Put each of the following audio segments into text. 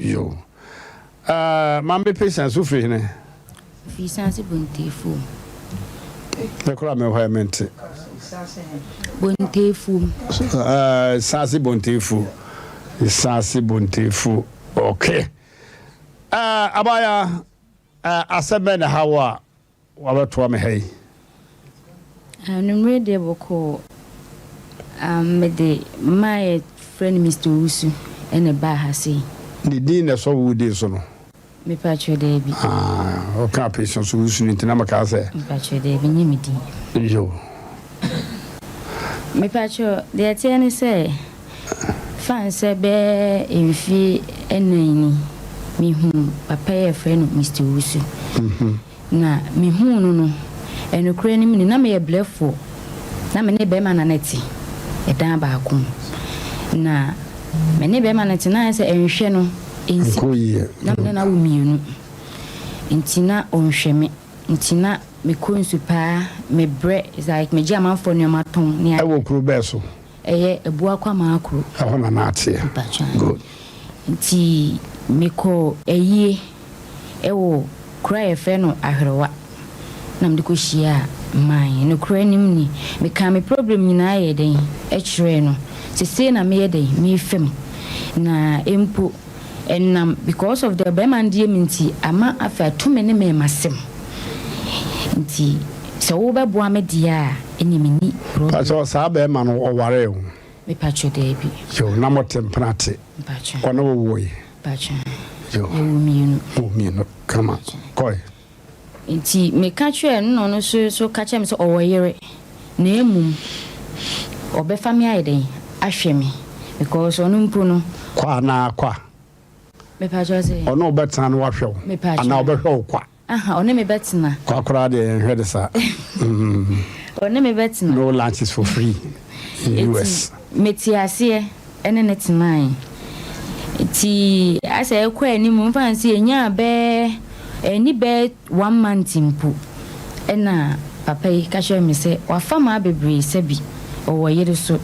Yo. Uh, Maame Patience, wofiri hene? Firi Sanse Bontefuom. Me koraa me hɔ mente. Bontefuom. Sanse Bontefuo. Sanse Bontefuo. Okay. Abaya, asɛm bɛn na ha wo a wabɛtoa me ha yi? Anwummerɛ deɛ bɔkɔɔ. Mede mmaa yɛfrɛ no Mr. Owusu ɛna ɛbaa ha sei. Ne din na ɛsɔ wo din so no? Mepakyɛw daabi. Ah, ɔka Patience Owusu no nti na mekaa sɛ. Mepakyɛw daabi, nyɛ me din. Yo. Mepakyɛw, deɛ ɛteɛ ne sɛ, fan sɛ bɛyɛ mfie 4 ni, mehuu papa yi a yɛfrɛ no Mr. Owusu. Na mehuu no no, ɛnokorɛ no mu ni, na meyɛ brɛfoɔ, na me ne bɛrima na na ɛte ɛdan baako mu. Na me ne bɛrima no te, na ayɛ sɛ ɛnhwɛ no ɛnsi, Nkɔ yie. na me ne no awo mmienu, nti na ɔnhwɛ me, nti na mekɔ nsu paa, mebrɛ, it's like megye amanfoɔ nneɛma tɔn ne ade. Ɛwɔ kuro bɛɛ so? Ɛyɛ Abuakwa Maakro. Ɛhɔ na na ateɛ. Mpakyɛw. Good. Nti mekɔ ayie ɛwɔ kuro a yɛfrɛ no Ahwerewa na mede kɔhyiaa man. Nokorɛ anim ni, mekaa me problem nyinaa yɛɛ dɛn kyerɛɛ no. Sesei na meyɛ dɛn merefa mu. Na mpo ɛnam because of the barima no deɛ me nti ama afei ato me ne me masɛm. Nti sɛ wobɛboa me deɛ a ɛneɛ menni problem. Pakyɛ saa bɛrima no ɔwaree wo? Mepakyɛ daabi. Yo, na mote mpena te? Mpakyɛ. Ɔne wo woe? Mpakyɛ. Yo. Yɛwɔ mmienu. Mo mmienu, kama. Kɔe. Nti meka kyerɛɛ no na ɔno nso so ka kyerɛɛ me sɛ ɔwɔ yere na mmom ɔbɛfa me ayɛ dɛn ahwɛ me because ɔno mpo no. Kwa anaa kwa? Mepakyɛw sɛ. Ɔne wo bɛtena na wahwɛ wo Mepakyɛw. anaa ɔbɛhwɛ wo kwa? Aha, ɔne me bɛtena. Kwa koraa deɛ yɛnhwɛ de saa. Ɔne me bɛtena. No lunches for free in US. Nti mete aseɛ ɛne ne tenae. Nti asɛ ɛkɔ anim mfa no sɛ yɛnyaa bɛɛ ɛni bɛɛ one month mpo ɛna papa yi ka kyerɛ me sɛ wafa maa bebree sɛbi ɔwɔ yere so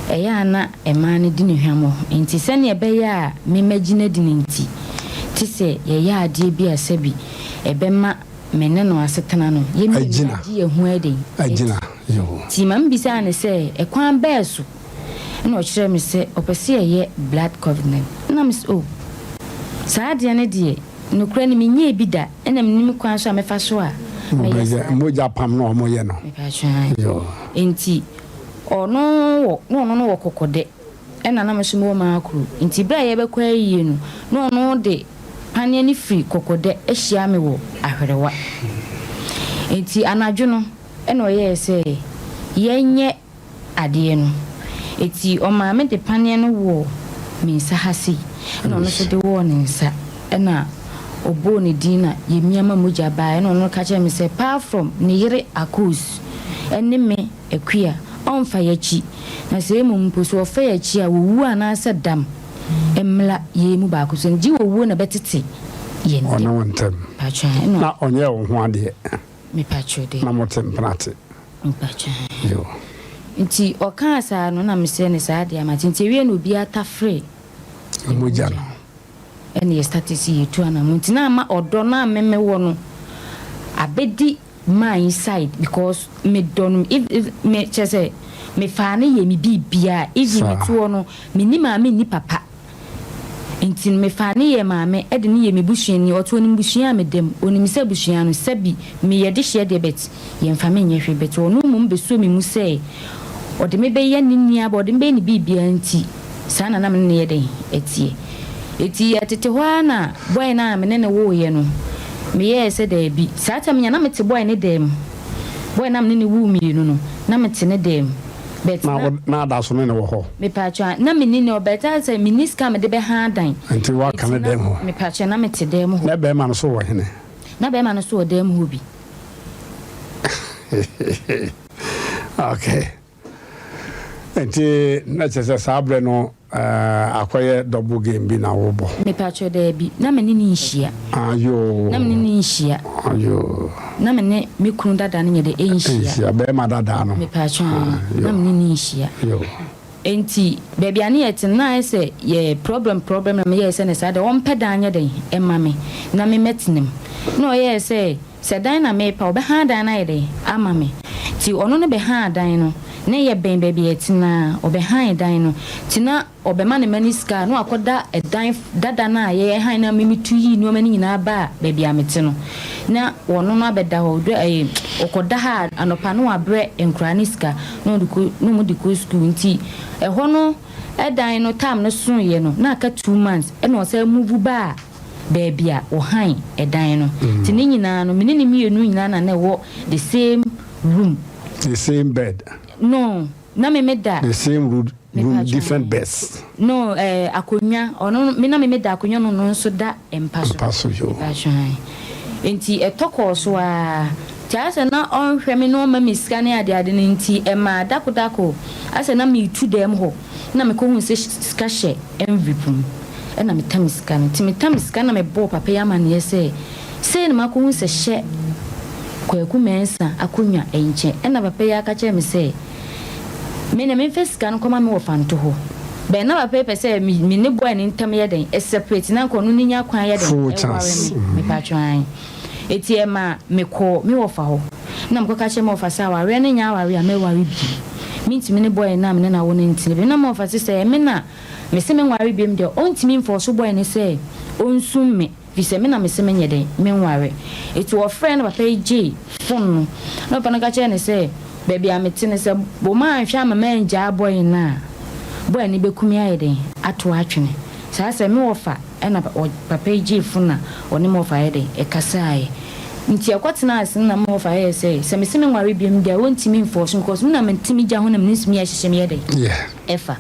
ɛyɛ a na mmaa no di ne hwammɔ nti sɛnea ɛbɛyɛ a memmɛgyina di no nti te sɛ yɛyɛ adeɛ bi a sɛbi ɛbɛma me ne no asetena no yɛmmienu Agyina. agye yɛn ho adi. Agyina. Yo. Nti ma mebisaa no sɛ ɛkwan bɛɛ so ɛna ɔkyerɛ me sɛ ɔpɛ sɛ yɛyɛ blood covenant, na me sɛ, oh, saa adeɛ no deɛ nokorɛ no menyɛɛ bi da, ɛna menim kwan so a mɛfa so a mɛyɛ saa. Mogya pam na ɔmo yɛ no. Mepakyɛw. Yo. Nti ɔno wɔ na ɔno no wɔ Kɔkɔdɛ ɛna na me nso mewɔ Maakro, nti berɛ a yɛbɛkɔ ayie no na ɔno de paneɛ no firi Kɔkɔdɛ ahyia me wɔ Ahwerewa. Nti anadwo no ɛna ɔyɛɛ sɛ yɛnyɛ adeɛ no, nti ɔmaa me de paneɛ no wɔ me nsa ha sei ɛna ɔno nso de wɔɔ ne nsa ɛna ɔbɔɔ ne din na yɛmia ma mogya baa, ɛna ɔno ka kyerɛ me sɛ apart from ne yere Akos ɛne me Akua ɔmfa yɛakyi, na sɛ mmom mpo so ɔfa yɛakyi a wɔwu anaasɛ dam mmla yɛn mu baako so gye wɔwuo na bɛtete yɛn. Ɔne wo ntɛm. Mpakyɛw, ɛna. Na ɔnyɛ wo ho adeɛ? Mepakyɛw de. Na mote mpena te? Mpakyɛw. Yo. Nti ɔkaa saa no na mesrɛ ne saa adeɛ ama nti ewie na obiara tafere mogya no. Ɛna yɛ start si yɛtu anamo, nti na ama ɔdɔ no a meme wɔ no abɛdi my side because medɔ no, if me kyerɛ sɛ mefaa no yɛ me biribiaa, even Saa. metoɔ no menni maame nni papa, nti no mefaa ne yɛ maame ɛde ne yɛ me busuani. Ɔto onim busua a medam, onim sɛ busua no sɛbi meyɛ de hyeɛ deɛ, but yɛmfa me nyɛ hwee, but ɔno mmom bɛsuo me mu sɛ ɔde me bɛyɛ ne nua ba, ɔde me bɛyɛ ne biribiaa, nti saa na na me ne no yɛ den ɛteɛ. Eti yɛtete hɔ ara na boy no a me ne ne woeɛ no, meyɛɛ sɛ daabi. Saa time nya na mete boy ne dan mu. Boy no a me ne ne woo mmienu no, na mete ne dan mu. But na na na ada so ne ne wɔ hɔ? Mepatwa, na me ni ne ɔbɛta sɛ menni sika a mede bɛha dan. Nti woaka ne Nti na dan mu hɔ? Mepatwa, na mete dan mu hɔ. Na bɛrima no so wɔ hene? Na bɛrima no so wɔ dan mu hɔ bi. Okay, nti na kyerɛ sɛ saa berɛ no akɔyɛ double game bi na wobɔ? Mepatwa, daabi, na me ne ne nhyia. Ayo. Na me ne ne nhyia. Ayo. Na me ne me kunu dada no nyɛ de ɛnhyia. Nhyia bɛrima dadaa no. Mepatwa, Ah, na yo. me ne ne nhyia. Yo. Enti baabi a ne yɛte no na ayɛ sɛ yɛ problem problem na meyɛɛ sɛ ne saa deɛ ɔmpɛ dan nyɛ dɛn mma me na me mɛtena mu. Na ɔyɛɛ sɛ sɛ dan na mepɛ a ɔbɛhan dan no ayɛ dɛn ama me. Nti ɔno no bɛhan dan no na yɛbɛn baabi a yɛte no ara ɔbɛhan dan no nti na ɔbɛma ne mma no sika a na wakɔda dan dada no a yɛhan no a me metu yii nneɛma no nyinaa baa baabi a mete no na ɔno no abɛda hɔ ɔdɔ ɛɛ ɔkɔda ha a anɔpa na wabrɛ nkwadaa no sika na ɔde kɔ na wɔde kɔ sukuu nti ɛhɔ no dan no term no soeɛ no na aka 2 months ɛna ɔsan move baa baabi a ɔhan ɛdan no. Nti ne nyinaa no me ne ne mmienu nyinaa na na ɛwɔ the same room. The same bed? No, na me me da The same room, different beds? No, akonnwa ɔno me na me me da akonnwa no, no nso da mpa so. Mpa so, yo. Mpa nti ɛtɔ kɔɔ so a nti asɛ na ɔnhwɛ me na ɔma me sika ne adeade no nti ɛma dakodako asɛ na metu dɛm hɔ na mekɔhu sɛ sika hyɛ envelope mu ɛna metam sika no. Nti metam sika na mebɔɔ papa yi amanneɛ sɛ sei na makɔhu sɛ hyɛ Kwaku Mɛnsa akonnwa nkyɛn, ɛna papa yi aka kyerɛ me sɛ me na memfa sika no kɔma me wɔ fanto hɔ bɛn na papa yi pɛ sɛ me ne boy ne ntam yɛ den separate na nka ɔno ne nya kwan yɛ den ɛware me. Mepatwan eti ɛma mekɔ me wɔfa hɔ na mekɔka kyerɛ me wɔfa sɛ awareɛ no nyɛ awareɛ a mɛware bi, mentumi ne boy no a mene na wo no ntene bi na me wɔfa sɛ me na mese menware biom deɛ ɔntumi mfa ɔso boy ne sɛ ɔnsum me fi sɛ me na mese menyɛ den menware. Eti wɔfrɛ no, papa yi gye phone no na papa no ka kyerɛ ne sɛ baabi a mete no sɛ boma anhwɛ ama mangyaa boy no a, boy no bɛkumi ayɛ den ato atwene saa sɛ me wɔfa. Ɛna papa yi gyee phone a ɔne me wɔfa ayɛ den ɛkasaeɛ. Nti ɛkɔtena ase no na me wɔfa yɛ sɛ mese menware biom deɛ wɔntumi mfɔ so because me na metumi gya ho na mene nsumi ahyehyɛ me yɛ den ɛfa.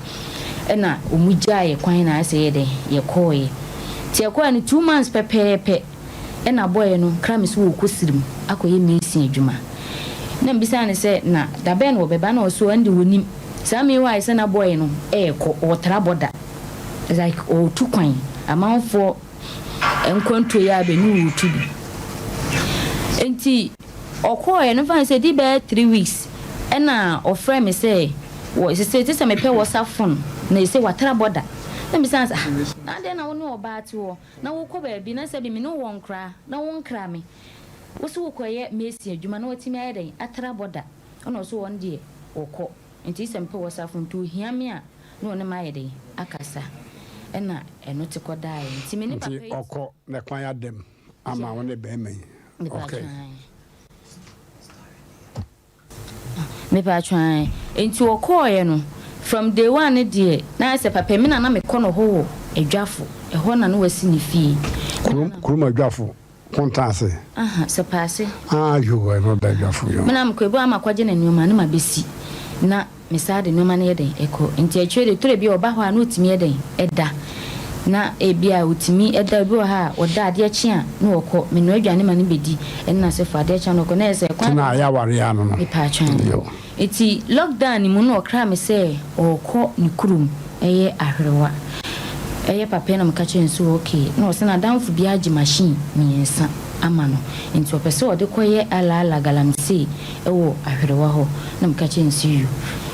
Ɛna ɔmu gyaeɛ kwan na ayɛ sɛ yɛ den yɛkɔɔyɛ. Nti ɛkɔɔyɛ no 2 months pɛpɛɛpɛ ɛna boy no kra me so wɔkɔ sirim akɔyɛ mason adwuma na mbisa ne sɛ na dabɛn na wɔbɛba na ɔso ɛnde wɔnim saa mi hɔ ayɛ sɛ na boy no ɛɛkɔ ɔtra bɔda like ɔɔtu kwan amanfoɔ nkwantuo yi a bɛni wɔtu bi. Nti ɔkɔɔɛ no fa sɛ di bɛyɛ 3 weeks ɛna ɔfrɛ me sɛ wɔ sɛ te sɛ mepɛ WhatsApp phone na ɛsɛ watra bɔda na mbisa sɛ, ah, na adɛn na wo ne ɔbaa te hɔ na wokɔ baabi na sɛ bi me ne wɔ nkra na wo nkra me wo so wokɔyɛ mason adwuma na watumi ayɛ dɛn atra bɔda? Ɛna ɔso wɔn deɛ wɔkɔ nti sɛ mepɛ WhatsApp phone nti ohia me a na ɔne ma ayɛ dɛn akasa. Ɛna ɛno te kɔdaeɛ nti me ne papa yi ɔkɔ na kwan adam ama wo ne bɛrima yi, okay. Mepa atwan nti ɔkɔɔeɛ no, from day one ne deɛ na ayɛ sɛ papa mi na na mekɔ no hɔ wɔ Adwafo ɛhɔ na na wasi ne fie. Kurom Adwafo Kontaase? Aha, sɛ paase. Ah, yo, ɛno da Adwafo yo. Me na mekɔ ebi ama kɔgye ne nneɛma ne ma bɛsi na mesaa de nneɛma no yɛ den ɛkɔ. Nti akyire de tore bi a ɔba hɔ a na ɔtumi yɛ den ɛda na ebi a ɔtumi ɛda ebi wɔ ha a ɔda adeɛ kye a na ɔkɔ menoa aduane ma no bɛdi ɛne n'asefo adeɛ kye a na ɔkɔ na yɛ sɛ kwan. Tena ayɛ aware ano no. Mepa atwan nti lockdown ne mu na ɔkra me sɛ ɔrekɔ ne kurom ɛyɛ Ahwerewa ɛyɛ papa na meka kyerɛ nso okay na ɔsɛ n'adamfo bi agye machine mmiɛnsa ama no nti ɔpɛ sɛ ɔde kɔyɛ alaala galamsey ɛwɔ Ahwerewa hɔ na meka kyerɛ nso yu.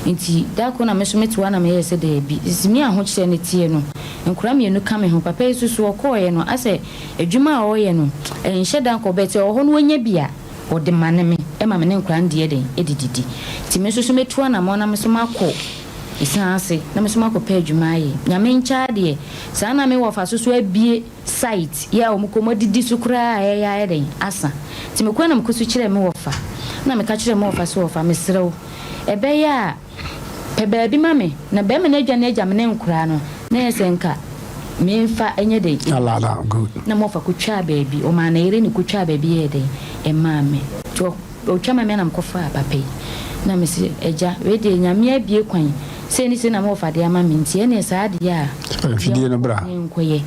Nti dako na me nso mete hɔ na meyɛɛ sɛ daabi sisi mi ahokyerɛ ne teɛ no nkora mmienu ka me ho. Papa yi soso ɔkɔɔyɛ no asɛ adwuma a ɔreyɛ no ɛnhyɛ da nkɔ bɛtɛ ɔwɔ hɔ no wɔnya bi a ɔde ma ne me ɛma me ne nkora no deɛ den ɛdididi. Nti me nso so mɛtu anammɔn na me nso makɔ ɛsiane ase na me nso makɔpɛ adwuma ayɛ. Nyame nkyɛ adeɛ saa na mewɔ fa so so abie site yɛ a wɔn kɔn mu adidi so koraa a ɛyɛ ayɛ den asa. Nti mekɔ na mekɔ so kyerɛ me wɔfa na meka kyerɛ me wɔfa so wɔfa mesrɛ wo ɛbɛyɛ a pɛ baabi ma me na bɛrima no adwa no agya me ne nkoraa no na yɛ sɛ nka memfa ɛnyɛ den. Alala, good. Na mɔfa kotwaa baabi ɔmaa ne yere ne kotwaa baabi yɛɛ den ɛmaa me. Nti ɔtwa ma me na mekɔfaa papa yi na mese agya wei deɛ Nyame abie kwan sei ne sei na mɔfa de ama me nti ɛneɛ saa deɛ a mfidie no bra. Nkɔyɛ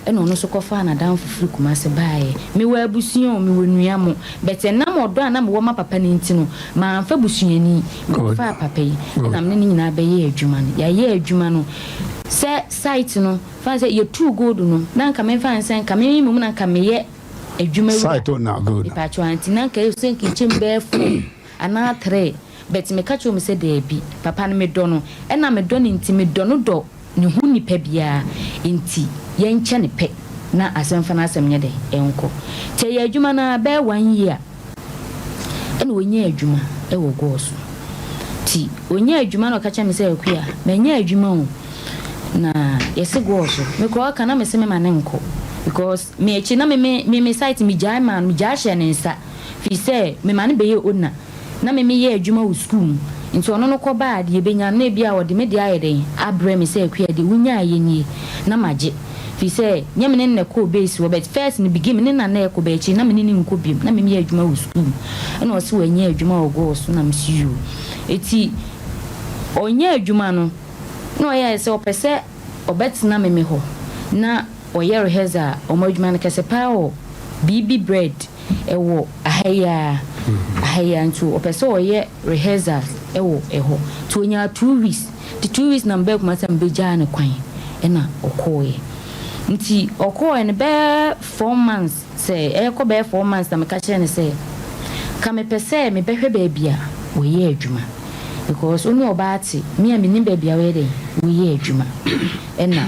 ɛna ɔno nso kɔfaa n'adamfo firi Kumase baeɛ. Mewɔ abusua o, mewɔ nua mo bɛtɛ nam ɔdɔ a na mewɔ ma papa no nti no mamfa busuani mekɔfaa papa yi ɛna mene ne nyinaa bɛyɛ adwuma no. Yɛayɛ adwuma no sɛ site no fa sɛ yɛtuu gold no na nka memfa nsɛ nka me mmom na nka meyɛ adwuma. Site o na good. Mepatwo nti na nka sɛ nka ɛkyɛm bɛyɛ four anaa three. But meka kyerɛɛ wɔn sɛ daabi, papa no medɔ no, ɛna medɔ no nti medɔ no dɔ ne ho nipa biara, nti yɛnkyɛ no pɛ na asɛm fa n'asɛm nyɛ dɛn nkɔ. Nti ɛyɛ adwuma no ara bɛyɛ one year ɛna ɔnyaa adwuma wɔ Gɔɔ so. Nti ɔnyaa adwuma na ɔka kyerɛɛ me sɛ Akua, manya adwuma o, na yɛse Gɔɔ so. Mekɔɔ ɔka na mese mema no nkɔ because me akyi na me me me site megyae maa no, megyae hyɛɛ ne nsa firi sɛ mema no bɛyɛ owner. Na me meyɛ adwuma wɔ sukuu mu, nti ɔno no kɔba a, deɛ ɛbɛnya no, na ebia ɔde me deɛ ayɛ dɛn abrɛ me sɛ Akua deɛ wonyaaeɛ nie, na magye. Firi sɛ, nyɛ me ne no na ɛkɔɔ base hɔ, but first no begin me ne no na na ɛkɔ, but akyiri na me ne no nkɔ biom, na me meyɛ adwuma wɔ sukuu mu. Ɛna ɔse wanya adwuma wɔ Gɔɔ so, na mese yoo. Eti ɔnyaa adwuma no, na ɔyɛɛ sɛ ɔpɛ sɛ ɔbɛtena me me hɔ, na ɔyɛ rehearsal, wɔn adwuma no kɛse paa wɔ BB Bread. Ɛwɔ aha yi ara, aha yi ara nti ɔpɛ sɛ ɔyɛ rehearsals wɔ ɛhɔ. Nti ɔnyaa 2 weeks, nti 2 weeks na mebaa Kumasi a mebɛgyaa no kwan ɛna ɔkɔeɛ. Nti ɔkɔeɛ no bɛyɛ 4 months, sɛ ɛrekɔ bɛyɛ 4 months na meka kyerɛɛ no sɛ, ka mepɛ sɛ mebɛhwɛ baabi a wɔyɛ adwuma because wo ne ɔbaa te, me a mennim baabi a woyɛ dɛn, woyɛ adwuma. Ɛna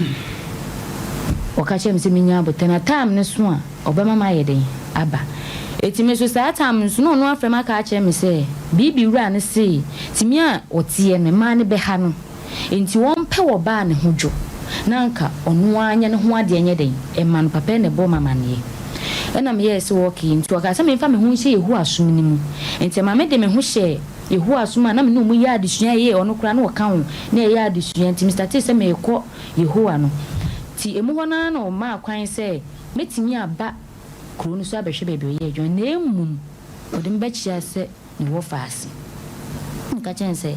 ɔka kyerɛɛ me sɛ menya abotɛ na time no so a, Ɔbɛma mayɛ dɛn aba? Enti me nso saa time no nso na ɔno afrɛ me aka akyerɛ me sɛ biribi wura no se tumi a ɔteɛ no mmaa no bɛha no enti ɔmpɛ ɔbaa a ne ho dwo na anka ɔno ara nyɛ ne ho adeɛ nyɛ dɛn mma no. Papa yi na ɛbɔɔ me amaneɛ ɛna meyɛɛ sɛ okay nti ɔkaa sɛ memfa me ho nhyɛ Yehowa som no mu nti ɛma mede me ho hyɛɛ Yehowa som a na me ne wɔn yɛ adesua ee ɔno koraa na ɔka ho na yɛyɛ adesua nti me startee sɛ merekɔ Yehowa no nti ɛmu hɔ no ara na ɔmaa kwan sɛ Mɛtumi aba kuro no so abɛhwɛ baabi a ɔyɛ adwuma, na mmom ɔde me bɛkyea sɛ ne wɔfa ase. Meka kyerɛɛ no sɛ,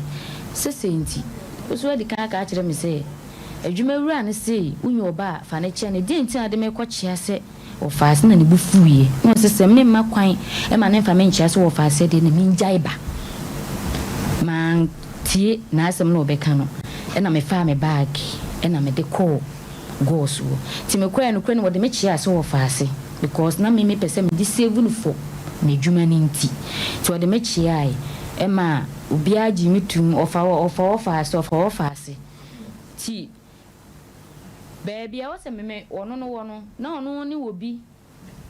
Sesei nti, wo nso woadi kan aka akyerɛ me sɛ, adwumawura no se wonya ɔba a, fa no kyɛ no. Deɛn nti na wode me rekɔkyea sɛ wɔfa ase? Na ne bo fuiɛ, na ɔse, Sɛ memma kwan ma no mfa me nkyea sɛ wɔfa ase deɛ, na mengyae ba. Mantie n'asɛm no a ɔbɛka no, ɛnna mefaa me baage na mede kɔɔ. Gɔɔ so wɔ. Nti me kɔɛ nokorɛ no wɔde me kyeaa sɛ wɔfa ase because na me me pɛ sɛ me de save no for n'adwuma no nti. Nti wɔde me kyeaae ɛma obiara gyee me toom ɔfa ɔfa wɔfa ase ɔfa wɔfa ase. Nti baabi a ɛwɔ sɛ me me ɔno no wɔ no na ɔno ne obi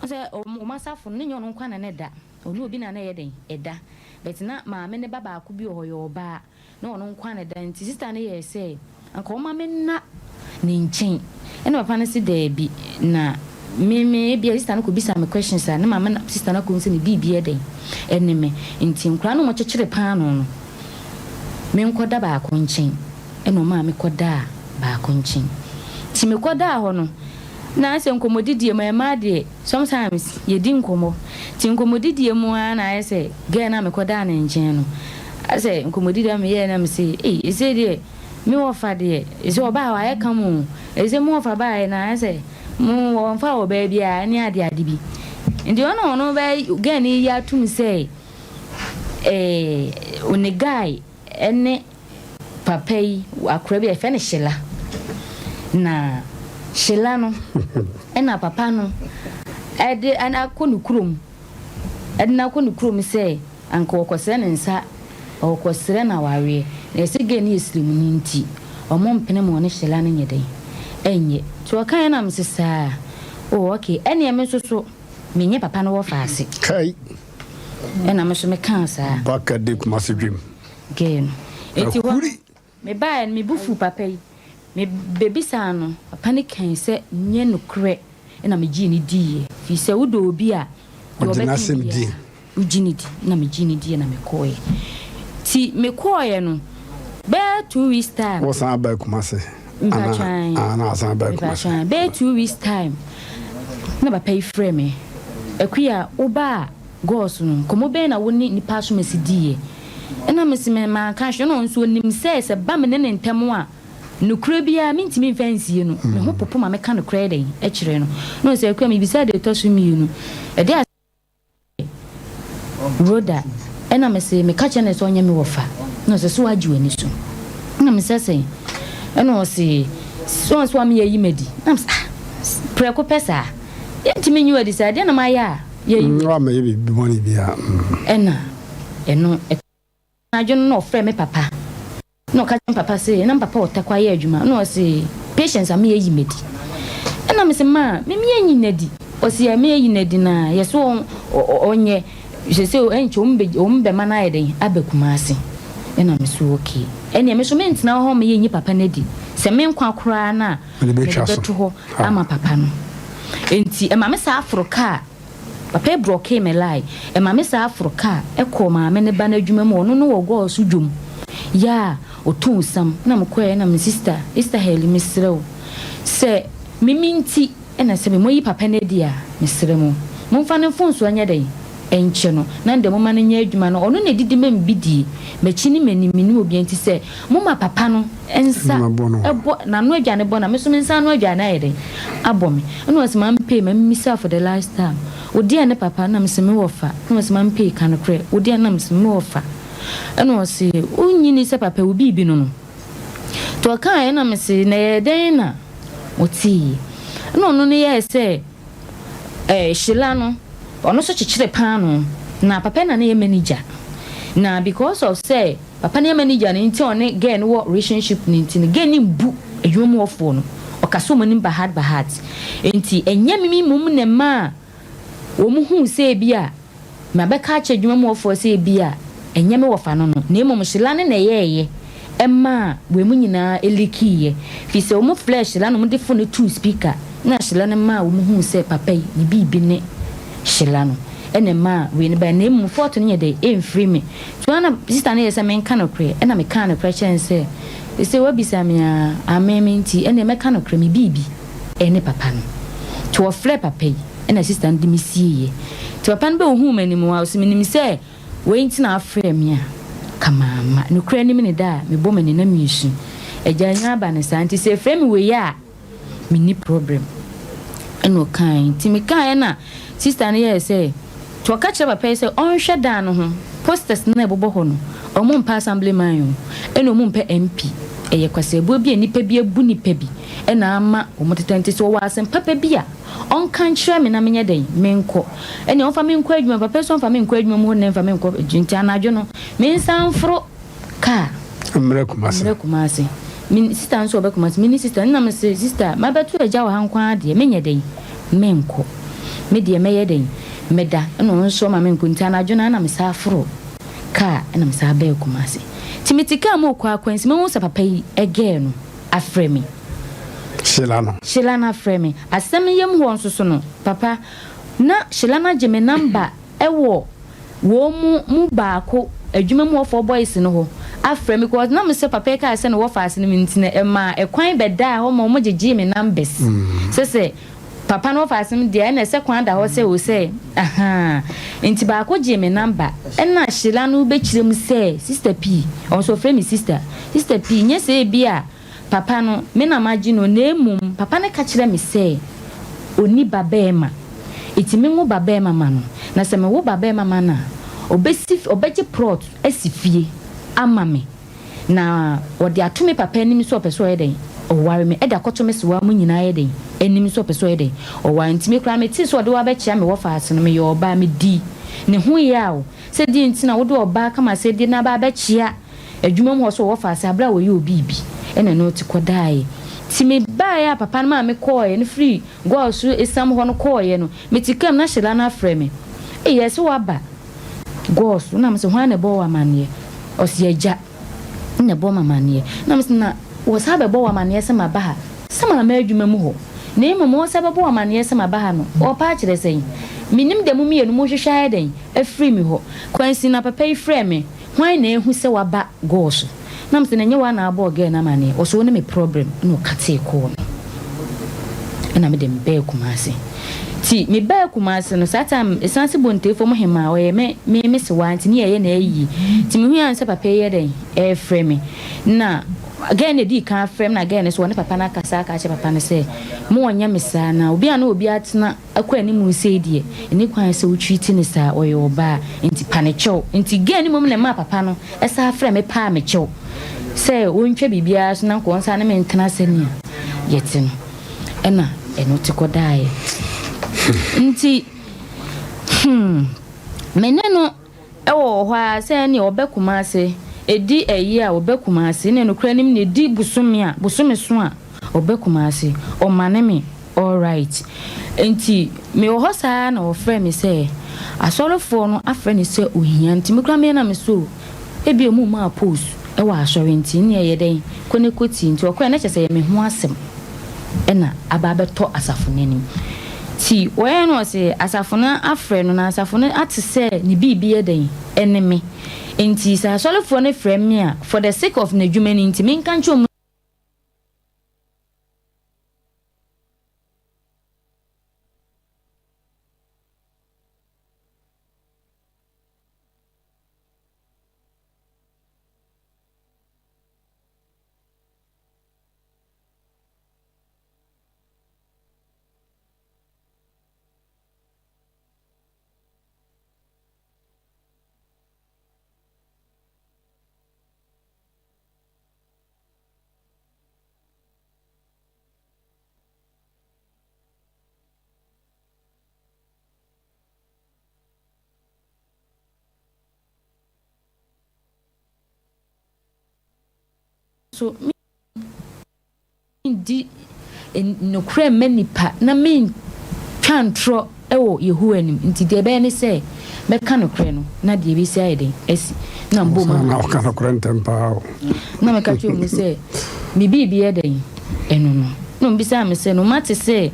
sɛ wɔn asafo no ne nyɛ ɔno nko ara na na ɛda ɔne obi na na ɛyɛ dɛn ɛda but na maame ne ba baako bi wɔ hɔ ɔyɛ ɔbaa. Na ɔno nko ara na ɛda nti sista no yɛɛ sɛ anka ɔmma menna ne nkyɛn ɛna papa no se daabi na me me ebia sista no kɔbisa me questions a ne maame na sista no akɔhu sɛ ne biribi yɛ dɛn ɛne me nti nkwadaa no wɔkyekyere paanoo no menkɔda baako nkyɛn ɛna ɔmaa mekɔdaa baako nkyɛn nti mekɔdaa hɔ no na sɛ nkɔmmɔdidie mu ɛmaa deɛ Sometimes yɛdi nkɔmmɔ, nti nkɔmmɔdidie mu ara na ayɛ sɛ girl no a mekɔdaa ne nkyɛn no, asɛ nkɔmmɔdidie a meyɛɛ na mese ei ɛsei deɛ me wɔfa deɛ ɛsei ɔbaa wayɛ kam o, ɛsei mo wɔfa baeɛ na ayɛ sɛ mo wɔmfa ɔbaa biara ne ade ade bi. Nti ɔno ɔno bɛ girl no yi atum sɛ ɛɛ ne guy ɛne Papa yi, akora bi a yɛfrɛ no Sheila. Na Sheila no, ɛna papa no ɛde akɔ ne kurom, ɛde no akɔ ne kurom sɛ anka ɔkɔsrɛ ne nsa, ɔkɔsrɛ no awareɛ. Na yɛsɛ girl no yɛ sremuni nti, ɔmo mpene ma ɔne Sheila no nyɛ dɛn? Ɛnyɛ. Nti ɔkaeɛ na mese saa, oh okay, ɛneɛ me nso so menyɛ papa no wɔfaase. Kai. Ɛna me nso mekaa saa. Baka de Kumasi dwem. Gɛɛ no. Enti hɔ no, mebaeɛ no, me bo fuu papa yi. Mebebisaa no, papa no kae sɛ nyɛ nokorɛ na megyee no diiɛ, firi sɛ wodɔ obi a, deɛ ɔbɛka biara wogye no di. Na megyee no diiɛ na mekɔeɛ. Nti mekɔeɛ no, bɛyɛ 2 weeks time. Wosan baa Kumasi? Mpakyɛw. Anaa asan baa Kumasi? Mpakyɛw, bɛyɛ 2 weeks time na papa yi frɛɛ me, Akua, wobaa Gɔs no, nkɔmmɔ bɛn na wo ne nnipa asomasi diiɛ? Ɛna mese me manka hwee, ɛna ɔno nso ɔnim sɛ sɛ ɛba me ne ne ntam a, nokorɛ biara mentumi mfa nsie no, me ho popo ma meka nokorɛ dɛn kyerɛ no. Ɛna ɔse Akua mebisaa deɛ ɛtɔ so mmienu, ɛdeɛ a Rhoda, ɛna mese meka kyerɛ no sɛ ɔnyɛ me wɔfa, ɛna ɔse so wagye w'ani so? Ɛna mese sɛn? Ɛna ɔse so ɔn sɛ wama yɛayi m'adi? Ɛna mese ah, prɛko pɛ saa? Yɛntumi nyi wo adi saa, deɛn na mayɛ a yɛayi wo adi? Woammɛyɛ biribi bɔne biara. Ɛna ɛno. Anadwo no na ɔfrɛɛ me papa na ɔka kyerɛ me papa se na me papa wɔ Tarkwa yɛ adwuma na ɔse Patience ama yɛayi me adi. Ɛna mese ma me me anyi no adi. Ɔse yɛ me ayi no adi na yɛse ɔnyɛ sese ɛnkyɛ wɔn bɛma no ayɛ dɛn aba Kumasi. Ɛna mese okay ɛneɛ me nso mentena hɔ ma yɛnyi papa no adi sɛ me nkwa koraa no a Mede mede bɛtwa so. bɛto hɔ ama papa no. Enti ɛma me saa foro kaa. Papa yi brɔkee me line. Ɛma me saa foro kaa kɔɔ maame ne ba no adwuma mu. Ɔno no wɔ gɔɔ so dwom yɛ a ɔtɔn sam. Na me kɔɛ na me sista, Sister Heli mesrɛ wo sɛ me me nti na sɛ me moyi papa no adi a mesrɛ mo momfa no mfonsoɔ nyɛ dɛn nkyɛ no na ndɛ moma no nyɛ adwuma no ɔno na ɛdidi ma me bi die makyi ne manim mennim obia nti sɛ moma papa no nsa bɔ n'ano aduane bɔ no a, me nso me nsa ano aduane ayɛ dɛn abɔ me. Ɛna ɔse mampay, ma memmisa for the last time, wo deɛn ne papa? Ɛna mese me wɔfa. Ɛna ɔse mampay, ka nokorɛ, wo deɛn? Ɛna mese me wɔfa. Ɛna ɔse wonnye nni sɛ papa wo biribi no no? Nti ɔkaeɛ ɛna mese na ɛyɛɛ dɛn na woteeɛ? Ɛna ɔno no yɛɛ sɛ eh, Sheila no, ɔno nso kyekyere paanoo, na papa na na ɛyɛ manager, na because of sɛ Papa no yɛ manager no nti a ɔne girl no wɔ relationship no nti no girl no mbu adwuma mu hɔfoɔ no, ɔkasa wɔn anim bahat bahat nti ɛnyɛ me mmom na ɛmaa wɔn huu sɛ ebia mabɛka akyerɛ adwuma mu hɔfoɔ sɛ ebia ɛnyɛ me wɔfa no no na mmom Sheila no na ɛyɛɛyɛ ɛmaa wei mu nyinaa ɛlikiiɛ firi sɛ wɔn frɛɛ Sheila na wɔn de phone no too speaker na Sheila no maa wɔn huu sɛ papa yi ne biribi ne Sheila no ɛna ɛmaa wei no baeɛ na mmom fault no nyɛ dɛn ɛmfiri me So ana sista no yɛ sɛ menka nokorɛ? Ɛna mekaa nokorɛ kyerɛɛ no sɛ, Sɛ woabisa me a, amee me nti, ɛnneɛ mɛka nokorɛ, me biribi ne papa no. Nti wɔfrɛɛ papa yi, ɛna sista no de me sieeɛ. Nti papa no bɛhuu m'anim a, ɔse, Menim sɛ wei nti na wofrɛɛ me a, ka mamma. Nokorɛ nim ne da a mebɔ m'ani na meresu. Agya, nya aba no saa, nti sɛ ɛfrɛ me wei a, menni problem. Ɛna ɔkaeɛ. Nti mekaeɛ na sister no yɛɛ sɛ, nti ɔka kyerɛ papa yi sɛ ɔnhwɛ dan no ho, posters no a ɛbobɔ hɔ no, ɔmo mpɛ assembly man o, ɛna ɔmo mpɛ MP. Ɛyɛ kwaseabuo bi a nnipa bi abu nnipa bi ɛna ama ɔmo tetɛ. Nti sɛ ɔwɔ asɛm papa bi a, ɔnka nkyerɛ me na menyɛ dɛn, menkɔ. Ɛnneɛ ɔmfa me nkɔ adwuma mu. Papa yi nso ɔmfa me nkɔ adwuma mu hɔ nnɛ mfa me nkɔ, nti anadwo no mensan mforo kaa. Mmerɛ Kumasi. Mmerɛ Kumasi. Me sista nso ɔbɛ Kumasi. Me ne sista no na me se sista mabɛto agya wɔ ha nko ara deɛ menyɛ dɛn menkɔ. Me deɛ mɛyɛ dɛn mɛda ɛna ɔno nso ɔma menkɔ nti anadwo no ara na me san foro kaa ɛna me san bɛɛ Kumasi. Nti me te kaa mu rekɔ Akwansi mahu sɛ papa yi girl no afrɛ me. Sheila no. Sheila no afrɛ me. Asɛm yam hɔ nso so no papa na Sheila no agye me number wɔ wɔn mu mu baako adwuma mu hɔfoɔ boys no hɔ afrɛ me cause na me sɛ papa yi kaa sɛ ne wɔfa ase no me nti na ɛmaa ɛkwan bɛdaa hɔ ma wɔn gyegyee me numbers sɛ sɛ papa no wɔfa ase no deɛ ɛna ɛsɛ kwan da hɔ sɛ o sɛ ahaa nti baako gyee me number ɛna Sheila no bɛkyerɛ mu sɛ sister pii ɔno nso ɔfrɛ me sister sister pii nyɛ sɛ ebi a Papa no, me na magye no, na mmom papa no ka kyerɛɛ me sɛ ɔnni babarima, enti menwo babarima ma no, na sɛ mewo babarima ma no a, ɔbɛsi, ɔbɛgye prɔt asi fie ama me, na ɔde ato me papa anim sɛ ɔpɛ sɛ ɔyɛ dɛn? Ɔware me, ɛde akɔto me sewaa mu nyinaa ayɛ dɛn? Anim sɛ ɔpɛ sɛ ɔyɛ dɛn? Ɔware. Nti me koraa metee sɛ ɔde wo abɛkyea me wɔfaase no, meyɛ ɔbaa, medii ne ho yaw sɛ deɛn nti na wode ɔbaa kama sɛ deɛ no aba abɛkyea Adwuma mu hɔ so wɔ faase aberɛ a wɔyɛ obi bi ɛna ɛno te kɔdaeɛ. Nti me baeɛ a papa no maa me kɔɔeɛ no firi gɔɔ so esiam hɔ no kɔɔeɛ no me te kaa mu na Sheila no afrɛ me ei yɛse waba gɔɔ so na me se hwan na ɛbɔɔ wo amaneɛ ɔse agya na ɛbɔɔ me amaneɛ na me se na wɔ saa bɛbɔ wo amaneɛ sɛ maba ha sɛ mama adwuma mu hɔ na mmom wɔ sɛ bɛbɔ wo amaneɛ sɛ maba ha no ɔɔpa akyerɛ sɛn menim deɛ mo mmienu mo hwehwɛ ayɛ dɛn afiri me hɔ kwansin na papa yi frɛɛ me Hwan na ehu sɛ waba goal so? Na mese no ɛnyɛ woa na abɔɔ girl no amaneɛ? Ɔse wo ne me problem na ɔkatee call no ɛna mede me bɛɛ Kumasi. Nti me baa Kumasi no saa time Esanse Bonteefo mo hemaa ɔyɛ me me me sewaa nti ne yɛyɛ no ayie nti me hui ara ne sɛ papa yi yɛ dɛn ɛɛfrɛ me na girl no na edii kan afrɛ me na girl no nso ɔne papa no akasa aka akyerɛ papa no sɛ mo ɔnyɛ me saa na obi a ne obi atena Akɔ anim sei deɛ, ɛnni kwan sɛ wo treat no saa, ɔyɛ ɔbaa nti pa no kyɛw. Nti girl no mmom na ɛmaa papa no san frɛɛ me paa me kyɛw sɛ ɔntwa biribiara so na nka ɔnsan ne me ntena sɛnea yɛte no. Ɛna ɛno te kɔdaeɛ. Nti hmm, me ne no wɔ hɔ ara sɛ ɛneɛ ɔbɛ Kumase. Ɛdi ayi a ɔba Kumasi na nokorɛ nim no ɛdi bosome a bosome so a ɔba Kumasi ɔmane me alright nti me wɔ hɔ saa na ɔfrɛ me sɛ asɔrefoɔ no afrɛ no sɛ ohia nti me koraa me na me so ebia ɔmu maa post wɔ asɔre nti nneɛ yɛ dɛn kɔ ne kɔ tie nti ɔkɔɛ na kyerɛ sɛ ɛyɛ me ho asɛm na aba abɛtɔ asafo no anim. Nti wɔyɛɛ no ɔse asafo no afrɛ no na asafo no ate sɛ ne biribi yɛ dɛn ɛne me. Nti sɛ asɔrefoɔ no frɛ me a for the sake of n'adwuma no nti menka nkyerɛ wɔn So mendi nokorɛ mma nnipa na mentwa ntorɔ wɔ Yehowa anim? Nti deɛ ɛbɛyɛ ne sɛ mɛka nokorɛ no na deɛ ɛbɛsi ayɛ dɛn asi. Na mbɔ mu na ɔka nokorɛ ntɛm paa o. Na meka kyerɛ mu sɛ me biribi yɛ dɛn ɛno no. Na ɔmbisaa me sɛ no mate sɛ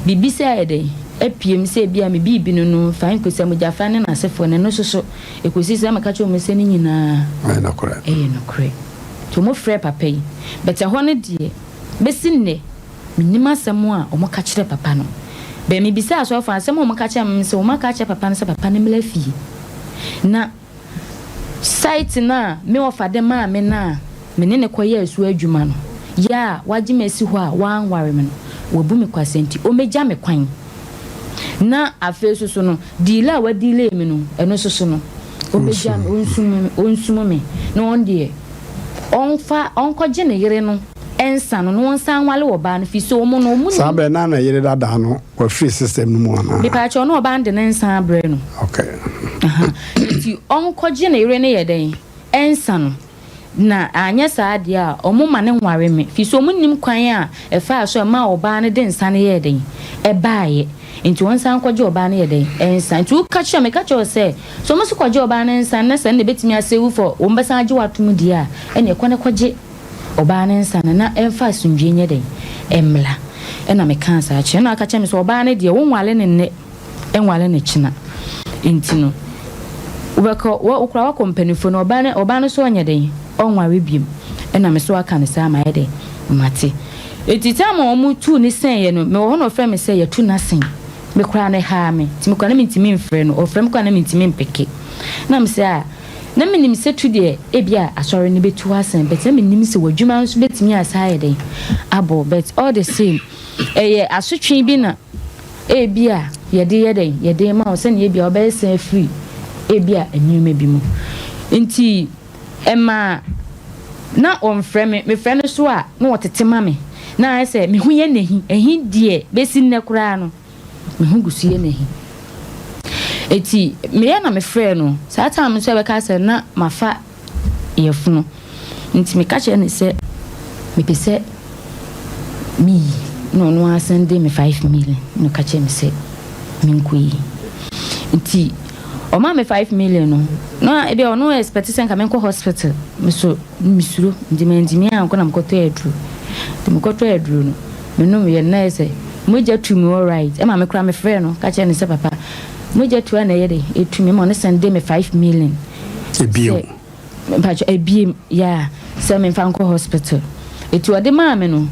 biribi sɛ ayɛ dɛn apue mu sɛ ebia me biribi no no fa nkosi mogyafa ne n'asefoɔ no ɛno soso ɛkɔsi sɛ meka kyerɛ mu sɛ ne nyinaa ɛyɛ nokorɛ. Ɛyɛ nokorɛ. Nti ɔmo frɛɛ papa yi, but ɛhɔ no deɛ bɛsi nnɛ mennim asɛm a ɔmo ka kyerɛɛ papa no. But mebisaa asɔfoɔ no, asɛm a ɔmo ka kyerɛɛ me ne sɛ ɔmo aka akyerɛ papa no sɛ papa no mmra fie na site no a me wɔfa de maa me no a me ne no kɔyɛɛ so adwuma no, yɛ a wagye me asi hɔ a wanware me no, wabu me kwasea nti ɔmmɛgya me kwan. Na afei nso so no, deal a wadelay me no, ɛno nso so no, ɔmmɛgya me, ɔnsum me, na ɔno deɛ, ɔmfa, ɔnkɔgye ne yere no nsa no, na ɔnsan nwale ɔbaa no, firi sɛ wɔn no, wɔn nim. Saa berɛ no na ne yere dada no wafiri system no mu anaa? Mepaakyɛw, na ɔbaa no de ne nsa abrɛ no. Okay. Aha, nti ɔnkɔgye ne yere no yɛ dɛn? Nsa no. Na anyɛ saa deɛ a, wɔmma no nware me, firi sɛ wɔnnim kwan a ɛfaa so a ɛmaa ɔbaa no de nsa no yɛɛ dɛn? Ɛbaeɛ. Enti wɔnsan nkɔgye ɔbaa no yɛ dɛn? Nsa. Nti woka kyerɛ, meka kyerɛ wo sɛ, sɛ wɔn nso kɔgye ɔbaa no nsa no na sɛ ɛno na ɛbɛtumi asave for wɔbɛsan agye wo atom deɛ a, ɛnneɛ kɔ na kɔgye ɔbaa no nsa no na ɛmfa asomdwoeɛ nyɛ dɛn? Ɛmmra. Ɛnna mekaa saa kyerɛɛ no. Ɛnna ɔka kyerɛɛ me sɛ, ɔbaa no deɛ, wonware no nnɛ. Nware no kyena. Nti no, wobɛkɔ, wo koraa woakɔ mpaninfoɔ no, ɔbaa no, ɔbaa no so ɔnyɛ dɛn? Ɔnware biom. Ɛna me so aka no saa, mayɛ dɛn? Mate. Nti time a wɔn tuu no sɛn yɛ no, mewɔ hɔ na ɔfrɛ me sɛ yɛatu no asen. Me koraa no ɛhaa me. Nti me koraa na mentumi mfrɛ no, ɔfrɛ me koraa na mentumi mpeke. Na me sɛ ah, na menim sɛ tu deɛ ebia asɔre no bɛtu wo asen, but na mennim sɛ w'adwuma nso bɛtumi asan ayɛ dɛn? Abɔ. But all the same, ɛyɛ asotwe bi na. Ebia yɛde yɛ dɛn? Yɛde rema wo sɛnea ebia wobɛsan afiri ebia nneɛma bi mu. Nti ɛma na ɔmfrɛ me, mefrɛ no so a na ɔtete ma me. Na ayɛ sɛ me ho yɛ no ahi. Ahi deɛ bɛsi nnɛ koraa no, me ho gu so yɛ no ahi. Enti meyɛ na mefrɛɛ no. Saa time no nso ɛbɛka sɛ na mafa yafunu. Nti meka kyerɛɛ no sɛ mepɛ sɛ meyi na ɔno ara sɛnde me 5 million na ɔka kyerɛɛ me sɛ menkɔyi. Nti ɔmaa me 5 million no na ebia ɔno expect sɛ nka menkɔ hospital, me so mesuro nti mantumi ankɔ na mekɔtɔɔ aduro. Nti mekɔtɔɔ aduro no menomyɛ no na ayɛ sɛ mogya tu me alright ɛma me koraa mefrɛɛ no ka kyerɛɛ no sɛ papa mogya tu a na ɛyɛ dɛn ɛtu me ma ɔno sɛnde me 5 million. Ebiem. Sɛ mpakyɛ ebiem yeah sɛ memfa nkɔ hospital. Eti ɔde maa me no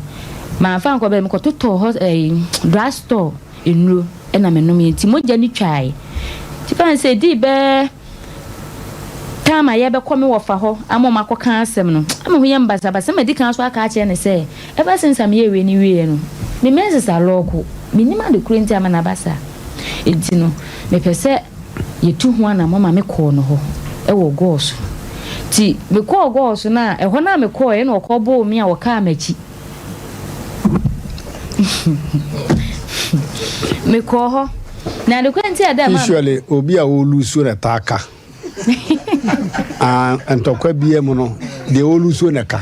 manfa ankɔ baabi mekɔtotɔɔ hɔ ɛyi drug store nnuro ɛna menomyɛ nti mogya no twaeɛ. Nti fa no sɛ edii bɛɛ time a yɛbɛkɔ me wɔfa hɔ ama wɔn akɔka asɛm no na me ho yɛ me basabasa madi kan nso aka akyerɛ no sɛ ever since a meyɛɛ wei no wieɛ no me menses alɔɔko mennim ade korɔ nti ama no aba saa nti no mepɛ sɛ yɛtu ho anammɔn ma mekɔɔ no hɔ wɔ gɔɔ so. Nti mekɔɔ gɔɔ so no a, ɛhɔ no a mekɔɔeɛ na ɔkɔboo me a ɔkaa m'akyi. Mekɔɔ hɔ. Na ade kora nti a dɛ ma. Usually obi a ɔlusu na ɛtaa ka. Ah, ntɔkwa bia mu no, deɛ ɔlusuo na ɛka.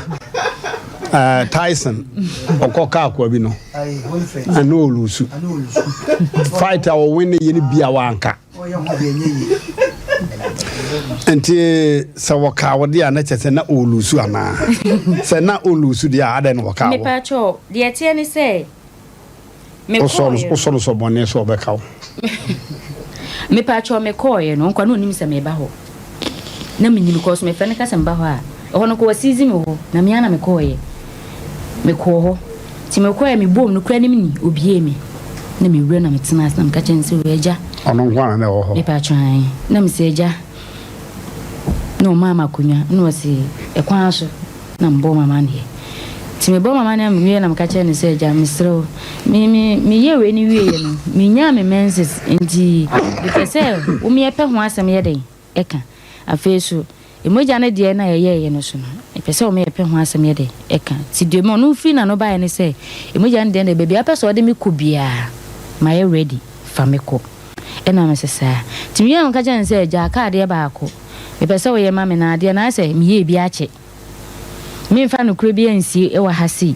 Eh, Tyson, ɔkɔ kaa akoa bi no, ɛna ɔlusu. Fight a ɔwin ne yɛ no bia wanka. Nti sɛ wɔkaa wo deɛ a na kyerɛ sɛ na ɔlusu anaa? Sɛ na ɔlusu deɛ a adɛn na wɔkaa wo? Mepakyɛw, deɛ ɛteɛ ne sɛ, mekɔɔeɛ no. Wosɔ no sɔ bɔne so a ɔbɛka wo. Mepakyɛw, mekɔɔeɛ no, ɔnkɔ a na ɔnim sɛ meba hɔ. Na menim because mefrɛ no ka sɛ meba hɔ a, ɛhɔ no nka wasiizi me wɔ hɔ, na me ara na mekɔɔeɛ. Mekɔɔ hɔ. Nti mekɔɔeɛ, mebɔɔ mu, nokorɛ anim ni, ɔbiee me. Na mewura na metenaa ase na meka kyerɛɛ no sɛ, o agya. Ɔno nko ara na na ɛwɔ hɔ? Mepakyɛw, ae. Na mese, agya. Na ɔmaa me akonnwa, na ɔse, ɛkwan so. Na mebɔɔ m'amanneɛ. Nti mebɔɔ m'amanneɛ a mewie na meka kyerɛɛ no sɛ, Agya, mesrɛ wo, me, me, meyɛɛ wei no wieeɛ no, menyaa me menses, nti mepɛ sɛ wo me yɛpɛ ho asɛm yɛ dɛn? Ɛka. Afei nso, mogya no deɛ no a yɛyɛeɛ no so no, mepɛ sɛ wo me yɛpɛ ho asɛm yɛ dɛn? Ɛka. Nti deɛ ɔno firi n'ano baeɛ ne sɛ, mogya no deɛ no deɛ, baabi a wopɛ sɛ wode me kɔ biara, mayɛ ready, fa me kɔ. Ɛna mese saa. Nti mewie a meka kyerɛɛ no sɛ, Agya, aka adeɛ baako. Mepɛ sɛ woyɛ ma me na adeɛ no ayɛ sɛ meyɛɛ bi akyɛ. Memfa nokorɛ biara nsie wɔ ha sei.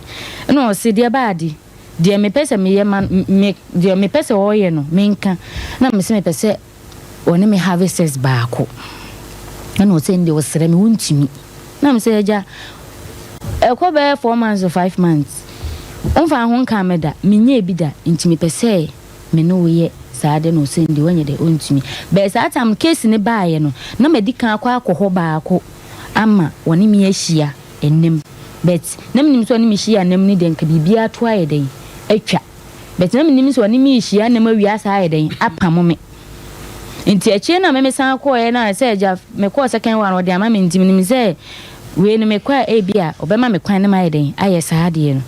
Ɛna ɔse, deɛ ɛbaa ade, deɛ mepɛ sɛ meyɛ ma me, deɛ mepɛ sɛ ɔyɛ no, menka. Ɛna mese mepɛ sɛ ɔne me have sex baako. Ɛna ɔse ɛndeɛ ɔsrɛ me, wontumi. Ɛna mese, agya, ɛkɔ bɛyɛ 4 months or 5 months, womfaa ho nkaa me da, menyɛɛ bi da, nti mepɛ sɛ me ne wo yɛ saa ade no ɔsɛ ndeɛ ɔnyɛ dɛ ɔntumi but saa time no case no baeɛ no na madi kan akɔ akɔ hɔ baako ama wɔne me ahyia ɛnam but na menim sɛ ɔne me hyia ɛnam no deɛ nka biribiara to ayɛ dɛn atwa but na menim sɛ ɔne me rehyia ɛnam awie asa ayɛ dɛn apamo me. Nti akyire no a me mesan kɔeɛ no a sɛ agya mekɔɔ second one ɔde ama me nti menim sɛ wei no mekɔ a ebi a ɔbɛma me kwan na mayɛ dɛn ayɛ saa adeɛ no.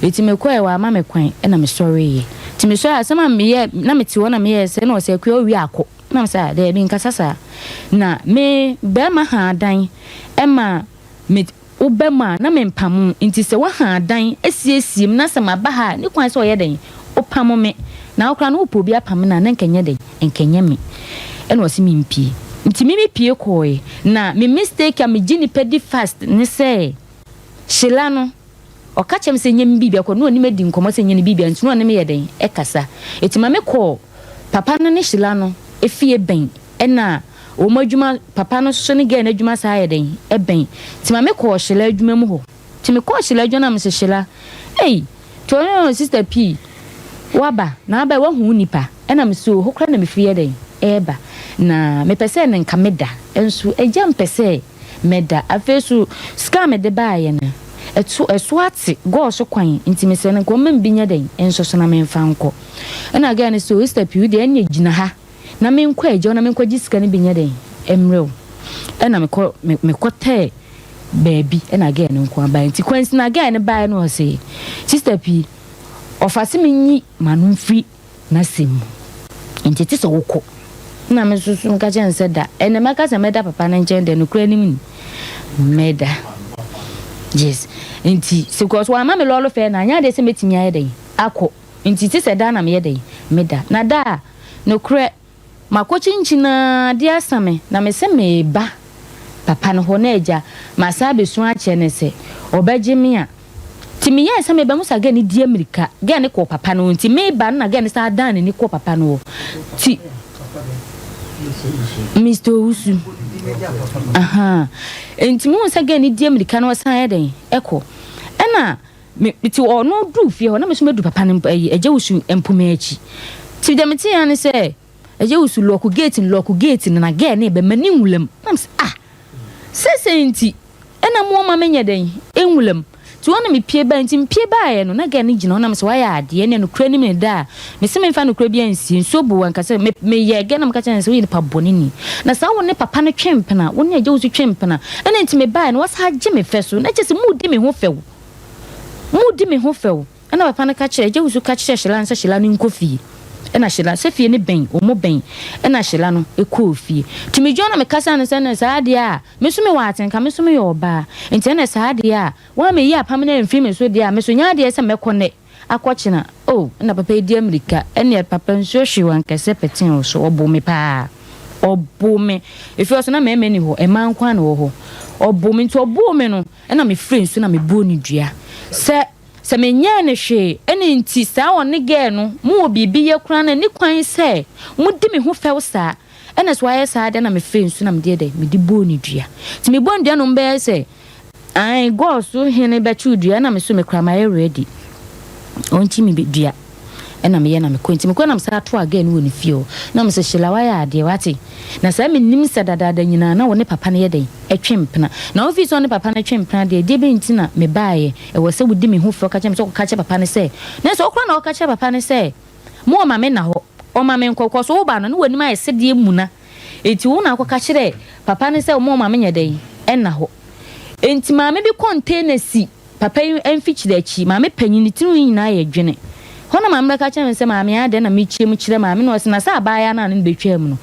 Nti mekɔeɛ wamma me kwan ɛna mesɔreeɛ. Nti mesɔre asɛm a meyɛ na mete hɔ na meyɛɛ sɛ na ɔsɛ Akua wowie a kɔ. Na mesɛ ah daabi nkasa saa. Na me barima haa dan ɛma me Woba mu a, na mempamo wo, enti sɛ woaha adan asiesie mu na sɛ maba ha a, ne kwan sɛ ɔyɛ dɛn? Ɔpamo me. Na wo koraa no, wopɛ obi apam no a, na nka ɛnyɛ dɛn? Nka ɛnyɛ me. Ɛna ɔse mempue. Nti me mepue kɔɔe. Na me mistake a megye nnipa di fast ne sɛ, Sheila no, ɔka kyerɛ me sɛ nyɛ me biribia kɔ, na ɔne me adi nkɔmmɔ sɛ nyɛ no biribia, nti na ɔne me yɛ dɛn? Ɛkasa. Enti ma mekɔɔ papa no ne Sheila no fie bɛn. Ɛna wɔn adwuma papa no soso ne girl no adwuma saa yɛ dɛn ɛbɛn nti ma me kɔɔ Shela adwuma mu hɔ nti me kɔɔ Shela adwuma na me se Shela ei nti ɔno sister pii waba na aba wahu wo nipa ɛna me se o hɔ koraa na me firi yɛ dɛn ɛɛba na me pɛ sɛ nka me da nso agya mpɛ sɛ mɛ da afei so sika a me de baayɛ no ɛto ɛso ate gɔɔ so kwan nti me sɛ no nka ɔmma me bi nyɛ dɛn nso so na me nfa nkɔ ɛna girl no se o sister pii wo deɛ ɛnneɛ gyina ha na menkɔ agya hɔ na menkɔgye sika no bi nyɛ dɛn mmrɛ wo. Ɛna mekɔ me mekɔtɛɛ baabi ɛna girl no nko ara baeɛ. Nti kwansi na girl no baeɛ no ɔse sister pii ɔfa se menyi m'ano mfiri n'asɛm mu nti te sɛ wokɔ. Ɛna me nso so meka kyerɛ no sɛ da ɛnɛ mɛka sɛ mɛda papa no nkyɛn deɛ nokorɛ anim ni mɛda. Yes nti sɛ because wamma me lɔɔre fare no anyɛ adeɛ sɛ mɛtumi ayɛ dɛn akɔ nti te sɛ da na meyɛ dɛn meda. Na da a Nokorɛ, makɔkyinkyin ara adeɛ asa me, na mese mereba papa no hɔ, na agya, masan abɛsu akyerɛ no sɛ ɔbɛgye me a. Nti meyɛɛ sɛ mereba, mehu sɛ girl no di ammirika, girl no kɔɔ papa no hɔ, nti mereba no na girl no san dan n'ani kɔɔ papa no hɔ. Nti, Mister Owusu, ahaa, nti mehu sɛ girl no di ammirika na ɔsan yɛ dɛn, ɛkɔ. Ɛna Me, mete hɔ, ɔno duu fie hɔ, na me nso madu papa no, ayi, Agya Wusu mpoma akyi. Nti deɛ meteeɛ ara ne sɛ, Agya Wusu lɔɔko gate no, lɔɔko gate no, na girl no reba, m'ani nwura mu. Na mese, ah, seesei nti, ɛna mo ama menyɛ dɛn, nwura mu. Nti hɔ na mepue baeɛ, nti mepue baeɛ no, na girl no gyina hɔ, na mese, wayɛ adeɛ, ɛnneɛ nokorɛ nim ne da a, mese memfa nokorɛ biara nsie, nsuo bu wo anka sɛ, me, meyɛɛ girl no na meka kyerɛɛ no sɛ, woyɛ nipa bɔne ni, na saa wo ne papa no twe mpena, wo ne Agya Wusu twe mpena, ɛna nti mebaeɛ no, wasan agye me fɛ so, na kyerɛ sɛ moredi me ho fɛw. Moredi me ho fɛw. Ɛnna papa no ka kyerɛɛ, Jehu nso ka kyerɛɛ Sheila no sɛ Sheila no nkɔ fie. Ɛnna Sheila, sɛ fie no bɛn, wɔn bɛn, ɛnna Sheila no kɔɔ fie. Nti medwene na mekasa no sɛ, ɛnna saa deɛ a, me nso mewɔ atenka, me nso meyɛ ɔbaa. Nti ɛnna saa deɛ a, wɔammɛyi apam no amfiri me so deɛ a, me nso nyɛ adeɛ sɛ mɛkɔ nnɛ akɔkyena. Oh, ɛnna papa yi di ammirika. Ɛnneɛ papa nsuo hwee wo ankɛseɛ petee wo so. Ɔboo me paa. Ɔboo me. Efie hɔ so na mmarima nni hɔ, mmaa nko ara na ɛwɔ hɔ. Ɔboo me nti ɔboo me no ɛna mefrɛɛ nsuo na mebɔɔ no dua sɛ sɛ menyɛɛ no hwee ɛna nti saa ɔne girl no mowɔ biribi yɛ koraa no ɛnni kwan sɛ modi me ho fɛw saa ɛna sɛ wayɛ saa deɛ na mefrɛɛ nsuo na mede yɛ dɛn mede bɔɔ no dua nti mebɔɔ no dua no ɔmbɛyɛ sɛ Ae gɔɔ so hene bɛkyew dua na me so me kora mayɛ ready ɔnkye me dua ɛna meyɛ na mekɔ nti mekɔ na mesan toa girl no wɔ ne fie hɔ na mese Sheila wayɛ adeɛ wate na saa menim sɛ dadaada nyinaa na wo ne papa no yɛ dɛn ɛtwe mpena na wofii sɛ ɔne papa no twe mpena deɛ deɛ bɛn nti na mebaeɛ ɛwɔ sɛ wodi me ho fɛ ɔka kyerɛ me sɛ ɔkɔka kyerɛ papa no sɛ na sɛ ɔkora na ɔka kyerɛ papa no sɛ mo ɔma me na hɔ ɔma me nkɔ kɔ so woba no ne w'anim ayɛ sɛdeɛ muna Enti wo na akɔka kyerɛ papa no sɛ ɔmma maame nyɛ dɛn? Ɛnna hɔ. Enti maame bi kɔntena si papa yi mfikyiri akyi. Maame panyin, ne tirinwi nyinaa yɛ dwene. Hɔ na maame bɛka kyerɛ me sɛ, Maame, adɛn na mekyia mu kyerɛ maame? Na ɔse, Na sɛ abaayewa no a ne no bɛtwaa mu no,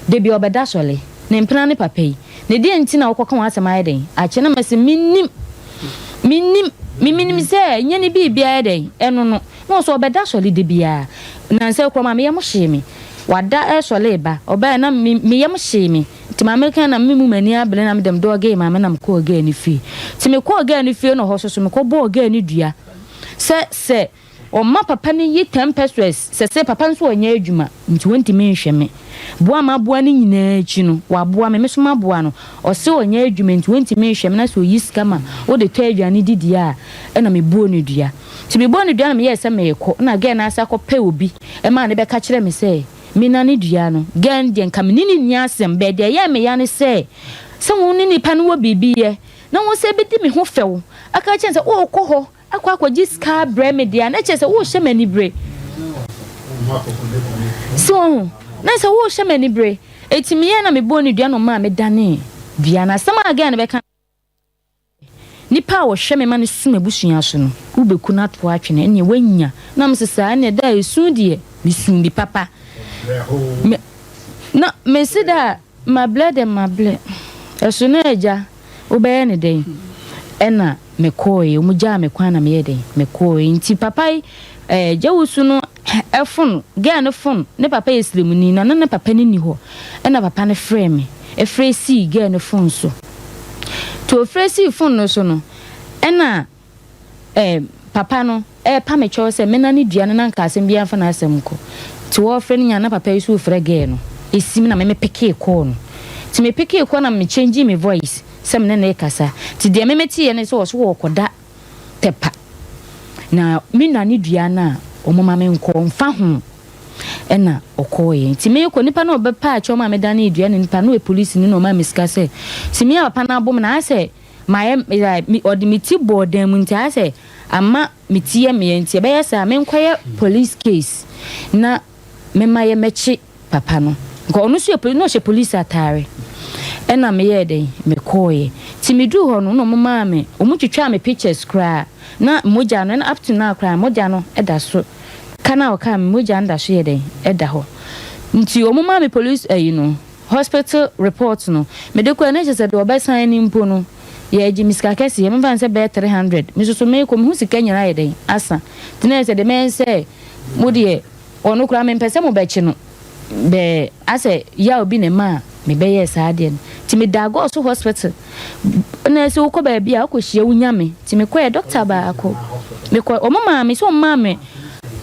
da bi ɔbɛda sɔle. Ne mpena ne papa yi. Na deɛn nti na wokɔka w'asɛm ayɛ dɛn? Akyɛ. Na mese, Mennim. Mennim. Me menim sɛ nyɛ ne biribiara yɛ dɛn? Ɛno no. Na ɔse, Ɔbɛda sɔle da biara. Nnansa yi koraa maame yam hyee me. Wada ɛresɔre reba. Ɔbaeɛ na me me yam hyee me. Nti maame reka na me mu m'ani abere na me deɛ medɔɔ gɛɛ maame na mekɔɔ gɛɛ no fie. Nti mekɔɔ gɛɛ no fie na hɔ so so mekɔ bɔɔ gɛɛ no dua sɛ sɛ ɔma papa no yi ten pesewas sɛ sɛ papa nso ɔnyɛ adwuma nti ɔntumi nhwɛ me. Boa a maboa no nyinaa akyi no waboa me me nso maboa no. Ɔse ɔnyɛ adwuma nti ɔntumi nhwɛ me na sɛ ɔyi sika ma wode tɔ aduane di deɛ a ɛna mebɔɔ no dua. Nti mebɔɔ no dua na meyɛɛ sɛ merekɔ na girl no ase akɔpɛ obi maa no bɛka kyerɛɛ me sɛ menane dua no. Girl no deɛ nka me ne no nni asɛm but deɛ ɛyɛɛ me ya ne sɛ, sɛ wo ne nipa no wɔ biribi yɛ na wo sɛ bɛdi me ho fɛw aka akyerɛ no sɛ worekɔ hɔ akɔ akɔgye sika abrɛ me deɛ a na kyerɛ sɛ worehyɛ me anibere. So woahu? Na sɛ worehyɛ me anibere. Enti meyɛɛ na mebɔɔ no dua na ɔmaa medanee dua no. Asɛm a girl no bɛka. Nipa a ɔhwɛ me ma no su m'abusua so no, wobɛku no ato atwene, ɛnneɛ woanya. Na mese, Saa, ɛnneɛ da a ɛsu deɛ, mesuu bi papa. Me, na mese da a mablɛ dɛ mablɛ, ɛso na agya, wobɛyɛ no dɛn? Ɛna mekɔɔeɛ, wɔgyaa me kwan na meyɛɛ dɛn? Mekɔɔeɛ. Nti papa yi, eh, Gyawusu no Ɛfon, girl no fon, ne papa yɛ sremuni na na ne papa no nni hɔ ɛna papa no frɛɛ me, ɛfrɛ sii girl no fon so. Nti ɔfrɛ sii fon no so no ɛna eh, papa no ɛrepa me kyɛw sɛ mena ne dua no na nka asɛm biara mfa n'asɛm nkɔ. Nti ɔrefrɛ no nyinaa na papa yi nso refrɛ girl no, ɛsim na me me pekee call no. Nti me pekee call na me changee me voice sɛ me ne no rekasa. Nti deɛ me meteeɛ ne sɛ ɔse ɔrekɔda Tɛpa. Na me nua ne dua no a wɔma me nkɔ mfa ho ɛna ɔkɔɔeɛ. Nti meekɔ nipa no a ɔbɛpaa kyɛw maa medanee dua no nipa no yɛ polisini na ɔmaa me sika sɛ sɛ me a papa no abo me no ayɛ sɛ mayɛ ɔde me ti bɔɔ dan mu nti ayɛ sɛ ama me ti yɛ meya nti ɛbɛyɛ saa menkɔyɛ police case na mema yɛmmɛkye papa no. Nka ɔno nso yɛ poli na ɔhyɛ polisi ataare. Ɛna meyɛɛ dɛn? Mekɔɔeɛ. Nti meduu hɔ no, na wɔn maa me, wɔn twitwaa me pictures koraa. Na mogya no, ɛna up to now koraa, mogya no da so. Ka no a wɔkaa me, mogya no da so yɛ dɛn? Ɛda hɔ. Nti wɔn maa me police ayi no, hospital report no. Mede kɔɛ no, na kyerɛ sɛ deɛ wɔbɛsan no mpo no, yɛregye me sika kɛseɛ. Memfa no sɛ bɛyɛ 300. Me nso so merekɔ, mehu sika nyinaa ayɛ dɛn? Asa. Nti na ɛyɛ sɛ deɛ mɛyɛ ne sɛ, mo deɛ, Ɔno koraa mempɛ sɛ mobɛkye no bɛɛ asɛ yaw bi na ɛmaa mebɛyɛɛ saa adeɛ no nti medaa Gɔɔso hospital na sɛ wokɔ baabi a wokɔ hyia wo nyame nti mekɔɛ doctor baako mekɔ ɔmo maa me sɛ ɔmo maa me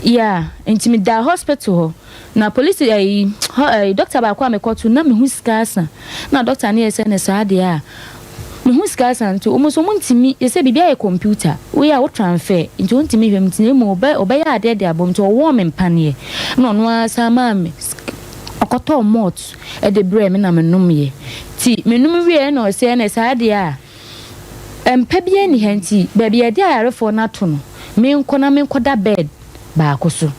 yeah nti medaa hospital hɔ na police ɛyi ɛyi doctor baako a mekɔto na mehu sika asa na doctor no yɛ sɛ ne saa deɛ a Me ho sika asa nti wɔn nso wɔn ntumi yɛ sɛ biribi ayɛ computer woyɛ a wo transfer nti wɔn ntumi hwɛ mu nti na emu ɔbɛ ɔbɛyɛ adeɛ de abom nti ɔwɔɔ me mpaneɛ na ɔno ara san maa me ɔkɔtɔɔ malt ɛde brɛɛ me na me nom yɛ ti me nom wie na ɔsɛ ɛna saa deɛ a mpa biara ni ha nti baabi yɛde ayarefoɔ no ato no menkɔ na menkɔda bed baako so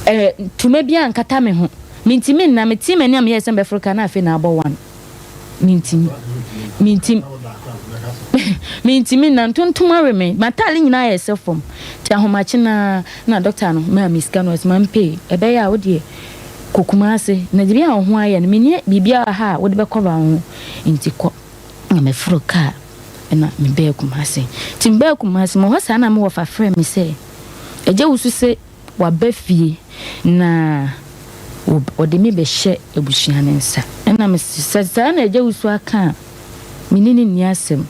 ɛɛ ntoma bi ankata me ho mentumi nna metee m'ani a meyɛɛ sɛ mbɛforo ka na afei na abɔ one. Mintimi. Mintimi. Mintimi nna ntontom awe me. M'ataade nyinaa ayɛ sɛ fam. Nti ahomakye no ara na dɔkta no maa me sika no ɔse mampay. Ɛbɛyɛ a wo deɛ kɔ Kumase na deɛ a wo ho ayɛ no menni biribiara wɔ ha a wode bɛkɔva wo ho nti kɔ. Na meforo kaa na mebaa Kumase. Nti mebaa Kumase mewɔ hɔ saa na me wɔfa frɛɛ me sɛ Agya Wusu se waba fie na. Ɔde me bɛhyɛ abusua no nsa. Ɛna mese, sɛ saa na Agya Wusu aka a, me ne no nni asɛm.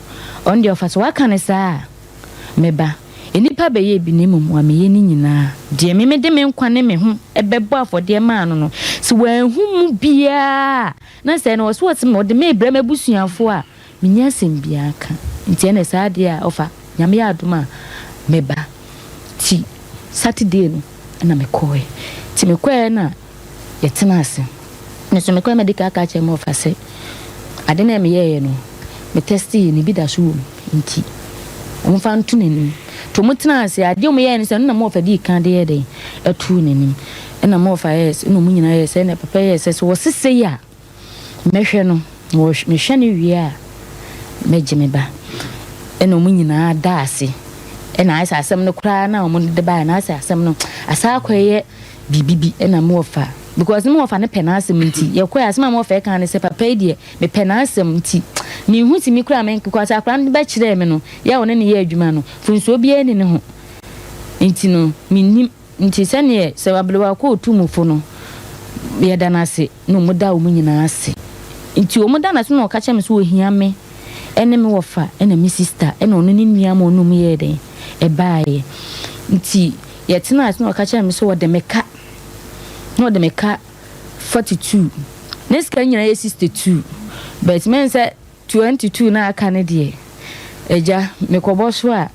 Ɔno deɛ ɔfa sɛ waka no saa a, mɛba. Nnipa bɛyɛ bi na mmom wammɛyɛ ne nyinaa. Deɛ me mede me nkwa ne me ho bɛbɔ afɔdeɛ maa no no, sɛ wanhu mu biara a, na sɛ ɛno ɔse ɔse ɔde me rebrɛ m'abusuafoɔ a, menni asɛm biara ka. Nti ɛnna saa deɛ a ɔfa, Nyame yɛ adom a, mɛba. Nti Saturday no na mekɔɔɛ. Nti mekɔɔɛ na yɛtenaa ase. Me nso mekɔɔɛ madi kan aka akyerɛ me wɔfa sɛ ade no a meyɛeɛ no, me tɛsteeɛ no ebi da so wɔ mu nti wɔmfa nto n'anim. Nti wɔtenaa ase, adeɛ a wɔyɛeɛ ne sɛ ɛno na me wɔfa dii kan de yɛɛ dɛn ɛtoo n'anim. Ɛna me wɔfa yɛɛ sɛ, ɛna wɔn nyinaa yɛɛ sɛ, ɛna papa yɛɛ sɛ, sɛ wɔse sei a, Mɛhwɛ no, na mehwɛ no wie a, mɛgye me ba. Ɛna wɔn nyinaa da ase. Ɛna ayɛ sɛ asɛm no koraa na wɔn de baeɛ no, ayɛ sɛ asɛm no asan akɔyɛ biribi bi. Ɛna me wɔfa, because me wɔfa no pɛ n'asɛm nti, yɛkɔɛ asɛm a me wɔfa ɛka ne sɛ, papa yi deɛ, mepɛ n'asɛm nti, menhu si me koraa me, because akwadaa no bɛkyerɛɛ me no, yɛ a ɔne no yɛ adwuma no, mfomsoɔ biara nni ne ho. Nti no, mennim. Nti sɛdeɛ sɛ aberewa kɔ otumufo no, yɛda no ase na wɔn da wɔn nyinaa ase. Nti wɔn da no ase na ɔka kyerɛ me sɛ ohia me ɛne me wɔfa ɛna me sista ɛna ɔno ne nua ma ɔne wɔn yɛɛ dɛn ɛbaeɛ. Nti yɛtenaa ase na ɔka kyerɛ me sɛ ɔde me ka na ɔde me ka 42 ne sika nyinaa yɛ 62 but mɛn sɛ 22 no a aka no deɛ, agya, mekɔbɔ so a,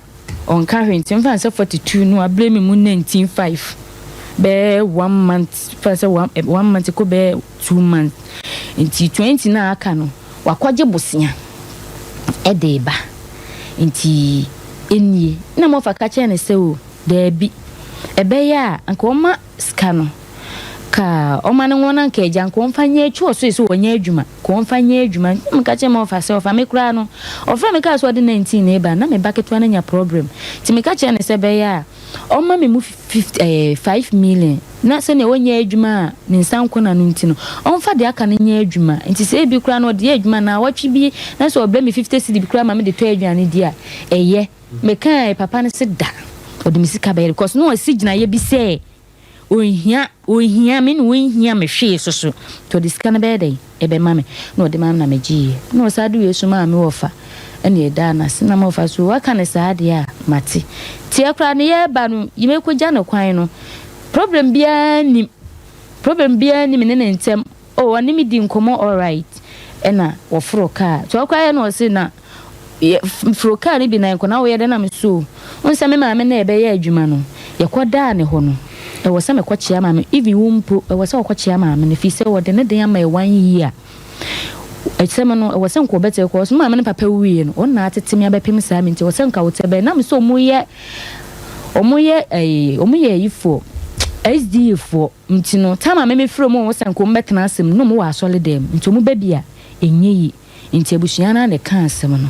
ɔnka hwee nti mfa no sɛ 42 no abrɛ me mu 19 5 bɛyɛ one month fa sɛ one, eh, one month kɔ bɛyɛ 2 months. Nti 20 no a aka no, wakɔgye bosea ɛde ba nti ɛnie. Na mɔfa ka kyerɛ no sɛ o daabi, ɛbɛyɛ a anka ɔma sika no ka ɔma no wɔn anka agya nka ɔmfa nyɛ atwi ɔso sɛ ɔnyɛ adwuma ka ɔmfa nyɛ adwuma. Nti meka kyerɛ ma ɔfa sɛ ɔfa me koraa no, ɔfrɛ me kaa sɛ ɔde 19 na ɛba na me ba ketewa no anya problem. Nti meka kyerɛ no sɛ ɛbɛyɛ a ɔma me mu 50, 5 million na sɛnea ɔnyɛ adwuma a ne nsa nko na no nti no, ɔmfa deɛ aka no nyɛ adwuma. Nti sɛ ebi koraa no ɔde yɛ adwuma na awɔtwe bi na sɛ ɔbrɛ me 50 cedi bi koraa ma me de tɔ aduane di a, ɛyɛ. Meka papa no sɛ da ɔde me sika bɛyɛ because na ɔsi gyinaeɛ bi sɛ ɔnhia ɔnhia me na ɔnhia me hwee so so nti ɔde sika no bɛyɛ dɛn ɛbɛma me. Na ɔde ma me na megyeeɛ na ɔsaa de wei so maa me wɔfa. Ɛna ɛdaa no ase na ma wɔfa so waka no saa deɛ a mate tiɛ koraa no yɛreba no yɛmɛkɔgya no kwan no, problem biara nim, problem biara nim ne ne ntɛm. Oh, ɔne me di nkɔmmɔ alright. Ɛna wɔforo kaa nti ɔkɔ ayɛ na ɔse na foro kaa no bi na nkɔ na woyɛ dɛ na me so n sɛ me maame na ɛbɛyɛ adwuma no, yɛkɔdaa ne hɔ no, ɛwɔ sɛ mekɔkyea maame. Even wo mpo, ɛwɔ sɛ wɔkɔkyea maame no fii sɛ wɔde ne den ama ɛ one year ɛsɛm no, ɛwɔ sɛ nka wɔbɛtɛ kɔ so. Maame no papa wuiɛ no, ɔno atete me abɛpem saa me nti ɛwɔ sɛ nka wotɛ bɛn na me sɛ ɔmo yɛ ɛyi, ɔmo yɛ ayifoɔ, SDA foɔ. Nti no time a meme frɛ ɔmo wɔ sɛ nka ɔmo bɛtena asɛm no, ɔmo wɔ asɔre dɛm nti ɔmo ba bi a ɛnyɛ yi. Nti abusua no na ɛka asɛm no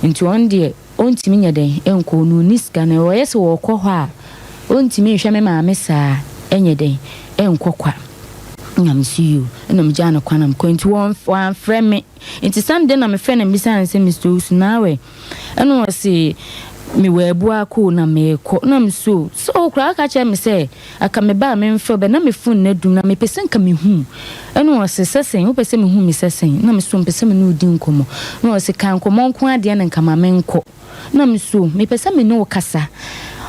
nti ɔno deɛ ɔntumi nyɛ dɛn ɛnkɔ no ni sika no ɔyɛ sɛ wɔkɔ hɔ a ɔntumi nhwɛ me maame saa ɛnyɛ dɛn ɛnkɔ kwa. Na me so yi o, ɛna megyaa no kwan na mekɔ. Nti wɔamfrɛ me. Nti Sunday na mefrɛ no, mbisa no sɛ, "Mr Owusu, naawɛ?" Ɛna ɔse mewɔ Abuakɔ na meekɔ. Na me so sɛ ɔkora aka kyerɛ me sɛ aka me ba a memfrɛ bɛ na me phone na dum na mepɛ sɛ nka mehu. Ɛna ɔse sɛ sɛn wopɛ sɛ mehu me sɛ sɛn? Na me so mpɛ sɛ me ne wo di nkɔmmɔ. Na ɔse ka nkɔmmɔ nko adeɛ na nka ma menkɔ. Na me so mepɛ sɛ me ne wo kasa.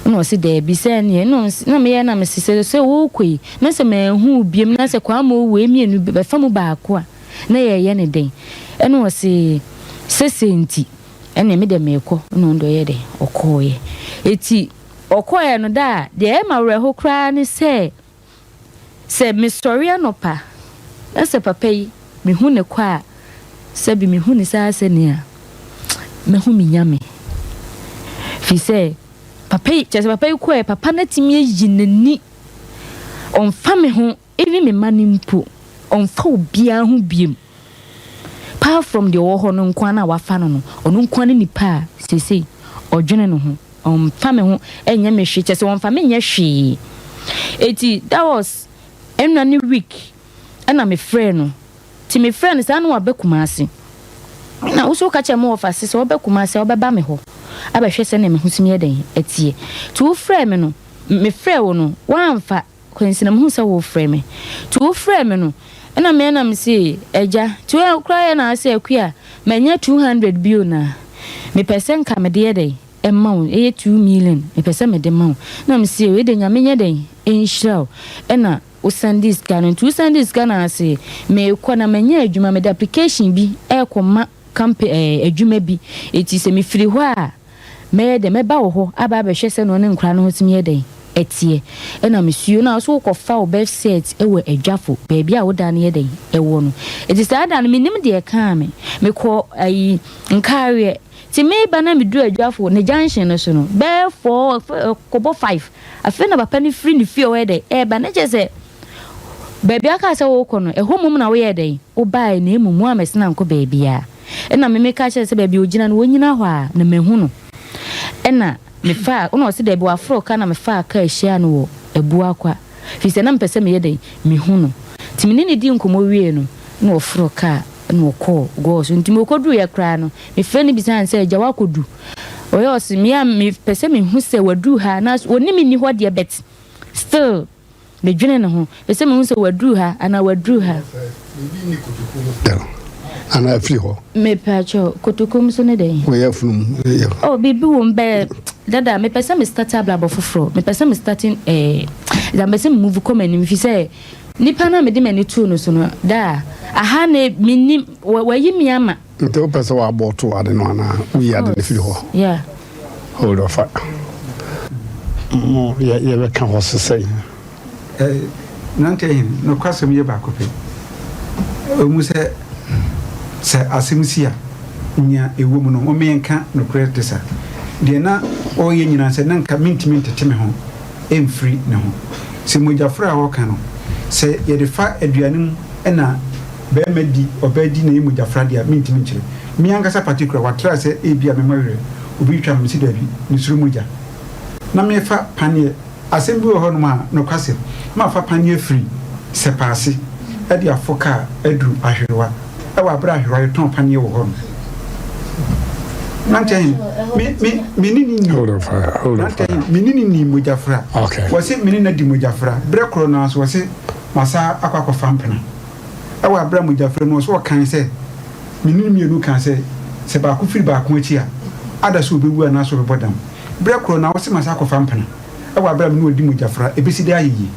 Na ɔse daabi sɛ neɛ na meyɛ na mese sɛ wokɔ yi na sɛ manhu wo biom na sɛ kwama owu mmienu bɛfa mu baako a na yɛyɛ ne den. Ɛna ɔse sese nti ɛne me dɛ meekɔ. Na ɔno deɛ ɔyɛ dɛ ɔkɔɔyɛ. Eti ɔkɔɔyɛ no da a deɛ ɛma werɛho koraa ne sɛ mesɔre anɔpa na sɛ papa yi mehu ne kɔ a, sɛbi mehu ne saa sɛ nea mehu me nyame fi sɛ papa yi kyerɛ sɛ papa yi kɔɛ, papa no atumi ayi n'ani, ɔmfa me ho, ɛne me ma no mpo ɔmfa obiara ho biem apart from deɛ ɔwɔ hɔ no nko na wafa no no, ɔno nko ne nipa a seesei ɔdwene ne ho. Ɔmfa me ho ɛnyɛ me hwee, kyerɛ sɛ ɔmfa me nyɛ hwee. Eti that was ɛnna ne week ɛna mefrɛ no. Nti mefrɛ no saa na waba Kumase na woso ka kyerɛ me wɔfa se sɛ wɔbɛ Kumase a wɔbɛba me hɔ abɛhwɛ sɛ ne me ho si yɛ dɛn ɛteɛ. Nti wofrɛ me no, mefrɛ wo no, woamfa. Kwansina mehu sɛ wofrɛ me. Nti wofrɛɛ me no ɛna me na mese agya nti wo koraa yɛ na ase Akua manya 200 bio na mepɛ sɛ nka mede yɛ dɛn ɛma wo ɛyɛ 2 million mepɛ sɛ mede ma wo. Na mese wei de Nyame nyɛ dɛn ɛnhyira wo. Ɛna wosan de sika no nti wosan de sika no ase meekɔ na manya adwuma mede application bi ɛɛkɔ ma kampe ɛɛ adwuma bi eti sɛ mefiri hɔ a mɛyɛ dɛn mɛba wɔ hɔ aba abɛhwɛ sɛ na ɔne nkora no ho tumi yɛ dɛn ɛteɛ. Ɛna mesuo na so wokɔfa wo birth cert ɛwɔ Adwafo baabi a woda no yɛ dɛn ɛwɔ no. Eti saa da no menim deɛ ɛkaa me, mekɔ ayi nkaareɛ nti meba na meduru Adwafo ne junction no so no bɛyɛ 4 kɔbɔ 5 afei na papa no firi ne fie ɔyɛ dɛn ɛɛba ne kyerɛ sɛ baabi aka sɛ wokɔ no ɛhɔ mom na woyɛ dɛn wobaeɛ na emu mu a mɛsena nkɔ baabiaa. Ɛna me meka kyerɛ sɛ baabi ogyina no wɔnyina hɔ a na mahu no. Ɛna mefaa ɔna ɔse daabi waforo ka na mefaa kaa ahyia no wɔ Abuakwa firi sɛ na mepɛ sɛ meyɛ dɛn mehu no. Nti mene ne di nkɔmmɔ wie no na ɔforo kaa na ɔkɔɔ gɔɔ so. Nti mekɔduruiɛ koraa no mefrɛ no bisaa no sɛ agya woakɔdu ɔyɛ ɔse me a mepɛ sɛ mehu sɛ waduru ha na ɔne me nni hɔ deɛ but still medwene ne ho pɛ sɛ mehu sɛ waduru ha anaa waduru ha. Anaa afiri hɔ. Mepɛ kotokom so ne dɛn. Wɔyɛ funum. Oh, biribi wɔ mu bɛɛ dada mepɛ sɛ me start abrabɔ foforɔ mepɛ sɛ me start mepɛ sɛ me move kɔ m'anim fi sɛ nipa no a mede m'ani too no so no daa aha ne menim wayi me ama. Nti wopɛ sɛ wɔabɔ to ade no anaa woyi ade no firi hɔ? Yeah. Hold off. Mo yɛbɛka hɔ sesɛn. Nante ahin nokwasɛm yɛ baako pɛ. Ɛwɔ sɛ sɛ asɛm si a nea ɛwɔ mu no wɔn yɛnka nokorɛ de sa. Deɛ na ɔreyɛ nyinaa sɛ na nka mentumi ntete me ho ɛmfiri ne ho. Sɛ mogyafra a wɔka no sɛ yɛde fa aduane mu ɛna bɛrima di ɔbaa di na ɛyɛ mogyafra deɛ a mentumi nkyerɛ. Me ankasa particular watra sɛ ebi a mema werɛ obi twa me si daabi mesuro mogya. Na mefa paneɛ asɛm bi wɔ hɔnom a nokwasɛm mafa paneɛ firi Sɛpaase ɛde afo kaa aduru Ahwerewa ɛwɔ abere Ahwerewa yɛtɔn paneɛ wɔ hɔ no. Nante ahin me me me ne ne ni nante ahin me ne ne ni mogyafra. Wɔse me ne na di mogyafra berɛ korɔ no so wɔse masa akɔ akɔfa mpena ɛwɔ abere a mogyafra mu wɔso ɔkan sɛ me ne mmienu kan sɛ sɛ baako firi baako akyi a ada so obɛwu anaasɛ ɔbɛbɔ dam berɛ korɔ na wɔse masa akɔfa mpena ɛwɔ abere a me ne ɔdi mogyafra ebesi de ayɛ yie.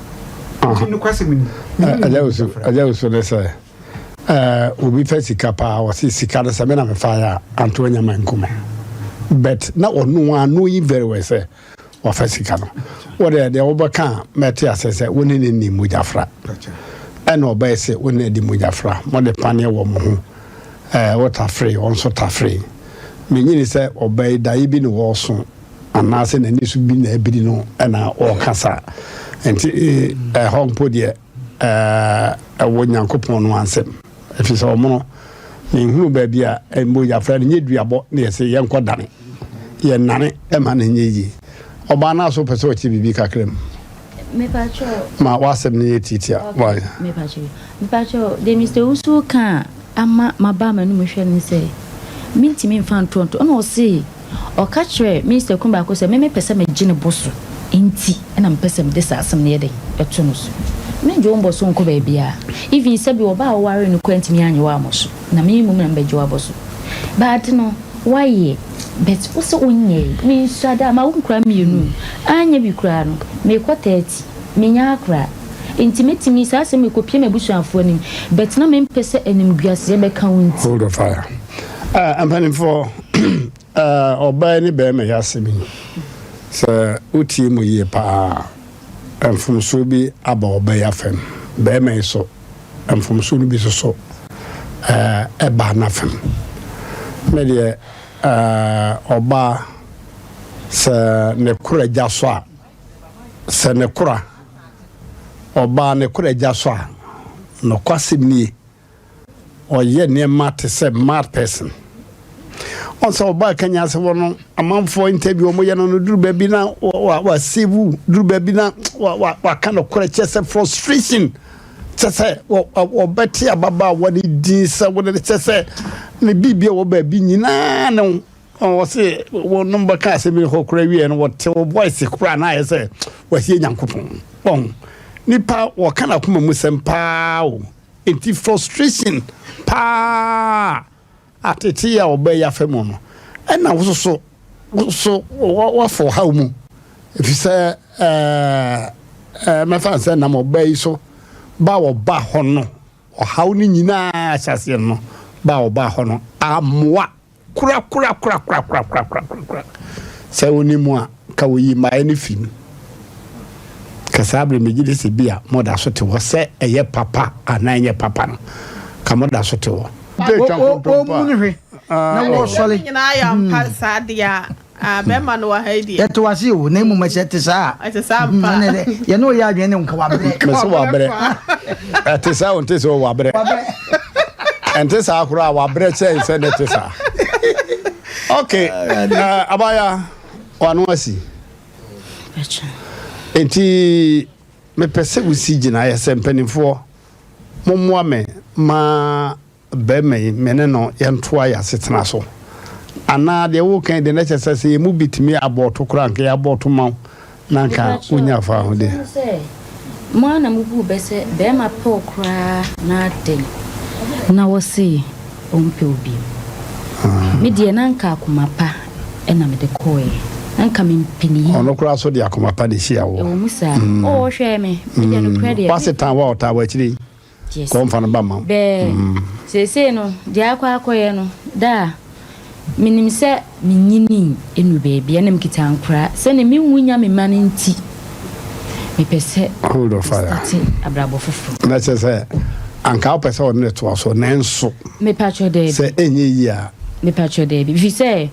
Nti nokwasɛm ni me ne ne di mogyafra. Agya Wusu ne sɛ obi fɛ sika paa wɔse sika no sɛ me na mefaeɛ a anto anya ma nkum but na ɔno a knowing very well sɛ wafa sika no wɔde deɛ wobɛka a mɛte asɛ sɛ wo ne ne ni mogyafra ɛna ɔbɛyɛ sɛ wo ne di mogyafra mode paneɛ wɔ mo ho wotafere ɔn nso tafere menyini sɛ ɔbɛyi daeɛ bi ne wɔɔso anaasɛ n'ani so bi na abiri no ɛna ɔɔka saa nti ɛhɔ mpo deɛ ɛwɔ Nyankopɔn no ansɛm ɛfiri sɛ ɔmo no menhunu baabi a mogyafra no nyɛ duabɔ na yɛsɛ yɛnkɔ dane yɛnane ɛma no nyɛ yie. Ɔbaa no aso pɛ sɛ ɔkyɛ biribi kakra mu ma w'asɛm no yɛ tiatia. Mepakyɛw de Mr. Wusu ka ama maba m'anom hwɛ ne sɛ mentumi mfa ntonto ɛna ɔse ɔka kyerɛ Mr. Kun baako sɛ me mepɛ sɛ megye ne bo so nti ɛna mepɛ sɛ mede saa asɛm no yɛ dɛn ɛto no so. Mengye wo mbɔ so nkɔ baabiaa even sɛ bi ɔbaa a wɔware no kora ntumi anyɛ wɔ amɔ so na me mmom na mbɛgye wɔ abɔ so baade no wayɛ but wo sɛ wonyɛ mensua da ma wo nkora mmienu anyɛ bi koraa no meekɔ 30 menya akora nti metumi saa asɛm mekɔpie m'abusuafoɔ anim but na mempɛ sɛ animguaseɛ bɛka wo nti. Hold of fire. Mpanimfoɔ ɔbaa ne bɛrima yɛ asɛm yi sɛ wotie mu yie paa mfomsoɔ bi aba ɔbaa yi afam bɛrima yi so mfomsoɔ no bi soso ɛba n'afam me deɛ ɔbaa sɛ ne kora gya so a sɛ ne kora ɔbaa ne kora gya so a nɔkwasɛm nie ɔyɛ nneɛma te sɛ mad person ɔn sɛ ɔbaa kanya sɛ wɔ no amanfoɔ interview ɔmo yɛ no no duru baabi na wa save duru baabi na waka no korɛ kyɛ sɛ frustration kyɛ sɛ ɔbɛte ababaawa ne din sɛ wɔde kyɛ sɛ ne biribi a wɔ baabi nyinaa ne ɔwɔ se wɔnom bɛka asɛm bi hɔ koraa wie no wɔte wɔ voice koraa na ayɛ sɛ wɔasie Nyankopɔn ɔn. Nipa wɔka n'akoma mu sɛm paa o. Nti frustration paa atete a ɔbaa yi afa mu no, ɛna wo soso wo so wafa ɔhaw mu. Ɛfiri sɛ ɛɛ mɛfa nsɛ nam ɔbaa yi so ba ɔba hɔ no, ɔhaw no nyinaa ahyɛseɛ no ba ɔba hɔ no amoa kora kora kora kora kora kora kora kora kora. Sɛ wonim a ka woyi mmaeɛ no fi mu ka saa berɛ, megye de sɛ bi a moda so te hɔ sɛ ɛyɛ papa anaa ɛnyɛ papa no, ka moda so te hɔ. Ɔmu no hwɛ na wɔsɔre. Nyinaa yɛ ampa saa deɛ a, bɛrima no wɔ ha yi deɛ. Yɛte wase o, na mmom ɛsɛ te saa. Ɛte saa mpa. Yɛne ɔyɛ adwene ne nka wabrɛ. Mese wabrɛ. Ɛte saa o, nte sɛ o, wabrɛ. Ɛnte saa koraa, wabrɛ kyɛn sɛ ne te saa. Ok, abaya wano asi. Nti mepɛ sɛ wosi gyinaeɛ sɛ mpanimfoɔ mommoa me ma bɛrima yi me ne no yɛntoa yɛ asetena so, anaa deɛ woka deɛ na kyerɛ sɛ sɛ yɛn mu bi tumi abɔɔto koraa, nka yɛabɔɔto ma wo na nka wonya fa ho deɛ. Sɛ mo a na mobuu bɛ sɛ bɛrima pɛw koraa na adɛn na wɔse ɔmpɛ wo bio. Me deɛ, na nka akoma pa ɛna mede kɔɔɛ, na nka mempɛ ne yie. Ɔno koraa so de akoma pa de hyia wo. Ɛwɔ mu saa, ɔhwɛ me, me deɛ, nokorɛ deɛ. Wase tan wa ɔtaa w'akyiri. Yes. Kɔmfa no ba ma wo. Bɛɛ seesei no deɛ akɔ akɔyɛ no da a menim sɛ menyini ɛnu baabi ɛna mekita nkora sɛne menwu nya me ma no, nti mepɛ sɛ Hold on fire. start abrabɔ foforɔ. Na kyerɛ sɛ anka wopɛ sɛ ɔne ne toa so, nanso Mepatwɛ daabi. Sɛ ɛnyɛ yie a. Mepatwɛ daabi, firi sɛ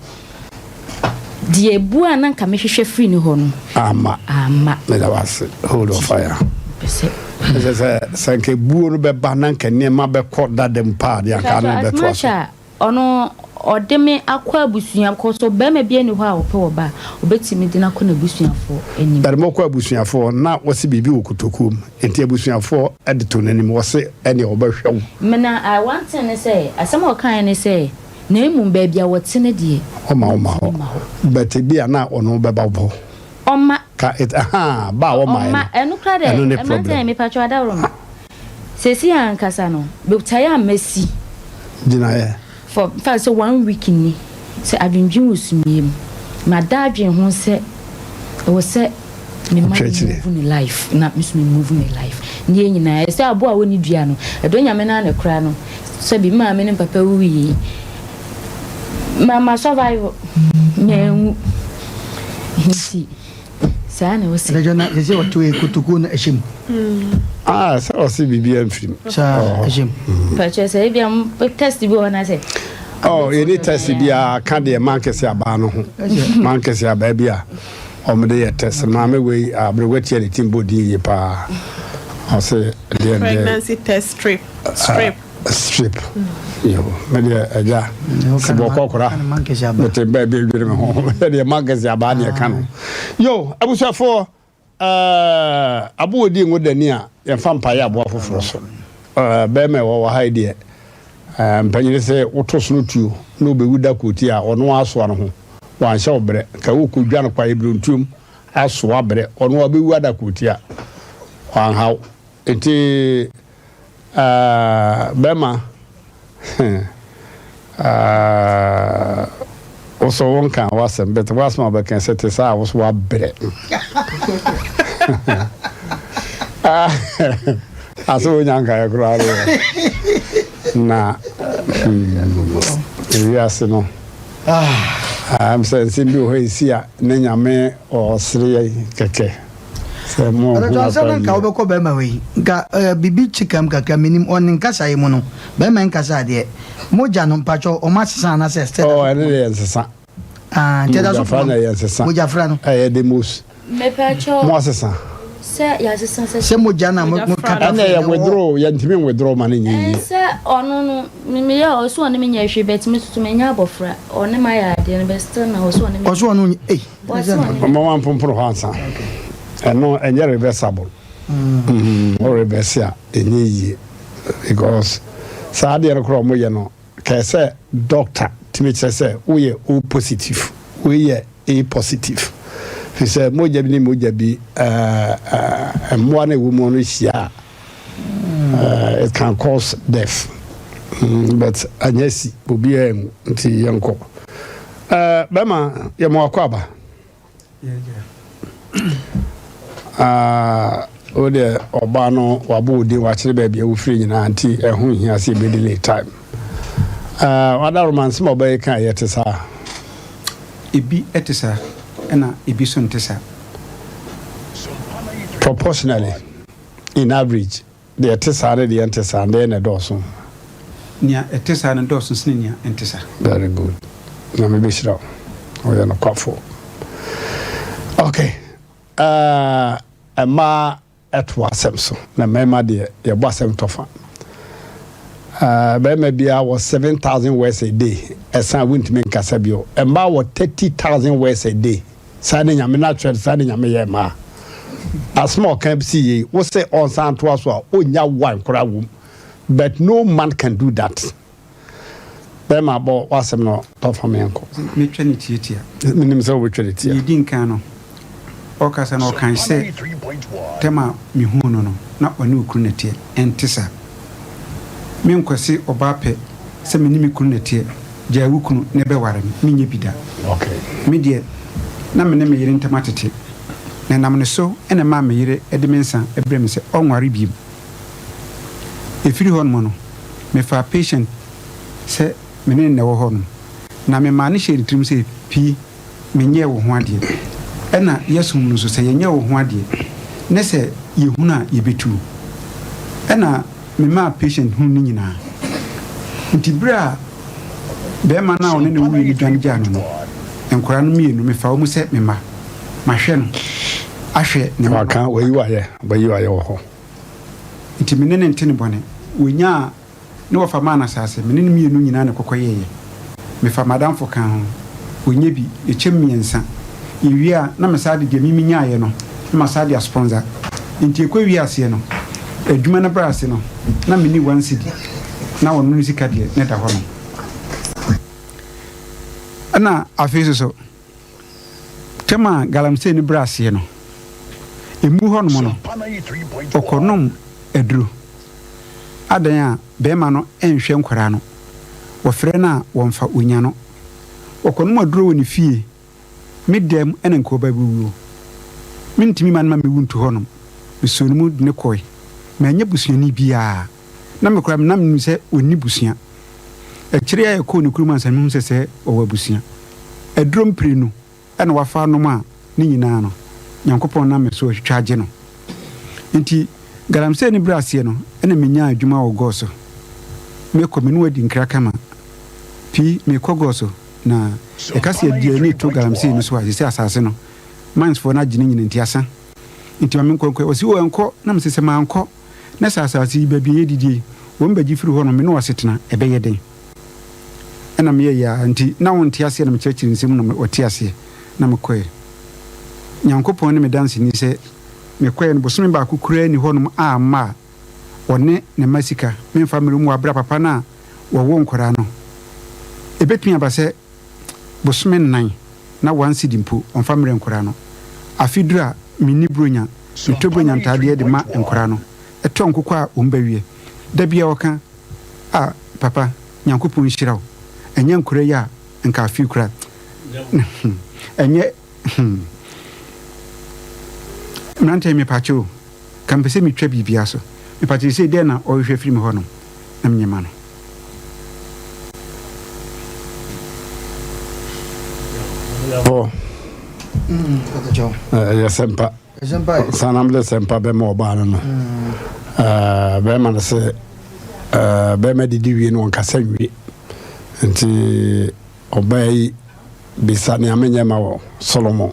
deɛ bu a na nka mehwehwɛ firi ne hɔ no ama ama. Meda wase, hold on fire. Pɛ sɛ ɛsɛ sɛ nka ebuo no bɛba na nka nneɛma bɛkɔ dada mu paa deɛ, anka ne as bɛtoa much so. A ɔno ɔde me akɔ abusua kɔ so, bɛrima bi ani hɔ a ɔpɛ wɔ ba a ɔbɛtumi de no akɔ n'abusuafoɔ anim. Bɛrɛ mɔkɔ abusuafoɔ na wɔsi biribi wɔ kotokuo mu, nti abusuafoɔ de to n'anim, wɔsi ɛnea ɔbɛhwɛ wo. Mena one thing ne sɛ, asɛm a ɔkaeɛ ne sɛ na mmom baabi a wɔte no deɛ ɔma wo ma hɔ. Ɔma hɔ. But bi a na ɔno bɛba wo hɔ. Ɔma. Ka it aha ba a wɔma ɔma no. Ɛno kora dɛ. Ɛno ne ɛma problem. Sɛ mepatwɛ adaworo no seesi ankasa no botaeɛ a masi gyinaeɛ for nfa sɛ one week ni sɛ adwendwen wɔ sumie mu, mada adwen ho sɛ ɛwɔ sɛ me ma Ɔtwerɛkyerɛ. move ne life na me so me move me life ne yɛn nyinaa. Ɛsɛ aboa a wɔni dua no ɛdɔ Nyame no ana kora no sɛbi me maame ne me papa wuyi ma ma survive manwu, nti saa na ɛwɔ sɛ Ɛdɛdɛ na sɛ ɔto kotokuo no ɛhyɛ mu. Ah, sɛ ɔse biribi amfiri mu. Saa ɛhyɛ mu. Pàtó sɛ ebi a test bi wɔ hɔ na sɛ Oh, yɛni test biara ka deɛ mankɛse abaa no ho, mankɛse abaa bi a ɔmode yɛ test. Maame wei aberewa tia ne tim bɔ din yie paa, ɔse deɛ deɛ Pregnancy test strip strip. Strip yo, medeɛ agya sɛ bɔkɔ kora mete baa bi adwene me ho deɛ mankɛse abaa deɛ ka no. Yo, abusuafoɔ, aboɔ di ngo dani a yɛmfa mpaeɛ aboa foforɔ so. Bɛrima ɛwɔ wɔ ha yi deɛ, mpanyini sɛ woto sono tuo na wobɛwu da kɔti a ɔno asoa no ho wanhyɛ wo berɛ ka wokɔdwa no kwaeɛ berɛntuom asoa berɛ ɔno wabɛwu ada kɔti a wanhaw. Nti bɛrima wosɔ wo nka w'asɛm bɛtɛ w'asɛm a wobɛka sɛ te saa a wo so wabrɛ asɛ wonya nkaeɛ koraa no na ewiase no sɛ nsɛm bi wɔ hɔ ɛsi a ne Nyame ɔsere yɛ kɛkɛ sɛ mo Ɛbɛtɔ sɛ na nka wobɛkɔ bɛrima wei nka biribi kyekam kakra. Menim ɔne nkasa yi mu no, bɛrima nkasa adeɛ mogya no mpakyɛ ɔma sesa anaasɛ still? Oh, ɛne deɛ nsesa. Ah, nti ɛda so. Mogyafra na ɛyɛ nsesa. Mogyafra no. Ɛyɛ the most mepɛkyɛw mo asesa. Sɛ yɛasesa sɛ sɛ mogya na mo Mogyafra kata. Ɛna ɛyɛ withdraw, yɛntumi withdraw ma no nyɛ yie. Sɛ ɔno no meyɛ ɔso ɔne me nyɛ hwee, bɛt me soso menya abɔfra, ɔne ma yɛ adeɛ no, bɛ still na ɔso ɔne me Ɔso ɔno ei. Ɔso ɔne ɔma wa mpomporo hɔ ansa, ɛno ɛnyɛ reversible. Wo reverse a ɛnyɛ yie, because saa adeɛ no koraa ɔmo yɛ no kɛɛ sɛ doctor tumi kyerɛ sɛ woyɛ O positive, wei yɛ A positive. Firi sɛ mogya bi ne mogya bi mmoa no ɛwɔ mu no hyia a, it can cause death. But anyɛ si obiara nwu nti yɛnkɔ. Bɛma yɛma wakɔ aba. Wo deɛ ɔbaa no wabɔ wo din wakyerɛ baabi a wofiri nyinaa nti ɛho nhia sɛ yɛbɛ delay time. Wada romance ma ɔbɛyɛ ka ɛyɛ te saa. Ebi te saa ɛna ebi so nte saa. Proportionally in average deɛ ɛte saa ne deɛ ɛnte saa deɛ na ɛdɔɔso. Nea ɛte saa no dɔɔso sene nea ɛnte saa. Very good. Nyame bɛhyira wo. Ɔyɛ nokwafo. Okay. Mmaa ɛto asɛm so na mmarima deɛ yɛbɔ asɛm tɔfa. Barima biara wɔ 7,000 words a day. Ɛsan wontumi nkasa bio. Mmaa wɔ 30,000 words a day. Saa ne Nyame natural, saa ne Nyame yɛ mmaa. Asɛm a ɔka si yei, wo sɛ ɔnsan toa so a, ɔnya one koraa wom. But no man can do that. Bɛrima bɔ w'asɛm no tɔfa me nkɔ. Metwa ne tiatia. Menim sɛ wobɛtwa ne tia. Deɛ ɛdi nkan no, ɔkasa no ɔkan sɛ tɛm a mehuu no no, na ɔne okunu na ɛteɛ. Ɛnte saa. Menkɔse ɔbaa pɛ sɛ me ne me kunu na ɛteɛ, gyae wo kunu na bɛware me. Menyɛ bi da. Okay. Me deɛ, na me ne me yere ntam atete, na ɛnam ne so na ɛmaa me yere de me nsa brɛɛ me sɛ ɔnware bio. Ɛfiri hɔnom no, mefaa patient sɛ me ne no na ɛwɔ hɔnom, na memaa no hyɛɛ ne tirim sɛ, Pii, menyɛɛ wo ho adeɛ. Ɛna yɛsom no nso, sɛ yɛnyɛɛ wo ho adeɛ, ne sɛ yɛhunu a, yɛbɛtu wo. Ɛna memaa patient hunu ne nyinaa. Nti berɛ a barima no a ɔne no wuiɛ no dwane gyaa no no, nkwadaa no mmienu, mefaa wɔn sɛ me mma. Mahwɛ no, ahwɛ ne mma no. Waka, wayi wo ayɛ, wayi wo ayɛ wɔ hɔ. Nti me ne no nte no bɔne. Wɔnyaa ne wɔfa maa no asase. Me ne no mmienu nyinaa na ɛkɔkɔyɛeɛ. Mefa m'adamfo kaa ho. Ɔnya bi, yɛkyɛm mmiɛnsa. Yɛwie a, na mesan de deɛ me menyaeɛ no, na masan de aspɔnsa. Nti ɛkɔwiee aseɛ no, adwuma no brɛɛ ase no, na menni one cedi. Na ɔno ne sika deɛ, na ɛda hɔnom. Ɛna afei nso so, tɛm a galamsey no brɛɛ aseɛ no, ɛmu hɔnom no, ɔkɔnom aduro. Adɛn a bɛɛma no nhwɛ nkwadaa no? Wɔfrɛ no a wɔmfa, wɔnya no. Wɔkɔnom aduro wɔ ne fie, me dɛm na nka ɔba bɛwuo. Mentumi ma no ma mewu nto hɔnom. Mesoo no mu de no kɔe. Mannya busuani biara. Na me koraa na menim sɛ ɔnni busua. Akyire a yɛkɔɔ ne kurom ansa na mehu sɛ sɛ ɔwɔ abusua. Aduro mprenu na wafa anom a ne nyinaa no, Nyankopɔn nam me so atwitwa agye no. Nti galamsey no berɛ aseɛ no na menyaa adwuma wɔ Gɔɔ so. Mekɔ, me ne wo adi nkra kama. Pi, mekɔ Gɔɔ so na yɛka sɛ yɛde ani reto galamsey no so a, seesei asase no, mines foɔ no agye ne nyina nti asa. Nti ma menkɔ nkɔ. Ɔse, o ɛnkɔ. Na mese, sɛ mankɔ na sɛ asase yi baabi a yɛdidie yi, wɔn bɛgye firi hɔ nom, me ne wo asetena, ɛbɛyɛ dɛn? Ɛna meyɛeɛ ara nti na wonte aseɛ na mekyerɛkyerɛ nsɛm mu na wɔte aseɛ na mekɔeɛ. Nyankopɔn ne me danseni sɛ mekɔeɛ no bosome baako koraa nni hɔnom a mma a ɔne ne mma sika memfa mmerɛ mu wɔ aberɛ a papa no a wɔwo nkwadaa no ɛbɛtumi aba sɛ bosome nnan na one cedi mpo ɔmfa mmerɛ nkwadaa no. Afe duru a menni buronya metɔ buronya ntaadeɛ de ma nkwadaa no ɛtɔ nkokɔ a wɔn bɛweɛ. Da biara ɔka Ah papa Nyankopɔn nhyira wo ɛnyɛ nkora yi a nka afei kora hmm ɛnyɛ hmm mmeranteɛ mepaakyɛ o ka mepɛ sɛ metwa biribia so mepaakyɛ sɛ dɛn na ɔhwehwɛ firi me hɔ nom na menyɛ ma no. Ɛyɛ sɛmpa. Sanam de sɛmpa bɛma ɔbaa no no. Bɛrima no sɛ bɛrima didi wie no ɔnkasa nwie. Nti ɔbaa yi bisa nea menyɛ ma wɔ Solomon.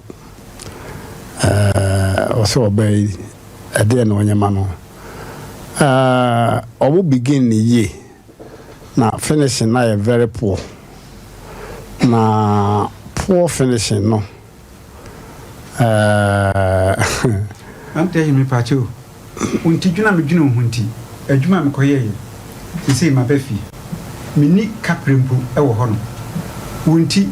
Ɔsɛ ɔbaa yi ɛdeɛ na ɔnyɛ ma no. Ɔmo begin ne yie na finishing na yɛ very poor. Na poor finishing no. Ɛɛɛ. Mantɛyi mepaakyɛw o, wo nti dwene a medwene wo ho nti, adwuma a mekɔyɛeɛ, seesei maba fie. Menni kaprɛ mpo wɔ hɔnom. Wo nti,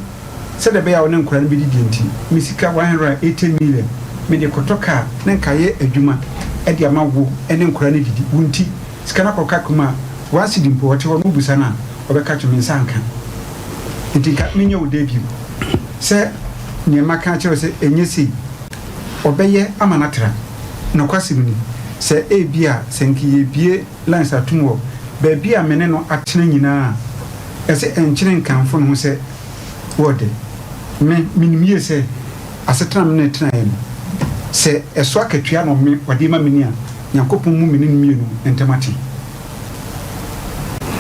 Sɛdeɛ ɛbɛyɛ a wo ne nkwadaa no bɛdidie nti, me sika 180 million, mede kɔtɔ kaa na nka ayɛ adwuma de ama wo ne nkwadaa no adidi. Wo nti, sika no akɔka kuma a, one cedi mpo, ɔte hɔ no wobisa no a, ɔbɛka kyerɛ me nsa anka. Nti nka menyɛ wo dɛ bio sɛ deɛ maka akyerɛ wo sɛ ɛnyɛ sei. Ɔbɛyɛ ama no atra. Nokwasɛm ni, sɛ ebia sɛ nka yɛrebue lines atom wɔ baabi a me ne no atena nyinaa a, ɛsɛ ɛnkyene nkamfo ne ho sɛ wɔ de. Me, menim yie sɛ asetena a me ne no tenaeɛ no, sɛ ɛso akatua na ɔme ɔde rema me ni a, Nyankopɔn mmu me ne no mmienu ntam aten.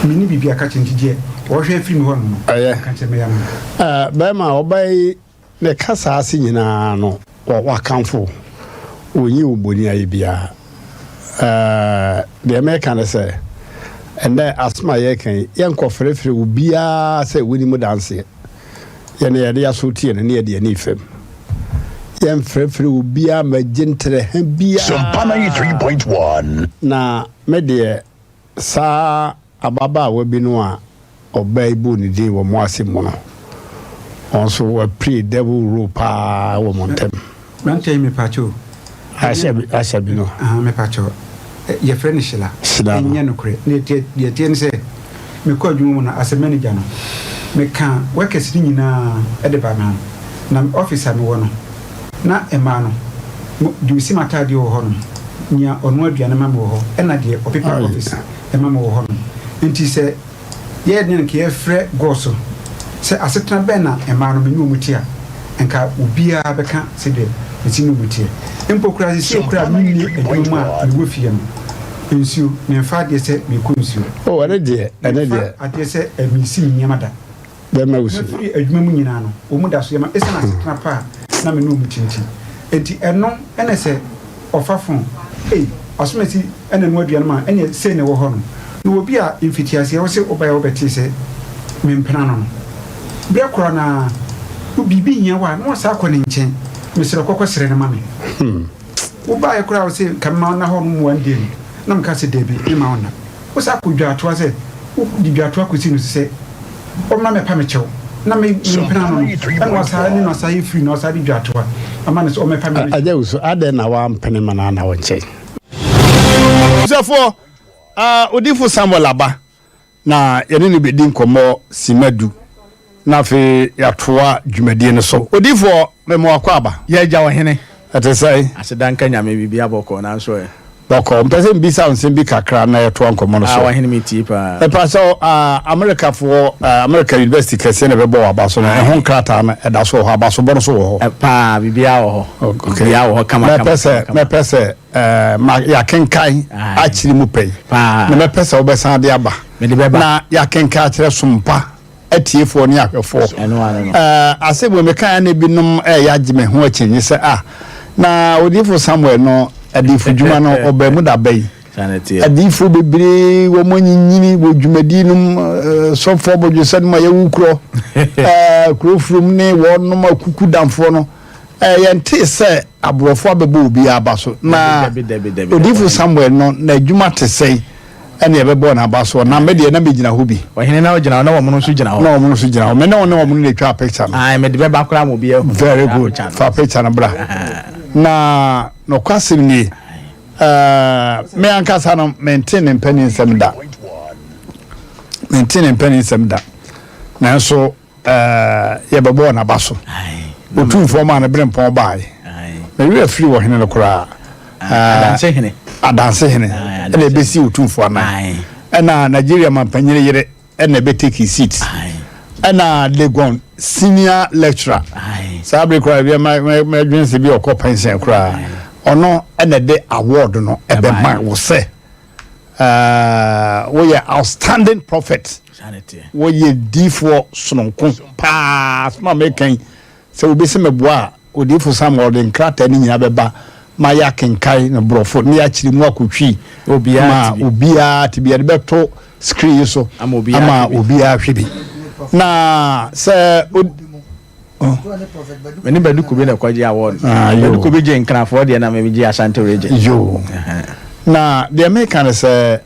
Menni biribi aka kyerɛ nti deɛ ɔhwɛ afiri me hɔ nom no, Ɛyɛ. ɔka kyerɛ me ama no. Ɛɛ, bɛrima a ɔbaa yi ne kasa ase nyinaa no, wɔ, wakamfo wo. Ɔnyi wo boni ayɛ biara. Ɛɛ, deɛ meka ne sɛ, ɛnnɛ asɛm a yɛreka yi, yɛnkɔfrɛfrɛ obiara sɛ wɔnni mu danseɛ. Yɛn yɛde yɛn aso tie no ne yɛde yɛn ani fam. Yɛmfrɛfrɛ obiara ma gye ntrɛha biara. Sompa 93.1. Na me deɛ, saa ababaawa bi no a ɔbaa yi bɔɔ ne din wɔ mo asɛm mu no, ɔno nso wa play devil role paa wɔ mo ntɛm. Mmeranteɛ yi mepakyɛ o. Ahyɛ bi ahyɛ bi no. Ahaa mepakyɛ o. Yɛfrɛ no Sheila. Sheila no. Ɛnyɛ nokorɛ. Ne deɛ deɛ ɛteɛ ne sɛ mekɔ adwuma mu no as a manager no meka workers no nyinaa de ba me ho. Na me office a mewɔ no na mmaa no mo deɛ ɔsi m'ataadeɛ wɔ hɔ nom, nea ɔnoa aduane ma me wɔ hɔ ɛna deɛ ɔpepa office ma me wɔ hɔ nom. Nti sɛ Yɛyɛ dɛn na nka yɛfrɛ God so sɛ asetena bɛn na mmaa no me ne wɔn te a, nka obiara bɛka sɛdeɛ mesi ne wɔn teɛ. Mpo koraa seesei koraa a menni adwuma mu a mewɔ fie no, nsuo, memfa adeɛ sɛ merekɔ nsuo. Oh, ɛno deɛ, ɛno Memfa deɛ. adeɛ sɛ meresi me nneɛma da. Bɛma wo su. Mafiri adwuma mu nyinaa no, wɔn da so yɛ ma esiane asetena pa a na me ne wɔn te nti. Enti ɛno na sɛ ɔfa fon, ei, asomasi na ɛnoa aduane ma a, ɛnneɛ sei na ɛwɔ hɔ no. Mewɔ obi a mfitiaseɛ wo se wobaeɛ a wobɛtee sɛ mempena no no. Berɛ korɔ no ara, wo biribi hia wo a, na woasan akɔ ne nkyɛn, mesrɛ wo kɔ kɔsrɛ no ma me. Wobaeɛ koraa a wo se nka mema wo nna hɔ nom one day no, na meka sɛ dabi, memma wo nna. Wosan kɔ dwaatoa sɛ wode dwaatoa kɔsi no so sɛ ɔmmra mmɛpa me kyɛw na me mempena no no, ɛna wasan ne no asan ayɛ free na wasan de dwaatoa ama no sɛ ɔmmɛpa me kyɛw. Agya Wusu, adɛn na woampene ma no anna wo nkyɛn? Abusuafoɔ, Odiyifo Samuel aba, na yɛne no bɛdi nkɔmmɔ simma du, na afei yɛatoa dwumadie no so. Odiyifoɔ, mema wo akwaaba. Yɛ agya ɔhene. Ɛte sɛn? Aseda nka Nyame, biribiara bɔkɔɔ, nanso ɛ? Bɔkɔɔ. Mepɛ sɛ mebisa wo nsɛm bi kakra na yɛtoa nkɔmmɔ no so. Ah, ɔhene metie paa. Mepa sɛ, ah, Amerikafoɔ, ah, Amerika University kɛseɛ na ɛbɛbɔ wɔ aba so no, ɛho nkrataa no ɛda so wɔ hɔ, abasobɔ no so wɔ hɔ? Paa, biribiara wɔ hɔ. Okay. Biribiara wɔ hɔ kama kama. Mɛpɛ sɛ, mɛpɛ sɛ, eh, ma yɛakenkan akyiri mu pɛn. Paa. Na mɛpɛ sɛ wobɛsan de aba. Mede bɛba. Na yɛakenkan akyerɛ sompa atiefoɔ ne ahwɛfoɔ. Ɛno ano no. Eh, asɛm wei mekaeɛ na ebinom ɛreyɛ agye me ho akyinnye sɛ, ah, na odiyifo Samuel no adiyifo dwuma no ɔbaa mu da bɛn? Saa na ɛteɛ. Adiyifo bebree wɔn anyinyini wɔ dwumadi nom, eh, sɔfoɔ abɔdwesɛ nom a yɛwu korɔ, eh, kuro furom ne wɔnom akuku damfoɔ no. Eh, yɛntee sɛ aborɔfo abɛbɔ obiara aba so. Na odiyifo Samuel no, n'adwuma te sɛn ɛne ɛbɛbɔɔ n'aba soɔ? Na me deɛ, na megyina hɔ bi. Ɔhene na ɔgyina hɔ, na wɔn nso gyina hɔ. Na wɔn nso gyina hɔ. Me ne wo ne wɔn na etwaa picture no. Ae, mede bɛba koraa ma obiara ahu. Very good. Fa picture no bra. Na nokwasɛm nie, eh, me ankasa no, mente ne mpanin nsɛm da. Mente ne mpanin nsɛm da. Nanso, yɛbɛbɔɔ n'aba so. Otumfoɔ maa no berempɔn baeɛ. Me werɛ afiri ɔhene no koraa. Adanse hene. Adanse hene ɛna ɛbɛsi otumfoɔ anan. Ɛna Nigeria mampanyini yere ɛna ɛbɛteki seat. Ɛna Legon senior lecturer. Saa bere koraa bi mɛdwene sɛ bi ɔkɔ pension koraa. Ɔno ɛna ɛde award no ɛbɛma wo sɛ woyɛ outstanding prophet. Wɔyɛ diifoɔ sononko paa. Asɛm a meka yi, sɛ obi se meboa a, Odiyifoɔ Samuel de nkrataa no nyinaa bɛba ma yɛakenkan no borɔfo na yɛakyerɛ mu akɔ Twi ma obiara te bi. Yɛde bɛto screen yi so ama obiara ahwɛ bi. Na sɛ Me ne Badu Kube na ɛkɔgye award. Ah, Badu Kube gye Nkrafoɔ deɛ na me gye Ashanti region. Yoo. Na deɛ meka ne sɛ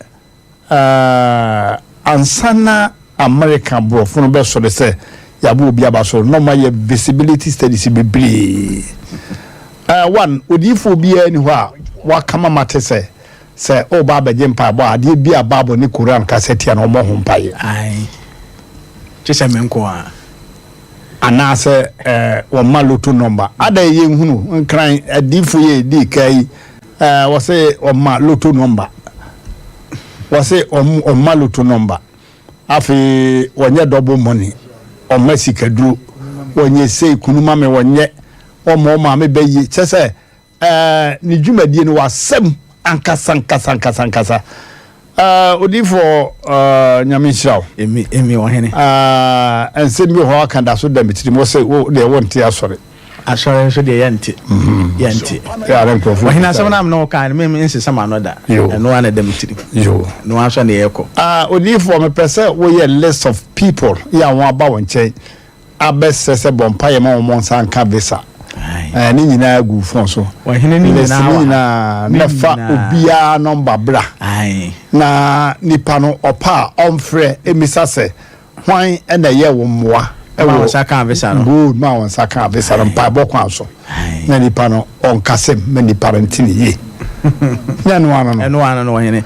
Ansa na Amerika Borɔfo no bɛsɔre sɛ yɛabɔ obi aba so na ɔma yɛ visibility studies bebree. One, odiyifoɔ biara ni hɔ a wakama mate sɛ sɛ ɔba abɛgye mpaebɔ a, adeɛ bi a Bible ne Koran kasa tia no, ɔmmɔ ho mpaeɛ. Ae. Kye sɛ me nko a. Anaasɛ wɔma lotto number. Ada yɛ nhunu Nkran adiyifoɔ yɛ ɛdii ka yi, wɔse ɔma lotto number. Wɔse ɔma lotto number. Afei wɔnyɛ double money, ɔma sikaduro, wɔnyɛ sei kunu ma me, wɔnyɛ ɔma ɔmaame bɛyie. Kyɛ sɛ ne dwumadie no wasɛm ankasa ankasa ankasa ankasa. Odiyifoɔ, Nyame nhyira wo. Emi emi ɔhene. Nsɛm bi wɔ hɔ aka da so da me tirim, wɔ sɛ wo deɛ wonte asɔre. Asɔre nso deɛ yɛnte yɛnte. Yɛ ara nkurɔfoɔ Ɔhene bisa asɛm yɛ. no a me ne wo kaa no me me nsesa m'ano da. Yo. Ɛno ara na ɛda me tirim. Yo. Ɛno ara nso na yɛkɔ. Odiyifoɔ, mepɛ sɛ woyɛ list of people yɛ a wɔn aba wo nkyɛn abɛsrɛ sɛ bɔ mpaeɛ ma wɔn nsa nka visa. Ne nyinaa gu phone so. Ɔhene ne List nyinaa ne wɔ ha. nyinaa Ne na fa nyinaa. obiara number bra. Ae. Na nipa no ɔpɛ a ɔmfrɛ mmisa sɛ hwan na ɛyɛ wo mmoa Ma wɔ wɔn nsa kaa visa no. Good, ma wɔn nsa kaa visa no mpaebɔ kwan so. Ae. Na nipa no ɔnkasɛm ma nipa no nte ne yie. Nyɛ ɛno ano no. Ɛno ano no ɔhene.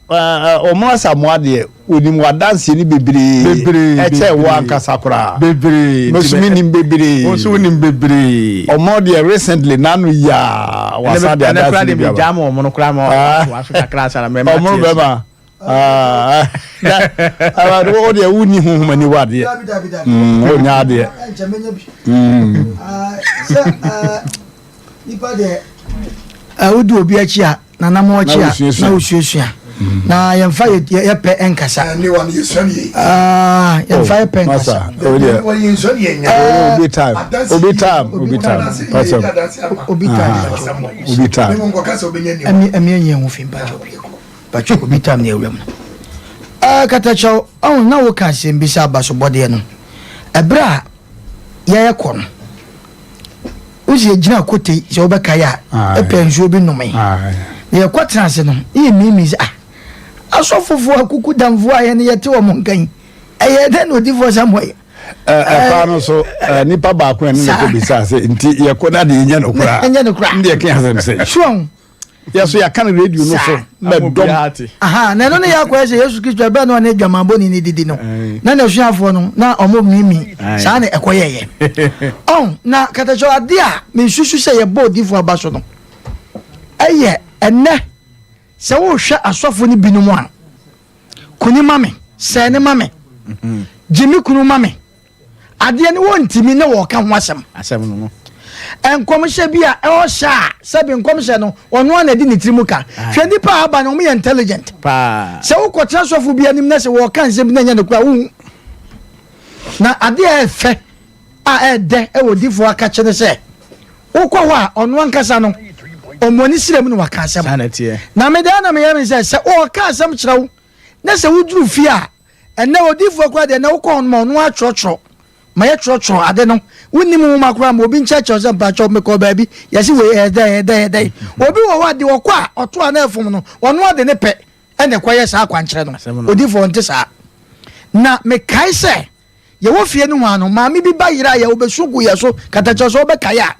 Ɔmo Asamoah deɛ onim w'adanseɛ no bebree Bebree, ɛkyɛn wo bebree. ankasa koraa. Bebree. Me nso menim bebree. Wo nso wonim bebree. Ɔmo deɛ recently n'ano yaa wasan de Ɛnɛ koraa adanseɛ deɛ no bi aba. megyaa ma ɔmo no koraa ma Ah. ɔtoa so kakra ansa na mɛma Ɔmo te ase. bɛma. Ah, na awurade wo deɛ wonni honhom aniwa adeɛ. Dabi, dabi, dabi. Wonnya adeɛ. Ɛnkyɛ menya bi. Ah, sɛ eh, nipa deɛ eh, wodi obi akyi a nanam akyi a na wosuasua na yɛmfa yɛpɛ nkasa yɛmfa yɛpɛ nkasa obi time obi time obi time obi time obi time ɛmi ɛmi ɛnyɛ ho fi mpakyɛ obi mpakyɛ obi time ne awuram no ɛɛ katakyɛw ɔn na woka asɛm bi sɛ abasobɔdeɛ no ɛberɛ a yɛyɛ kɔ no Wosi yɛgyina kotei sɛ wobɛkae a, ɛpɛ nsuo bi nomee. Na yɛkɔtena ase no, na yɛmiimii sɛ, ah, asɔfofoɔ akukudamfoɔ a yɛne yɛte wɔn nka yi, ɛyɛɛ dɛn na odiyifoɔ Samuel yi? Ɛkwan no so, nipa baako a ɛne no kɔbisaa sɛ, nti yɛkɔ na deɛ ɛnyɛ no koraa? Ɛnyɛ no koraa. Ndeɛ ɛka asɛm sɛ. Sure. Yɛ so yɛaka no radio no so mɛdɔm. Aha, na ɛno ne yɛ akɔyɛ sɛ Yesu Kristo ɛberɛ na ɔne adwamanbɔni no didi no, na n'asuafoɔ no na ɔmo miimi saa na ɛkɔyɛyɛ. Ɔn, na katakyɛ adeɛ a mensusu sɛ yɛbɔ odifoɔ aba so no ɛyɛ ɛnɛ sɛ wohwɛ asɔfo no binom a, kuni ma me, sɛɛ ne ma me, gye me kunu ma me, Adeɛ no wɔntumi ne wɔka ho asɛm. Asɛm no no. Nkɔmhyɛ bi a ɔhyɛ a sɛbi nkɔmhyɛ no ɔno ara na ɛde ne tiri mu ka. Hwɛ nnipa a aba no wɔn yɛ intelligent. Paa. Sɛ wokɔtena sɔfo bi anim na sɛ wɔka nsɛm bi na ɛnyɛ nokorɛ a wohu. Na adeɛ a ɛfɛ a ɛɛdɛ ɛwɔ difoɔ akakye ne sɛ wokɔ hɔ a ɔno ankasa no ɔmmɔ ne srɛ mu na waka asɛm. Saa na ɛteɛ. Na me deɛ na meyɛ me sɛ sɛ ɔɔka asɛm kyerɛ wo na sɛ woduru fie a Ɛnnɛ odiyifoɔ koraa deɛ ɛnnɛ wokɔ hɔ no ma ɔno ara twerɛtwerɛ ma yɛtwerɛtwerɛ ade no wonnim nwoma koraa ma obi nkyerɛkyerɛ sɛ mpakyɛw mekɔɔ baabi yɛse wei ɛyɛ dɛn ɛyɛ dɛn ɛyɛ dɛn obi wɔ hɔ a deɛ ɔkɔ a ɔto a na ɛfom no ɔno ara de ne pɛ ɛna ɛkɔyɛ saa akwankyerɛ no odiyifoɔ nte saa na mekae sɛ yɛwɔ fie no hɔ ano maame bi ba yera yɛ ɔbɛsu gu yɛ so katakyɛ sɛ ɔbɛkae a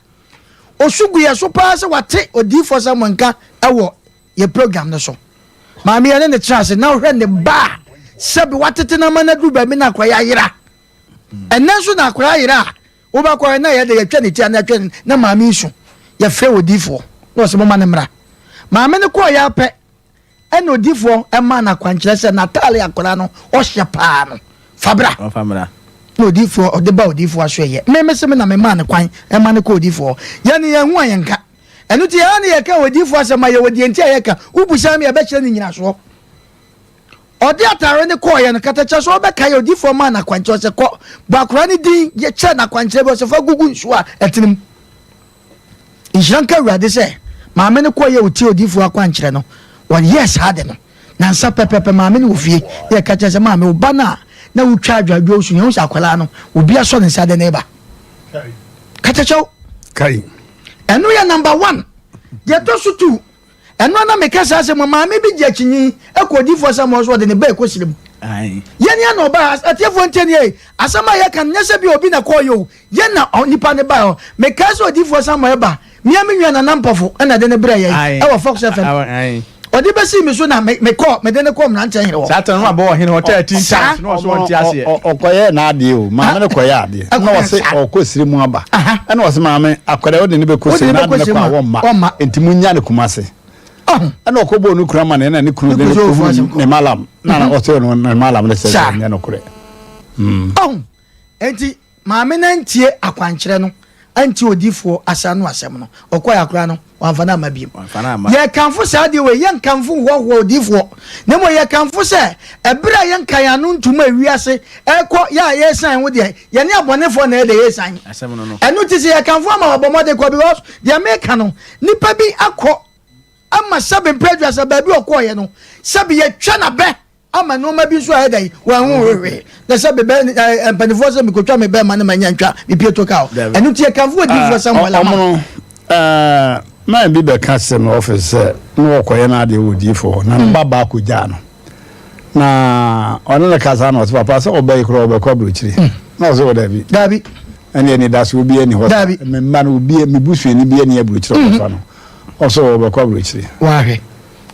ɔsu gu yɛ so paa sɛ wate odiyifoɔ Samuel nka ɛwɔ yɛ program no so. Maame yɛne ne tena ase na ɔhwɛ ne ba a sɛbi watete no ama no aduru baabi na akwadaa ayera. Ɛnɛ nso na akwadaa ayera a wobɛkɔ na yɛde yɛtwa ne ti ana yɛtwa ne na maame yi so yɛfrɛ odiifoɔ na ɔsɛ moma no mmra. Maame no kɔɔ yɛ apɛ ɛna odiifoɔ ɛma no akwankyerɛ sɛ n'ataale akwadaa no ɔhyɛ paa no fa bra. Na odiifoɔ ɔde ba odiifoɔ aso ɛyɛ me me se me na me maa no kwan ɛma no kɔ odiifoɔ yɛne yɛn ho a yɛnka. Ɛno nti, yɛn a na yɛka odiyifoɔ asɛm a, yɛwɔ deɛ nti a yɛka. Wobisa me a, yɛbɛkyerɛ no nnyinasoɔ. Ɔde atare no kɔeɛ no, katakyɛ so ɔbɛkae odiyifoɔ maa no akwankyerɛ, ɔsɛ kɔ, bɔ akwadaa no din, kyerɛ no akwankyerɛ bi, ɔsɛ fa gugu nsuo a ɛtene mu. Nhyira nka Awurade sɛ maame no kɔeɛ a ɔtie odiyifoɔ akwankyerɛ no, wɔyɛɛ saa ade no. Nansa pɛpɛpɛ maame no wɔ fie na yɛka kyerɛ sɛ maame wo ba no a na wotwa adwadwo so yɛhu sɛ akwadaa no obi asɔ ne nsa de ne ba. Katakyɛw. Kai. Ɛno yɛ number one. Deɛ ɛtɔ so two, ɛno na meka saa asɛm maame bi gye akyinyi ɛkɔ odiifoɔ Samuel so ɔde ne ba ɛkɔ srem. Yɛn ya na ɔbaa atiefoɔ ntie nie asɛm a yɛka no nyɛ sɛ bi obi na kɔɔ yɛ o yɛn na nipa ne baa hɔ mekae sɛ odiifoɔ Samuel ba mea me nua Nana Mpɔfo ɛna de ne brɛ yɛn ɛwɔ Fox FM ɔde bɛsii me so na mekɔ mede ne kɔ mmeranteɛ hene hɔ. Saa tɛn no abɔ ɔhene hɔ 13 times na ɔso ɔnte aseɛ. Ɔkɔyɛ n'adeɛ o maame no kɔyɛ adeɛ na ɔse ɔkɔ siri mu aba ɛna ɔse maame akwadaa wode ne bɛkɔ siri na ade ne kɔ a wɔmma nti munya ne Kumase. Ɛna ɔkɔbɔɔ ne kunu amanneɛ na ne kunu de no kɔhuu ne malam na mhm. ɔsɛ no ne malam no sɛ ɛnyɛ nokorɛ. Ɔho enti maame no antie akwankyerɛ no antie odifoɔ asa no asɛm no ɔkɔɛ akora no wamfa no amma biom. Yɛkamfo saa deɛ wei yɛnkamfo nhoahoa odifoɔ na mmom yɛkamfo sɛ ɛberɛ a yɛnka yɛn ano ntom a wiase ɛkɔ yɛ a yɛresan ho deɛ yɛne abɔnefoɔ na ɛde yɛresan ɛno ti sɛ yɛkamfo ama wɔbɔ mmɔden kɔ because deɛ meka no nipa bi akɔ ama sɛbe mprɛ aduasa baabi ɔkɔɔyɛ no sɛbe yɛtwa n'abɛ ama nneɛma bi nso a ɛda yi wɔn ho hwehwɛ na sɛbe bɛ ɛ mpanimfoɔ sɛ mekotwa me bɛrima no ma nya ntwa mepie to ka o ɛno nti yɛkamfo adiyifoɔ Samuel ama ɔmono ɛɛ man bi bɛka sɛ me ɔfis sɛ na wɔkɔyɛ no adeɛ wɔ diyifoɔ hɔ na ne ba baa kɔgyaa no na ɔne no kasa na ɔsɛ papa sɛ ɔba yi koraa ɔbɛkɔ aburokyire hmm. na ɔsɛ wɔ daabi daabi ɛne anidasoɔ bi ani hɔ daabi me mma no obi me busuani bi ani aburokyire hmm. ɔbɛfa no ɔsɛ ɔbɛkɔ aburokyire wahwɛ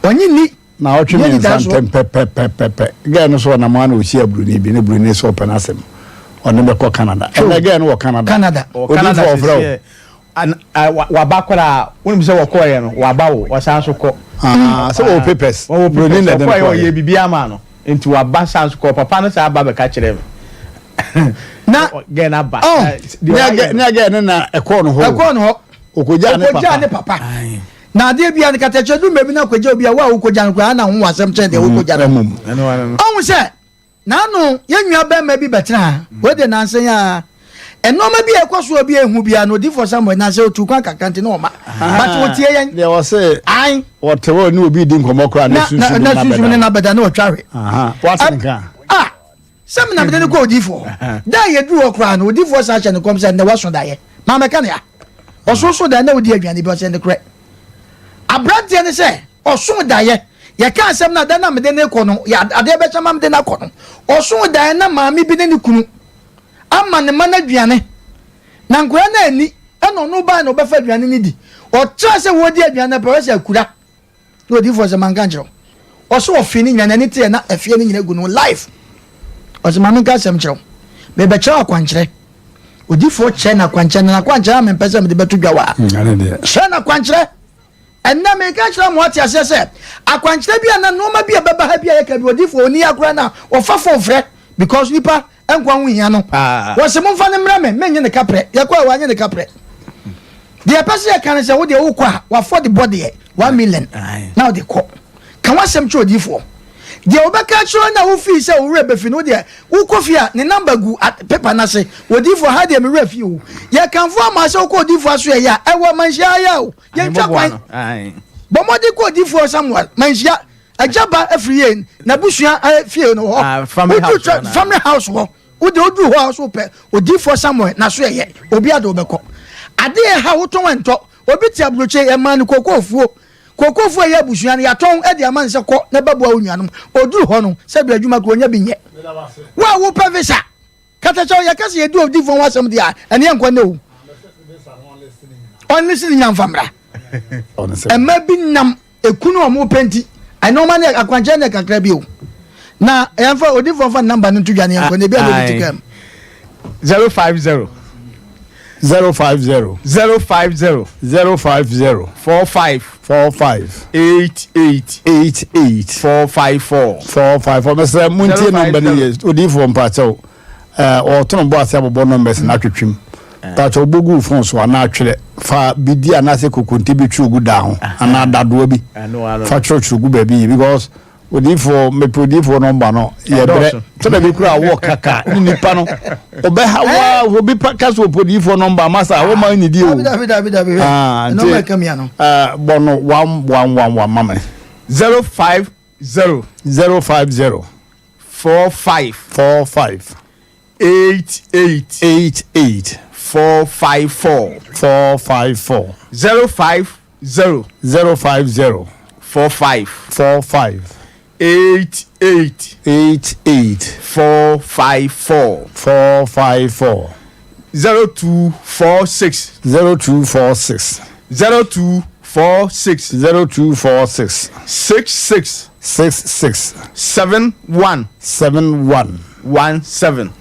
ɔnye ni na ɔtwe me nsa ntɛm pɛpɛpɛpɛ gɛɛ no so ɔnam ano ɔhyia buroni bi ne buroni sɛ ɔpɛ no asɛm ɔne bɛkɔ Canada ɛnɛ gɛɛ no wɔ Canada Canada odifo ɔfrɛ wo Waba koraa wonim sɛ wɔkɔɔyɛ no waba wo ɔsan so kɔ. Ah, sɛ wɔwɔ papers. Wɔwɔ papers ɔkɔɔyɛ ɔyɛ biribi ama no nti waba san so kɔ papa no saa ba bɛka kyerɛ me. Na gɛn aba. Oh, ne agɛ ne na ɛkɔɔ no hɔ. Ɛkɔɔ no hɔ. Okogya ne papa. Okogya ne papa. Na adeɛ bia no katakyɛ du mmebi na akɔgya obi a wo a wokɔgya no koraa na ho wɔ asɛm kyɛn deɛ wokɔgya no. Ɔhu sɛ Naano, yɛn nua barima bi bɛtenaa ha. Wei deɛ nansa yi ara. Nneɛma bi a ɛkɔ so a obi ehu biara no, odiyifoɔ Samuel nansa otu kwan kakra nti na ɔma. But wɔtie yɛn. Deɛ wɔse Ae. wɔte hɔ ne obi di nkɔmmɔ koraa na sunsum na sunsum ne n'abɛda na ɔtwa hwe. Wate nka. Ah, sɛ me na mede no kɔ odiyifoɔ hɔ. Da a yɛduru hɔ koraa no, odiyifoɔ san hyɛ no nkɔm sɛ nnɛ waso daeɛ. Maamɛka ne ha. Ɔsoso daeɛ na ɔdi aduane bi ɔsɛ nokorɛ. Aberanteɛ no sɛ ɔsoo daeɛ. Yɛka asɛm no a, da no a mede no rekɔ no, adeɛ bɛkyɛ ma mede no akɔ no, ɔsoo daeɛ na maame bi ne ne kunu ama ne mma no aduane. Na nkwadaa no anni, ɛna ɔno baeɛ na ɔbɛfa aduane no di. Ɔtraa sɛ wɔredi aduane no pɛ, ɔyɛ sɛ akura. Na odiyifoɔ sɛ manka nkyerɛ wo. Ɔsɛ ɔfe no nyina n'ani teɛ na ɛfeɛ no nyina gu no life. Ɔsɛ ma menka asɛm kyerɛ wo. Mebɛkyerɛ wo akwankyerɛ. Odiyifoɔ kyerɛ no akwankyerɛ na n'akwankyerɛ a mempɛ sɛ mede bɛto dwa wɔ ha. Hmm, kyerɛ no akwankyerɛ. Ɛnnɛ meka kyerɛ mo ate aseɛ sɛ akwankyerɛ bi a na nneɛma bi a ɛbɛba ha bi a yɛka bi odiyifoɔ ɔni akora na ɔfa fon frɛ because nipa nkwa ho hia no. Wɔse momfa no mmrɛ me, mennye ne kaprɛ. Yɛkɔɛ wannye ne kaprɛ. Deɛ ɛpɛ sɛ yɛka ne sɛ wo deɛ wokɔ a wafɔ de bɔ deɛ 1 million na wode kɔ. Ka w'asɛm kyerɛ odiyifoɔ. Deɛ wobɛka akyerɛ no a wofii sɛ wo werɛ bɛfi no wo deɛ wokɔ fie a ne number gu paper no ase. Odiyifoɔ ha deɛ me werɛ fi o. Yɛkamfo ama sɛ wokɔ odiyifoɔ asoɛeɛ a ɛwɔ manhyia ha yi a o. Yɛntwa kwan. Bɔ mmɔden kɔ odiyifoɔ Samuel manhyia. Agya ba afiri yie n'abusua fie no hɔ. Ah, family Woduru house tra- hɔ na. family house hɔ. Wode woduru hɔ a so pɛ odiyifoɔ Samuel n'aso ɛyɛ obi ade wobɛkɔ. Ade yɛ ha wotɔn ɛntɔ. Obi te aburokye yɛmaa no kookoofuo. Kookoofuo a ɛyɛ abusua no yɛatɔn de ama no sɛ kɔ na bɛboa wo nuanom. Oduru hɔ no sɛ bere adwuma koro onya bi nyɛ. Wo a wopɛ visa katakyɛw yɛka sɛ yɛdi odiyifoɔ ho asɛm deɛ a ɛne yɛnkɔ nnɛ o. Ɔnlisi ne nyina mfa mmra. Mma bi nam Ekunu a wɔpɛ nti, nneɛma no yɛ akwankyerɛ no yɛ kakra bi o. Na yɛmfa odifoɔ mfa namba no nto dwa ne yɛnkɔ na ebi a na obi te kaa mu. 050. 050. 050. 050. 45. 45. 88. 88. 454. 454. Mesrɛ montie nɔmba no yie. Odiyifoɔ mpakyɛw. Ɔɔtono bɔ ase abobɔ numbers no atwetwem. Pakyɛ wobɔ gu wo phone so anaa twerɛ fa bidi anaasɛ kokonte bi twerɛ gu dan ho anaa dadoa bi fa twerɛtwerɛ gu baabi yie because odiyifoɔ mepɛ odiyifoɔ nɔmba no yɛ brɛ sɛ baabi kura awɔ kaka ne nipa no ɔbɛha waa obi pa ka so ɔpɛ odiyifoɔ nɔmba ama sa wɔma ne di o ah, nti bɔ no 1111 ma me 050 050 45 45 88 88 454 454 050 050 45 45. 88. 88. 454. 454. 0246. 0246. 0246. 0246. 66. 66. 71. 71. 17.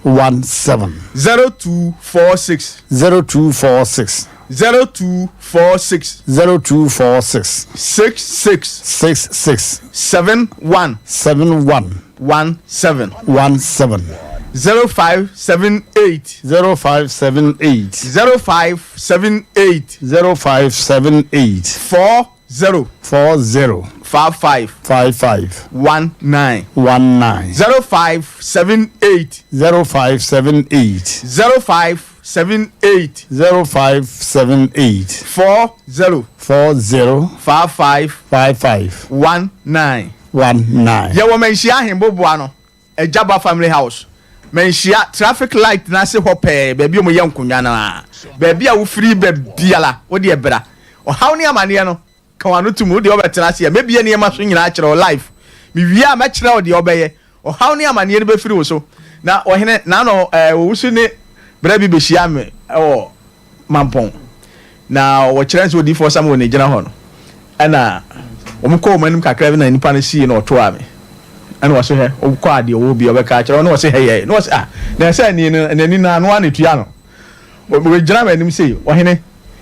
17. 0246. 0246. 0246. 0246. 66. 66. 71. 71. 17. 17. 0578. 0578. 0578. 0578. 40. 40. 55. 55. 19. 19. 0578. 0578. 0578. 0578. 40. 40. 55. 55. 19. 19. Yɛwɔ Manhyia Ahemboboa no, Agyaba Family House, Manhyia traffic light no ase hɔ pɛɛ, baabi a wɔyɛ nkonnwa no ara. Baabi a wofiri ba biara, wo deɛ bra. Ɔhaw ne amaneɛ no, ka w'ano tom, wo deɛ wobɛtena ase a, mɛbue nneɛma so nyinaa akyerɛ wo live. Mewie a, mɛkyerɛ wo deɛ wobɛyɛ. Ɔhaw ne amaneɛ no bɛfiri wo so. Na ɔhene, n'ano, ɛɛ, Owusu ne bra bi bɛhyiaa me wɔ Mampɔn, na wɔkyerɛ sɛ odiyifoɔ Samuel na ɛgyina hɔ no, ɛna wɔkɔɔ wɔn anim kakra bi na nipa no sii na ɔtoaa me. Ɛna wɔse hɛ, wokɔ a deɛ ɔwɔ bi ɔbɛka akyerɛ wo, na wɔse hɛ yɛe, na wɔse ah, na ɛsɛ ani no, n'ani no ano ara na ɛtua no. Wɔgyina m'anim sei, ɔhene,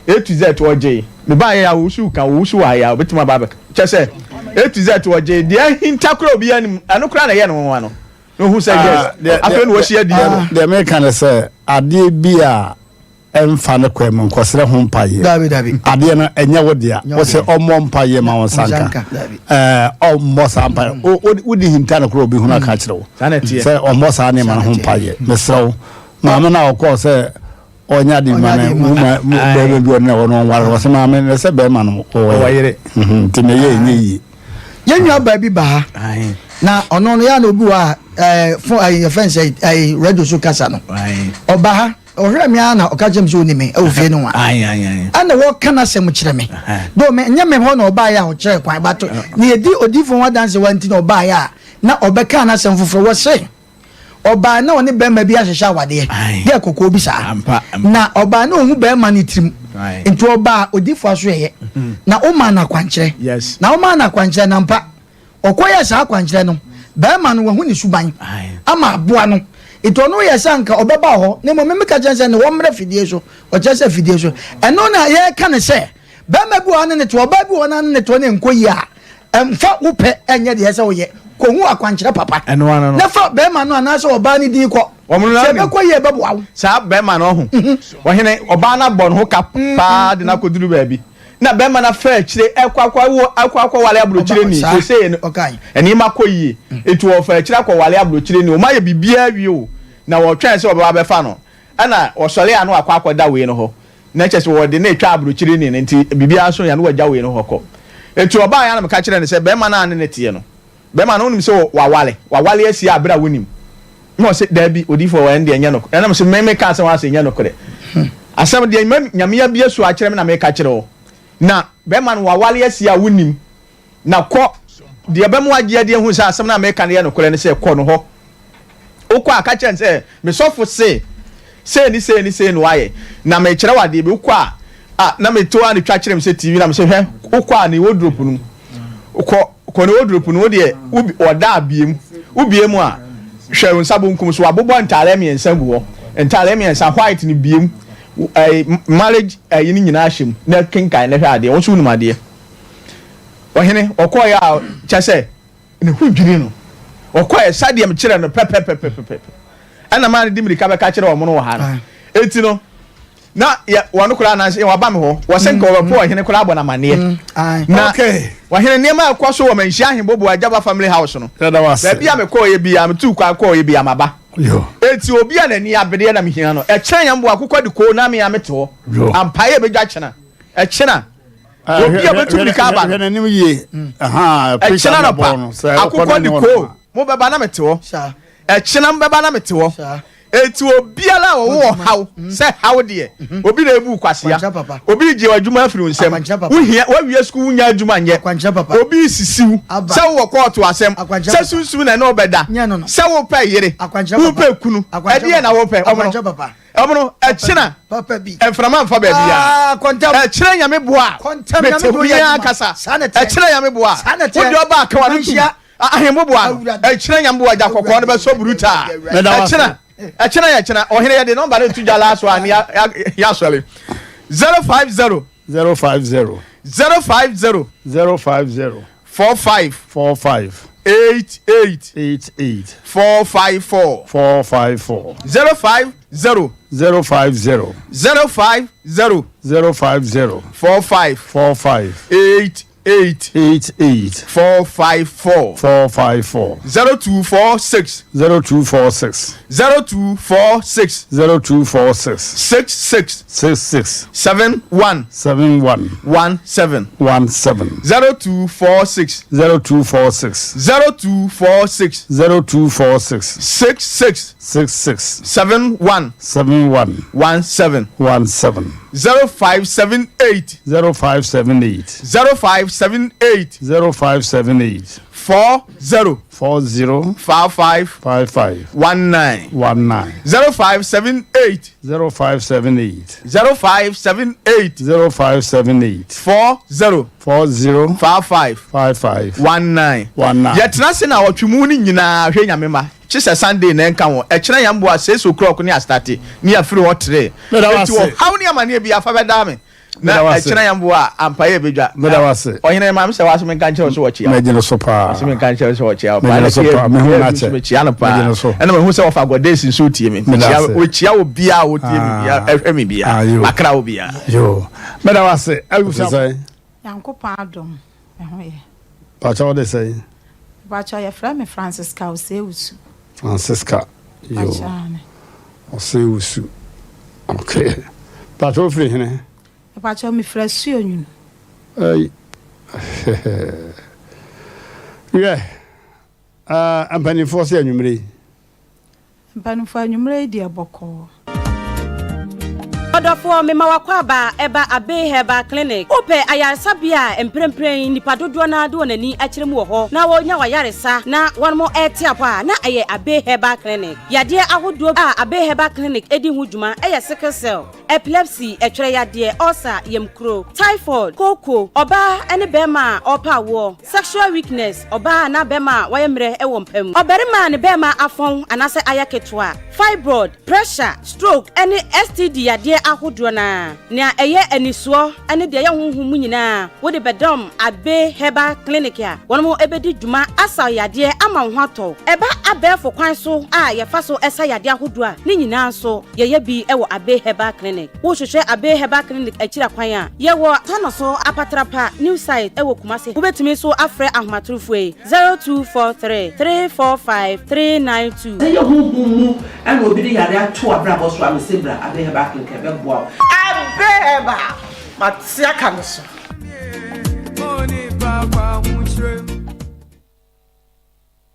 A to Z ɔgyee, mebaeɛ a ɔwusu ka, ɔwusu wɔ ha yi a, ɔbɛtumi aba abɛka. Kyɛ sɛ, A to Z ɔgyee, deɛ ahinta koraa obiara nim, ɛno koraa na ɛyɛ no nwanwa no. Na ɔhu sɛ yes, afei na wɔahyia di no. Deɛ meka ne sɛ, adeɛ bi a ɛmfa ne kwan mu nkɔsrɛ ho mpaeɛ. Dabi dabi. Adeɛ no ɛnyɛ wo dea. Wo sɛ ɔmmɔ mpaeɛ ma wo nsa nka. Ɛɛ ɔmmɔ saa mpaeɛ. O o wodi hinta no koraa obi hunu aka akyerɛ wo. Sɛ ɔmmɔ saa nneɛma no ho mpaeɛ. Mesrɛ wo. Maame no a ɔkɔɔ sɛ ɔnyɛ ade ma no wuma bɛrima bi ɔne na ɔno ɔnware no ɔsɛ maame no sɛ bɛrima no ɔwɔ yere. Nti na ɛyɛ ɛnyɛ yie. Yɛn nua baa bi ba ha na ɔno no yɛ na obi wɔ a ɛɛ fo ɛɛ yɛfɛn sɛ ɛɛ radio so kasa no ɔba ha. Ɔhwɛɛ me ara na ɔka kyerɛɛ me sɛ ɔni me wɔ fie no a. Ɛna wɔka n'asɛm kyerɛ me. Though me nyɛ me hɔ na ɔbaeɛ a ɔkyerɛɛ kwan but ne yɛdi odiyifoɔ ho adanse wa nti na ɔbaeɛ a na ɔbɛkaa n'asɛm foforɔ. Wɔse ɔbaeɛ na ɔne bɛrima bi ahyehyɛ awadeɛ gɛɛ kɔkɔɔ bi saa na ɔbaeɛ na ɔhu bɛrima no tirim nti ɔbaa odiyifoɔ asoɛeɛ na womaa no akwankyerɛ na womaa no akwankyerɛ na ampa Ɔkɔyɛɛ saa akwankyerɛ no, barima no wahu ne suban ama aboa no. Nti ɔno yɛ sɛ anka ɔbɛba hɔ, na mmom me meka kyerɛ no sɛ ne wɔmmra fidie so. Ɔkyerɛ sɛ fidie so. Ɛno na yɛreka no sɛ, barima bi wɔ hɔ ne ne toɔ, ɔbaa bi wɔ hɔ na ne ne toɔ na ɛnkɔ yie a, mfa wo pɛ nyɛ deɛ ɛsɛ woyɛ. Kɔhu akwankyerɛ papa na fa barima no anaasɛ ɔbaa no din kɔ. Sɛ ɛbɛkɔ yie a, ɛbɛboa wo. Saa barima no ɔho, ɔhene, ɔbaa no abɔ ne ho ka paa de no akɔduru baabi. Na bɛrima no afa akyire ɛkɔ akɔ awo akɔ akɔwale aburokyire ni sesei no nneɛma kɔ yie nti wɔfa akyire akɔwale aburokyire ni wɔn ayɛ biribiara awie o na wɔtwɛn sɛ wɔbɛba abɛfa no ɛna wɔsɔre a na wakɔ akɔda wei no hɔ na kyɛ sɛ wɔde no retwa aburokyire ni no nti biribiara nso yɛ na wɔagya wei no hɔ kɔ nti ɔbaa yɛ a na meka kyerɛ no sɛ bɛrima no a ne ne teɛ no Bɛrima no, wonim sɛ waware, waware asie a berɛ a wonim? Na ɔse, Daabi, odiyifoɔ, ɛno deɛ ɛnyɛ nokorɛ. Ɛna mese, Me meka asɛm ase, ɛnyɛ nokorɛ. Asɛm deɛ ma Nyame abue so akyerɛ me na meka kyerɛ wo. Na bɛrima no, waware asie a wonim. Na kɔ, deɛ ɛbɛma wagye adi ahunu sɛ asɛm no a meka no yɛ nokorɛ ne sɛ, kɔ no hɔ. Wokɔ a, ka kyerɛ no sɛ, Me sɔfo se, sei ne sei ne sei na wayɛ, na merekyerɛ wo adeɛ bi. Wokɔ a, a, na meto ara na ɛtwa kyerɛ me sɛ TV, na mese, Hwɛ, wokɔ a, ne wardrobe no mu. Kɔ, kɔ ne wardrobe no mu, wo deɛ, wo, ɔda a, bue mu. Wobue mu a, hwɛ wo nsa bonkum so, wabobɔ ntaadeɛ mmiɛnsa gu hɔ. Ntaadeɛ mmiɛnsa, white no bue mu, ɛɛ, marriage ɛyi no nyinaa hyɛ mu, na kenkan na hwɛ adeɛ. Wo nso wonim adeɛ. Ɔhene, ɔkɔeɛ a, kyɛ sɛ, Ne ho dwirii no. Ɔkɔe sɛdeɛ mekyerɛɛ no pɛpɛpɛpɛpɛ. Ɛna maa no de mmirika bɛka kyerɛɛ wɔn wɔ ha no. Enti no, na yɛ wɔn koraa nanso yɛ wɔaba me hɔ. Wɔsɛ nka wɔbɛpo ɔhene koraa abɔ no amanneɛ. Na ɔhene nneɛma a ɛkɔ so wɔ Manhyia Ahemboboa Agyaba Family House no, baabi a mekɔeɛ biara, metuu kwan kɔeɛ biara, maba. Enti obi a n'ani abereɛ na mehia no. Ɛkyena yɛn mmoa akokɔ de koo na me a mete hɔ. Ampaeɛ bɛdwa kyena. Ɛkyena. Obi a obetu mirika aba no. Hwɛ n'anim yie. Ɛkyena anɔpa, akokɔ de koo, mobɛba na mete hɔ. Ɛkyena mobɛba na mete hɔ. Eti obiara a ɔwɔ ɔhaw sɛ haw deɛ, obi na ebu kwasea, obi regye w'adwuma afiri wo nsam, wohia woawie sukuu wonnya adwuma nyɛ, obi resisi wo sɛ wowɔ kɔɔto asɛm, sɛ sunsum na ɛne wo bɛda, sɛ wopɛ yere, wopɛ kunu, ɛdeɛn na wopɛ? Ɔmono, ɔmono, ɛkyena mframa mfa baabiara, ɛkyena Nyame boa a, mete obiara kasa, ɛkyena Nyame boa a, wode ɔba aka w'ano tom. Ahemmoboa no, ɛkyena nyamboa gya kɔkɔɔ no bɛsɔ brutaa. Ɛkyena, ɛkyena yɛ kyena. Ɔhene yɛde nɔmba no to dwa last one ya yasɔre. 050. 050. 050. 050. 45. 45. 88. 88. 454. 454. 050. 050. 050. 050. 45. 45. 8. 8. 8 8. 4 5 4. 4 5 4. 0 2 4 6. 0 2 4 6. 0 2 4 6. 0 2 4 6. 6 6. 6 6. 7 1. 7 1. 1 7. 1 7. 0 2 4 6. 0 2 4 6. 0 2 4 6. 0 2 4 6. 6 6. 6 6. 7 1. 7 1. 1 7. 1 7. 0578. 0578. 0578. 0578. 40. 40. 55. 55. 19. 19. 0578. 0578. 0578. 0578. 40. 40. 55. 55. 19. 19. Yɛtena ase na ɔtwe mu no nyinaa hwɛ Nyame ma. Kyesɛ Sunday na ɛnka ho. Ɛkyena yɛn boa 6 o'clock ne astate ne yɛafiri hɔ tre. Meda wo Enti ase. ɔhaw ne amaneɛ biara fa bɛdaa me. Na Meda wo ase. ɛkyena yɛn boa a ampa yɛ bɛdwa. Meda wo ase. Ɔhene maame sɛ w'aso menka nkyerɛ wo sɛ wɔkyea wo. Mɛgye no so paa. Ɔse menka nkyerɛ wo sɛ wɔkyea wo paa. Mɛgye no Ɛna so kea paa. Mehu kea no bi nso akyɛ. mekyea no paa. Mɛgye no so. Ɛna mahu sɛ wɔfa Gɔdesi nso tie me. Meda Mekyea ase. wɔkyia obiara a ɔtie me Ah. biara ɛhwɛ me biara. Ah, yo. Makra wo biara. Yo. Meda wo ase. Abusuafo. Te sɛn? Nyankopɔn adom, me ho yɛ. Pakyɛ wo de sɛn? Mepakyɛw yɛfrɛ me Francisca Osei-Wusu. Francisca yoo Pakyɛ aane. Osei-Wusu ok Pakyɛ wo firi hene? Mepakyɛw me firi Asuonwunu. Ei Wiɛ ah mpaninfoɔ se anwummerɛ yi. Mpanimfoɔ, anwummerɛ yi deɛ bɔkɔɔ. Ɔdɔfoɔ, mema w'akwaaba ɛba Abbey Herbal Clinic. Wopɛ ayaresabea a mprempren nnipa dodoɔ no ara de wɔn ani akyerɛ mu wɔ hɔ na wɔnya w'ayaresa na wɔn rete apɔ a, na ɛyɛ Abbey Herbal Clinic. Yadeɛ ahodoɔ a Abbey Herbal Clinic di ho dwuma yɛ sickle cell, epilepsy, ɛtwerɛ yadeɛ, ulcer, yamkuro, typhoid, kooko, ɔbaa ne barima a ɔrepɛ awoɔ, Sexual weakness, ɔbaa anaa bɛrima a wayɛ mmerɛ wɔ mpa mu, ɔbarima a ne bɛrima afɔn anaasɛ ayɛ ketewa, fibroid, pressure, stroke ne STD yadeɛ ahodoɔ no ara. Nea ɛyɛ anisoɔ ne deɛ ɛyɛ honhom mu nyinaa wode bɛdɔm Abbey Herbal Clinic a wɔn bɛdi dwuma asa wo yadeɛ ama wo ho atɔ wo. Ɛba abɛɛfo kwan so a yɛfa so sa yadeɛ ahodoɔ a, ne nyinaa nso yɛyɛ bi wɔ Abbey Herbal Clinic. Wohwehwɛ Abbey Herbal Clinic akyiri akwan a, yɛwɔ Tanoso Apatrapa New Site wɔ Kumasi. Wobɛtumi nso afrɛ ahomatorofoɔ yi, 0243 345 392. Sɛ ɛyɛ honhom mu na obi de yare ato w'abrabɔ so a, mese bra Abbey Herbal Clinic ɛbɛboa wo. Abbey Herbal, mate aka no so.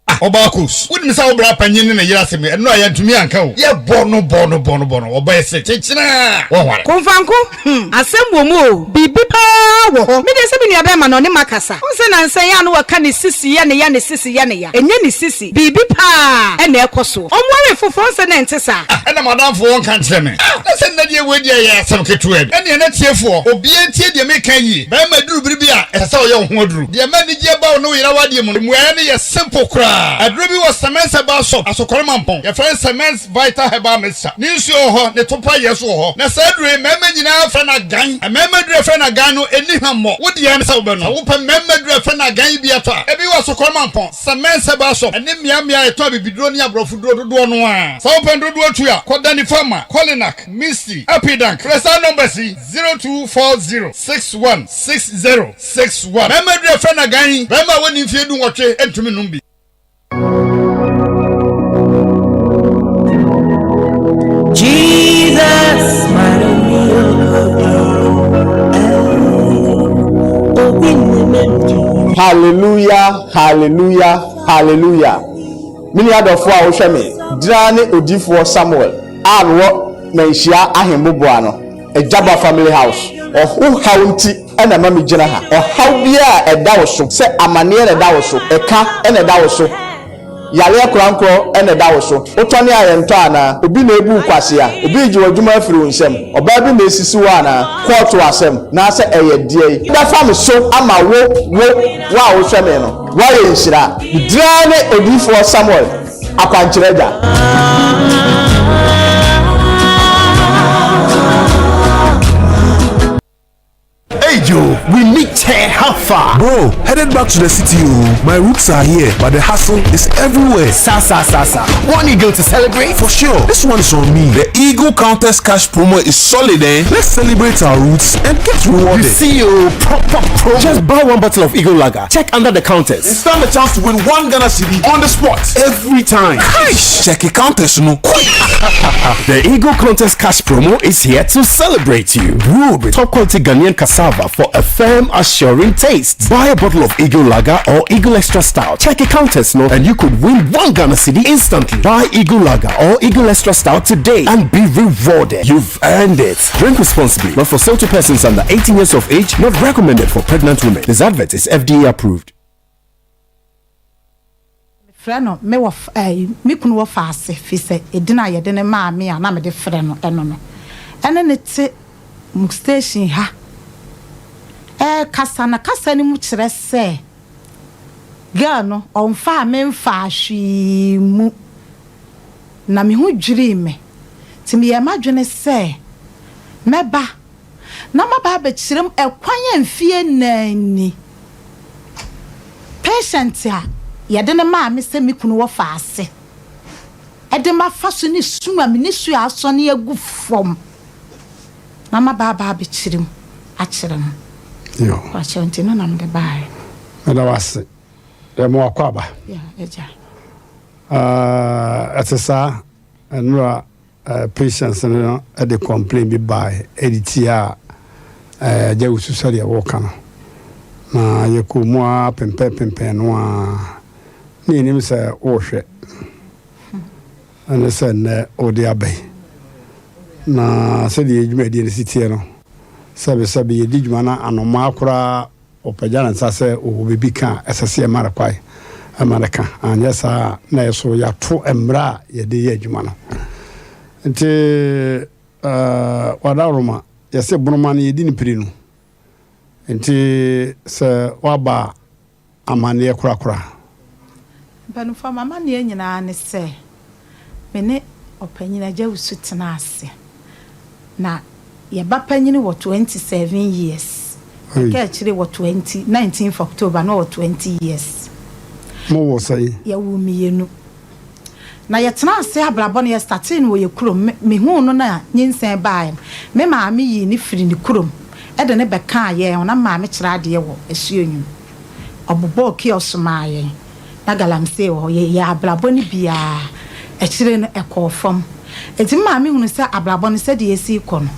Ah, ɔbaa kos, wonim sɛ wo bra panyin ne ne yere asɛm yi, ɛno a yɛntumi anka o. Yɛbɔ no bɔ no bɔ no bɔ no, ɔbɛyɛ se kyekyena wɔnware. Komfanko, hmm, asɛm wɔ mu o, biribi paa wɔ hɔ. Me deɛ sɛ me nua bɛɛma no ɔne makasa. Wohu sɛ nansa yi a na wɔka ne sisi yɛ ne ya, ne sisi yɛ ne ya. Ɛnyɛ ne sisi, biribi paa na ɛkɔ soɔ. Ɔnwaree foforɔ, wohu sɛ na ɛnte saa. Ah, ɛna m'adamfo wɔnka nkyerɛ me. Ah, na sɛ nnɛ deɛ wei deɛ ɛyɛ asɛm ketewa bi. Ɛnneɛ na tiefoɔ, obiara ntie deɛ meka yie. Bɛrima duru bere bi a, ɛsɛ sɛ ɔyɛ wo ho aduru. Deɛ ɛma anigyeɛ ba wo ne wo yere awadeɛ mu no, mmuaeɛ no yɛ simple koraa. Aduro bi wɔ Semens Herbal Shop, Asokore Mampong. Yɛfrɛ no Semens Vital Herbal Mixture. Ne nsuo wɔ hɔ, ne topa yɛ nso wɔ hɔ. Na saa aduro yi, mmarima nyinaa frɛ no agan. Mmarima aduro a yɛfrɛ no agan no, ɛnni hwammɔ. Wo deɛ ne sɛ wobɛnom. Sɛ wopɛ mmarima aduro a yɛfrɛ no agan yi bi atɔ a, ebi wɔ Asokore Mampong, Semens Herbal Shop, ɛne mmeammea a yɛtɔn abibiduro ne aborɔfoduro dodoɔ no ara. Sɛ wopɛ no dodoɔ tu a, kɔ Danny Pharma, Kolinak, Misty, Apidank. Frɛ saa numbers yi. 0240 61 60 61. Bɛrima duru a ɛfrɛ no agan, bɛrima a wadi mfeɛ dunwɔtwe ntumi nnom bi. Jesus, Hallelujah, hallelujah, hallelujah. Me nua dɔfoɔ a wohwɛ me, Dina ne Odiyifoɔ Samuel a mewɔ Manhyia Ahemmoboa no, Agyaba Family House. Ɔho haw nti na ɛma megyina ha. Ɔhaw biara a ɛda wo so, sɛ amaneɛ na ɛda wo so, ɛka na ɛda wo so, Yareɛ korankorɔ na ɛda wo so. Wotɔne a yɛntɔ anaa? Obi na ebu wo kwasea? Obi regye w'adwuma afiri wo nsam? Ɔbaa bi na esisi wo anaa? Kɔɔto asɛm, naasɛ ɛyɛ deɛn? Bɛfa me so ama wo, wo, wo a wohwɛ me no, woayɛ nhyira. Me din ara ne Odiyifoɔ Samuel, Akwankyerɛ Agya. Hey Joe, we meet here, how far? Bro, headed back to the city oh. My roots are here, but the hustle is everywhere. Sa sa sa sa. One eagle to celebrate? For sure. This one is on me. The Eagle Counters Cash promo is solid eh? Let's celebrate our roots and get rewarded. You see you proper promo. Just buy one bottle of Eagle Lager. Check under the counters. And stand a chance to win one Ghana cedi on the spot every time. Cash! Check the counters no quick. the Eagle Contest Cash promo is here to celebrate you. Brewed with top quality Ghanaian cassava for a firm, assuring taste. Buy a bottle of Eagle Lager or Eagle Extra Stout. Check a counters no, and you could win one Ghana cedi instantly. Buy Eagle Lager or Eagle Extra Stout today and be rewarded. You've earned it. Drink responsibly. Not for sale to persons under 18 years of age. Not recommended for pregnant women. This advert is FDA approved. Mefrɛ no me wɔ ɛɛ me kunu wɔ faase fi sɛ edin a yɛde no maa me a na mede frɛ no ɛno no ɛne no te mo station ha ɛɛkasa na kasa no mu kyerɛ sɛ girl no ɔnfaa me nfaa hwee mu na me ho dwirii me nti meyɛɛ m'adwene sɛ mɛba na maba abɛkyerɛ mu ɛkwan a mfie nnan ni patient a yɛde no maa me sɛ me kunu wɔ faase de mafa so ne sum a me nisuo a asɔne agu fam na maba aba abɛkyerɛ mu akyerɛ mo. Yo. Wakyerɛ nti no na mede baeɛ. Meda wo ase. Yɛma wakɔ aba. Yeah, agya. Ɛte saa, nnora Patience no de complain bi bae de tiaa Agya Wusu sɛdeɛ woka no. Na yɛkɔɔ mu ara pempɛn pempɛn no ara na yɛnim sɛ worehwɛ. Ɛne sɛ nnɛ wode aba yi. Na sɛdeɛ yɛn dwumadie no si teɛ no, sɛbesɛbe yɛdi dwuma no anomaa koraa Ɔpagya ne nsa sɛ ɔwɔ biribi ka a, ɛsɛ sɛ yɛma no kwan ma no ka, anyɛ saa a na yɛn nso yɛato mmara a yɛde yɛ adwuma no. Nti Wadaworoma, yɛse boroma no yɛdi no pirenu. Nti sɛ woaba a, amanneɛ korakora. Mpanimfoɔ, m'amanneɛ nyinaa ne sɛ, me ne Ɔpanyin Agya Wusu tenaa ase. Na yɛ ba panyin wɔ 27 years. Ɛka akyire wɔ 20, 19th October na ɔwɔ 20 years. Mo wɔ sɛn? Yɛwoo mmienu. Na yɛtenaa ase abrabɔ no yɛ startee no wɔ yɛ kurom. Me, mehuu no na nyinsɛn baaɛ no, me maame yii no firi ne kurom de no bɛkaa yɛn ho. Na me maame kyerɛ adeɛ wɔ Asuonwum. Ɔbobɔɔ kiosk maa yɛn. Na galamsey wɔ hɔ. Yɛyɛɛ abrabɔ no bi ara. Akyire no, ɛkɔɔ fam. Enti me maame hunuu sɛ abrabɔ no, sɛdeɛ ɛresi rekɔ no,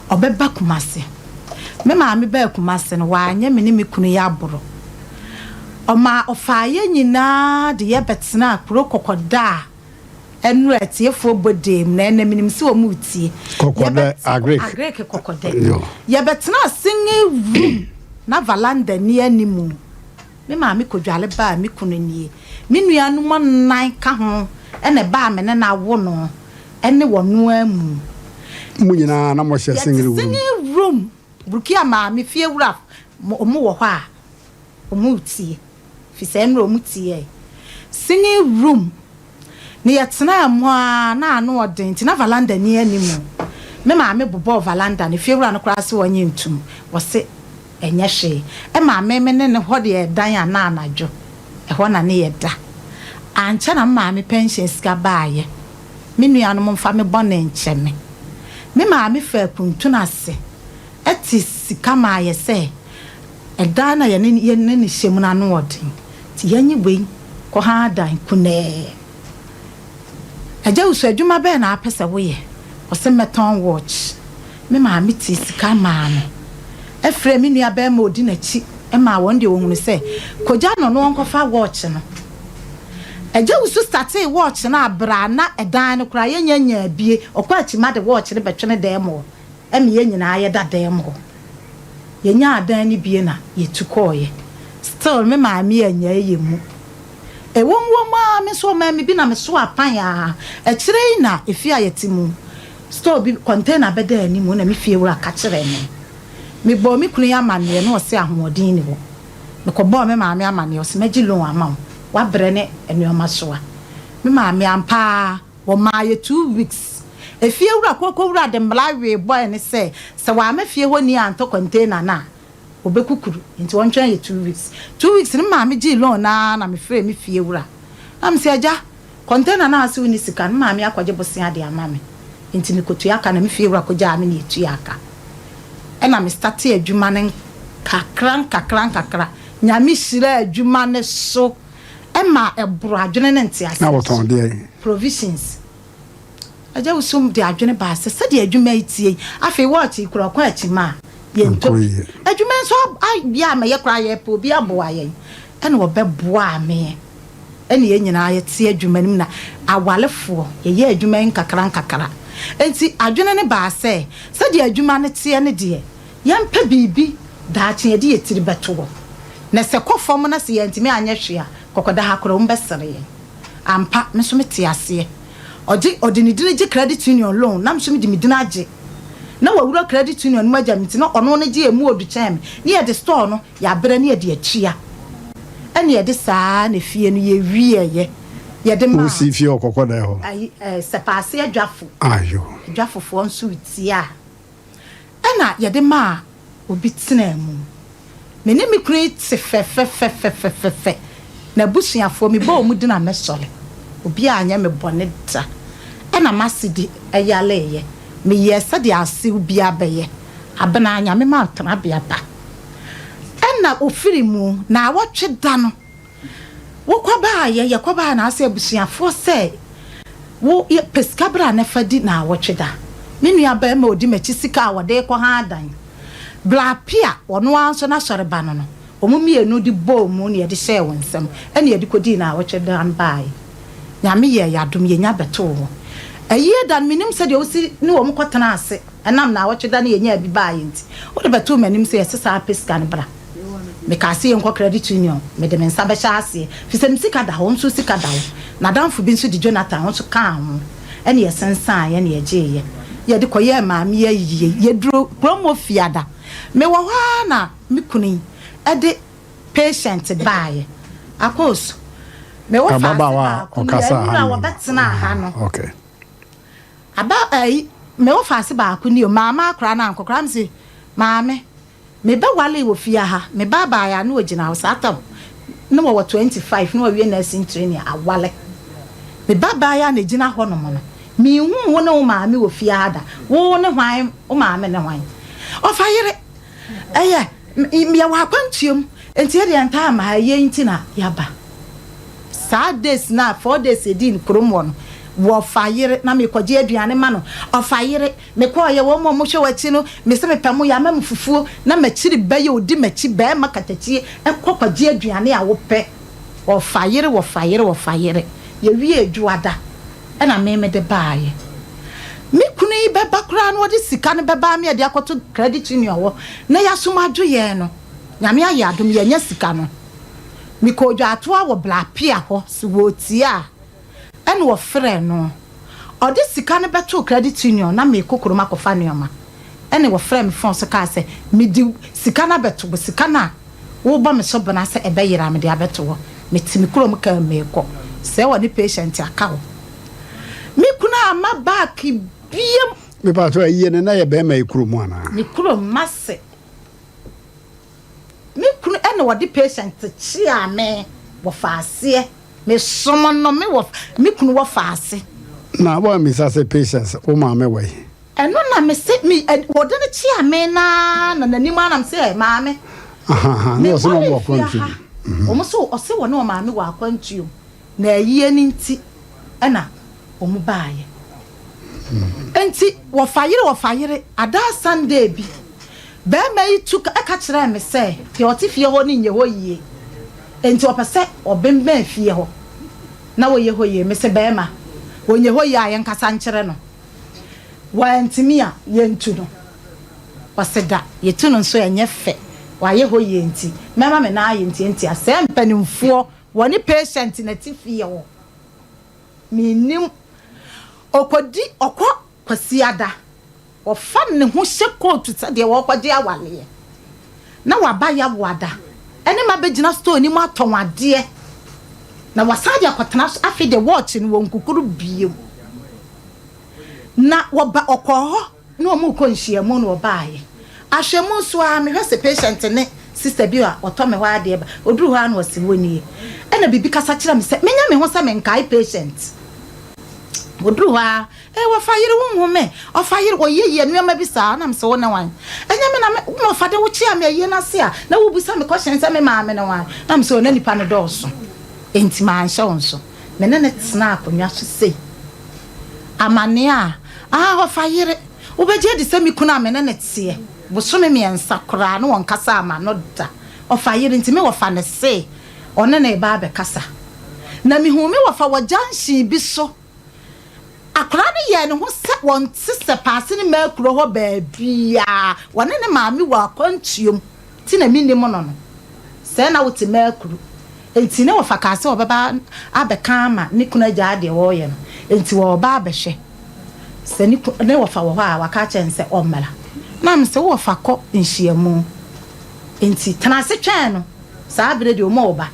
ɔbɛba Kumasi. Me maame baa Kumasi no, wanyɛ me ne me kunu yi aboro. Ɔmaa ɔfaa yɛn nyinaa de yɛn bɛtenaa kuro Kɔkɔda a ɛnnora atiefoɔ bɔ dam, na ɛnnɛ menim sɛ wɔretie. Kɔkɔdɛ, Agric. Agric Kɔkɔdɛ. Yɛbɛtenaa single room na valanda nni animu. Me maame kɔdware baa me kunu nie. Me nuanom nnan ka ho na ɛbaa me ne no awo no ne wɔn ara mu. Mo nyinaa na mohyɛ single room? Yɛte single room. Brukia maame, fiewura, wɔn wɔ hɔ a, wɔretie. Firi sɛ ɛnora wɔtiee. Single room. Na yɛtenaa mu ara na ano ɔden nti na valanda nni anim. Me maame bobɔɔ valanda no, fiewura no koraa se ɔnyɛ ntum. Ɔse ɛnyɛ hwee. Ɛmaa me me ne no hɔ deɛ ɛdan a na anadwo ɛhɔ na ne yɛda. Ankyɛ na me maame pɛnhyɛn sika baeɛ. Me nuanom mfa me bɔne nkyɛ me. Me maame faa kuntunu ase te sika maa yɛ sɛ ɛdan no a yɛne yɛne no hyɛ mu no ano ɔden nti yɛnye wei kɔ ha dan kunɛɛ. Agya Wusu adwuma bɛn na apɛ sɛ woyɛ? Ɔse mɛtɔn watch. Me maame tee sika maa no. Ɛfrɛɛ me nua barima a ɔdi n'akyi maa wɔn deɛ wɔhunu sɛ kɔgya no na ɔnkɔfa watch no. Agya Wusu startee watch no a bere a na ɛdan no koraa yɛnnya nyaa bie. Ɔkɔ akyima de watch no bɛtwene dan mu hɔ ɛma yɛn nyinaa yɛda dan mu hɔ. Yɛnyaa dan no bie na yɛtu kɔeɛ. Still me maame annyae yɛn mu. Ɛwom wom ara me nso ɔmaa me bi na mesoaa pan ara. Akyire yi na efie a yɛte mu store bi container bɛdaa anim na me fiewura ka kyerɛɛ me. Mebɔɔ me kunu yi amanneɛ na ɔse ahoɔden nni hɔ. Mekɔbɔɔ me maame amanneɛ ɔse mɛgye loan ama wo, woabrɛ ne nnoɔma soa. Me maame ampa ara wɔmaa yɛ 2 weeks. Efiewura kookowura de mmara wee bɔe ne sɛ sɛ wamma fie hɔ ni antɔ container no a, Ɔbɛkukuru, nti ɔntwɛn yɛ 2 weeks. 2 weeks no me maame gyee loan no ara na mefrɛɛ me fie wura. Na mese, Agya, container no a wose wonni sika no, me maame akɔgye bosea de ama me. Nti mekɔtua ka na me fie wura kɔgyaa me na yɛtuaa ka. Ɛna me startee adwuma no nkakra nkakra nkakra. Nyame hyiraa adwuma no so ma ɛboro adwene ne nteaseɛ Na so. wotɔn deɛn? Provisions. Agya Wusum de adwene baa sɛ, sɛdeɛ adwuma yi teɛ yi, afei wɔɔkye yi koraa ɔkɔ akyi ma a, yɛntɔ bi. Adwuma yi nso ayɛ a mɛyɛ koraa yɛpɛ obi aboa yɛn. Ɛna ɔbɛboaa me. Ɛna yɛn nyinaa yɛte adwuma no mu na awarefoɔ, yɛyɛ adwuma yi nkakra nkakra. Enti adwene no baa sɛ, sɛdeɛ adwuma no teɛ no deɛ, yɛmpɛ biribi daakye yɛde yɛn tiri bɛto hɔ. Na sɛ ɛkɔ fam na sɛ yɛantumi anyɛ hwee a, kɔkɔda ha koraa wɔbɛsere yɛn. Ampa, me nso mete aseɛ. Ɔgye, ɔde ne dini gye credit union loan, na me nso mede me dini agye. Na wawura credit union no mu agya me nti, na ɔno no gye ɛmu ɔdu kyɛn me. Ne yɛde store no, yɛabrɛ ne yɛde atua. Ɛna yɛde saa na fie no yɛwieɛ. Yɛde maa. Wosii fie wɔ Kɔkɔdɛɛ hɔ? Ayi, ɛɛ, Sɛpaase Adwafo. Ayo. Adwafofoɔ nso retia. Ɛna yɛde maa obi tenaa mu. Me ne me kunu yi te fɛfɛfɛfɛfɛfɛ. N'abusuafoɔ, mebɔ wɔn din a mɛsɔre. Obiara anyɛ me bɔne da. Ɛna m'ase di yareeɛ. Meyɛɛ sɛdeɛ asew biara bɛyɛ. Abena, Nyame ma wo tenabea pa. Ɛna ɔfiri mu, naawɔtwe da no, Wokɔbaeɛ, yɛkɔbaeɛ na asɛ abusuafoɔ sɛ wo yɛ pɛ sika bra na fa di naawɔtwe da. Me nua barima a ɔdi m'akyi sika a wɔde rekɔ ha dan, Bla Pia, ɔno ara nso n'asɔre ba no no, wɔn mmienu de bɔɔ mu na yɛde hyɛɛ wɔn nsam ɛna yɛde kɔdii naawɔtwe da no baeɛ. Nyame yɛɛ yɛn adom yɛnya bɛtoo hɔ. Ayie da no mennim sɛdeɛ wosi ne wɔn kɔtenaa ase ɛnam naawɔtwe da no yɛnyaa bi baeɛ nti, wode bɛtoo m'anim sɛ yɛse saa pɛ sika no bra. Mekaa sɛ yɛnkɔ credit union, mede me nsa bɛhyɛ aseɛ, firi sɛ me sika da hɔ, wo nso wo sika da hɔ. N'adamfo bi nso de Jonathan, ɔno nso kaa ho, ɛnna yɛsensaneeɛ na yɛgyeeɛ. Yɛde kɔyɛɛ maame yi ayie. Yɛduruu kurom hɔ Fiada. Mewɔ hɔ ara na me kunu yi de patient baeɛ. Akos, me wo faase Ababaawa a baako ni, ɔkasaa ha ɛnura no. wɔbɛtenaa ha no. Okay. Aba ayi, me wo faase baako ni o, maama akwadaa no ankɔ koraa, mese, maame, Me ba waree wɔ fie ha, me ba baeɛ a na ɔgyina hɔ saa tam na wɔwɔ 25 na wawie nursing training aware. Me ba baeɛ a na ɛgyina hɔ nom no, menhuu wo ne wo maame wɔ fie ha da, wo ne hwan, wo maame ne hwan? Ɔfa yere, ɛyɛ, yɛwɔ akwantuo mu, nti yɛdeɛ yɛntaa mma ha, ɛyɛ nti na yɛaba. Saa days no a, 4 days yɛdii no kurom hɔ no, wɔfa yere, na mekɔgye aduane ma no, ɔfa yere, Mekɔeɛ, wɔn a wɔhwɛ w'akyi no, mese mepɛ mo, yɛama me fufuo, na m'akyiri bɛyɛ ɔdi m'akyi, barima katakyie, kɔ kɔgye aduane a wopɛ. Wɔfa yere, wɔfa yere, wɔfa yere. Yɛwiee dwoada, ɛna me mede baeɛ. Me kunu yi bɛba koraa na ɔde sika no bɛba me yɛde akɔto credit union hɔ na yɛasom adwo yɛn no, Nyame ayɛ adom yɛanya sika no. Mekɔɔ Dwaatoa wɔ Blapia hɔ, se wɔretie a, ɛna ɔfrɛɛ no. Ɔde sika no bɛtoo credit union na meekɔ kurom akɔfa nnoɔma. Ɛna wɔfrɛɛ me phone so kaa sɛ mede sika no abɛto hɔ, sika no a wobɔ me so bena sɛ ɛbɛyera a mede abɛto hɔ. Mete me kurom kaa mu meekɔ. Sɛ wɔne patient aka hɔ. Me kunu amma back biom. Me paatwɔ ayie no na yɛ bɛɛma yi kurom anaa? Ne kurom, mase. Me kunu ɛna ɔde patient kyeaa me wɔ faaseɛ. Me som no me wɔ me kunu wɔ faase. Na woammisa sɛ Patience wo maame wɔ he? Ɛno na me se me ɛ wɔde no kyea me na na n'anim ara na me se ɛ maame. Ahaha Me na ɔse na bɔne ɔmo wɔ fie akwantuo ha mu. wɔn se ɔse wɔne ɔmaame wɔ akwantuo mu na ayie no nti ɛna wɔn baayɛ. Enti wɔfa yere wɔfa yere adaa Sunday bi barima yi tu ka kyerɛɛ me sɛ deɛ ɔte fie hɔ no nyɛ hɔ yie enti ɔpɛ sɛ ɔbembɛn fie hɔ. Na wɔyɛ hɔ yie. Mese bɛɛma, ɔnyɛ hɔ yie a yɛnkasa nkyerɛ no. Wantumi a, yɛntu no. Ɔse da, yɛtu no nso ɛnyɛ fɛ. Wayɛ hɔ yie nti, mɛma me nan ayɛ ntiantia. Sɛɛ mpanimfoɔ, wɔne patient na ɛte fie hɔ. Mennim. Ɔkɔdi, ɔkɔ Kwasiada, ɔfa ne ho hyɛ kootu sɛ deɛ ɔrekɔgye awareɛ, na waba Yawoada ne me abɛgyina store no mu atɔn adeɛ, na wasan de akɔtena so, afei deɛ wɔɔkye no wɔnkukuru bio. Na wɔba, ɔkɔɔ hɔ na wɔrekɔ nhyiamu na ɔbaeɛ. Ahwɛ mu nso ara mehwɛ sɛ patient ne sister bi a ɔtɔ me hɔ adeɛ ba, ɔduru hɔ ara na ɔse wo nie. Ɛna biribi kasa kyerɛ me sɛ menya me ho sɛ menkae patient. Ɔduru hɔ ara, ee wɔfa yere wonhu me, ɔfa yere, ɔyɛ yɛ nneɛma bi saa, na mese wo ne wan? Ɛnyɛ me na me, wo na ɔfa de wokyea me ayie no ase a, na wobisa me question sɛ me maame ne wan? Na mese o na nipa no dɔɔso, enti manhyɛ wo nso. Me ne no tenaa akonnwa so sei. Amaneɛ a, ah ɔfa yere. Wobɛgye adi sɛ me kunu a me ne no teɛ bosome mmiɛnsa koraa na ɔnkasaa m'ano da. Ɔfa yere nti me wɔfa no se ɔne no reba abɛkasa. Na mehuu me wɔfa wɔ junction bi so. Akwadaa no yɛɛ ne ho sɛ ɔnte sɛ Paase ne Maakuro hɔ baabiara. Ɔne ne maame wɔ akwantuom nti na mennim no no. Sɛɛ na wote Maakuro. Enti ne wɔfa kaa sɛ ɔbɛba abɛka ama ne kunu agyaa deɛ ɔreyɛ no. Enti ɔreba abɛhwɛ. Sɛ ne ku ne wɔfa wɔ hɔ a, waka akyerɛ no sɛ ɔmmra. Na mese, Wo wɔfa kɔ nhyiamu, enti tena ase twɛn no. Saa berɛ deɛ ɔma ɔba.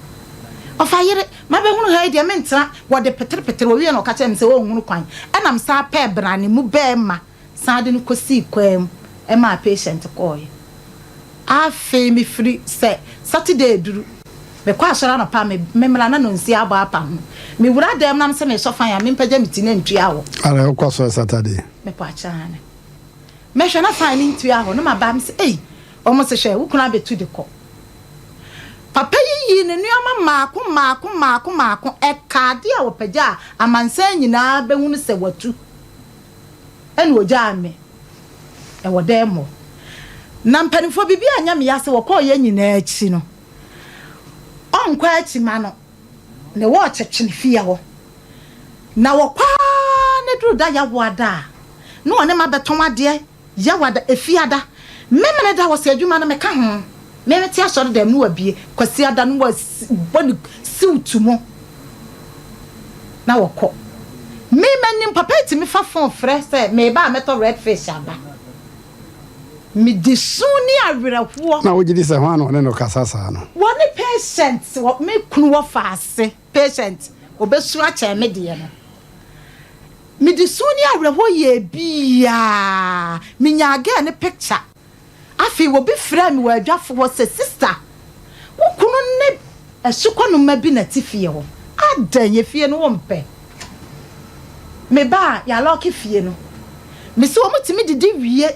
Ɔfa yere, mabɛhunu ha yi deɛ mentena. Wɔde peterepetere, ɔwieɛ na ɔka kyerɛɛ me sɛ ɔnhunu kwan. Ɛna mesan pɛɛ brane mu barima san de no kɔsii kwan mu maa patient kɔeɛ. Afei mefiri sɛ Saturday duru, mekɔ asɔre anɔpa a, me memmra na nonsia abɔ apam no. Mewura dan mu na mesɛ meresɔ fan a, mempagya me ti na ntua hɔ. Ara wokɔ asɔre Saturday? Mekɔ akyɛ aane. Mɛhwɛ na fan no ntua hɔ na maba mese ei, wɔn se hwɛ wo kunu abɛtu de kɔ. Papa yi yii ne nnoɔma mmaako mmaako mmaako mmaako, ɛkaa adeɛ a ɔpagya a amansan nyinaa bɛhunu sɛ watu. Ɛna ɔgyaa me wɔ dɛm hɔ. Na mpanimfoɔ biribi anyɛ me ya sɛ wɔkɔɔ yɛn nyinaa akyi no, ɔnkɔ akyi ma no, ne wɔɔkye twene fie hɔ. Na wɔkɔ ara na duru da Yawoada a, na ɔne m'abɛtɔn adeɛ Yawoada, Efiada, Memeneda wɔ sɛ adwuma no meka ho, me mete asɔre dɛm na wabie, Kwasiada no wabɔ ne siw to mu na wɔkɔ. Me m'anim papa yi tumi fa phone frɛ sɛ meba a mɛtɔ red fish aba. Mede su ne awerɛhoɔ. Na wogye di sɛ hwan na ɔne no kasa saa no? Wɔne patient wɔ me kunu wɔ faase patient ɔbɛsu akyɛn me deɛ no. Mede su ne awerɛhoɔ yɛɛ biaa menyaa girl no picture. Afei obi frɛɛ me wɔ adwafo hɔ sɛ, Sista, wo kunu ne asukɔnoma bi na ɛte fie hɔ. Adɛn, efie no wompɛ? Meba a, yɛalɔɔke fie no. Mise wɔtumi didi wie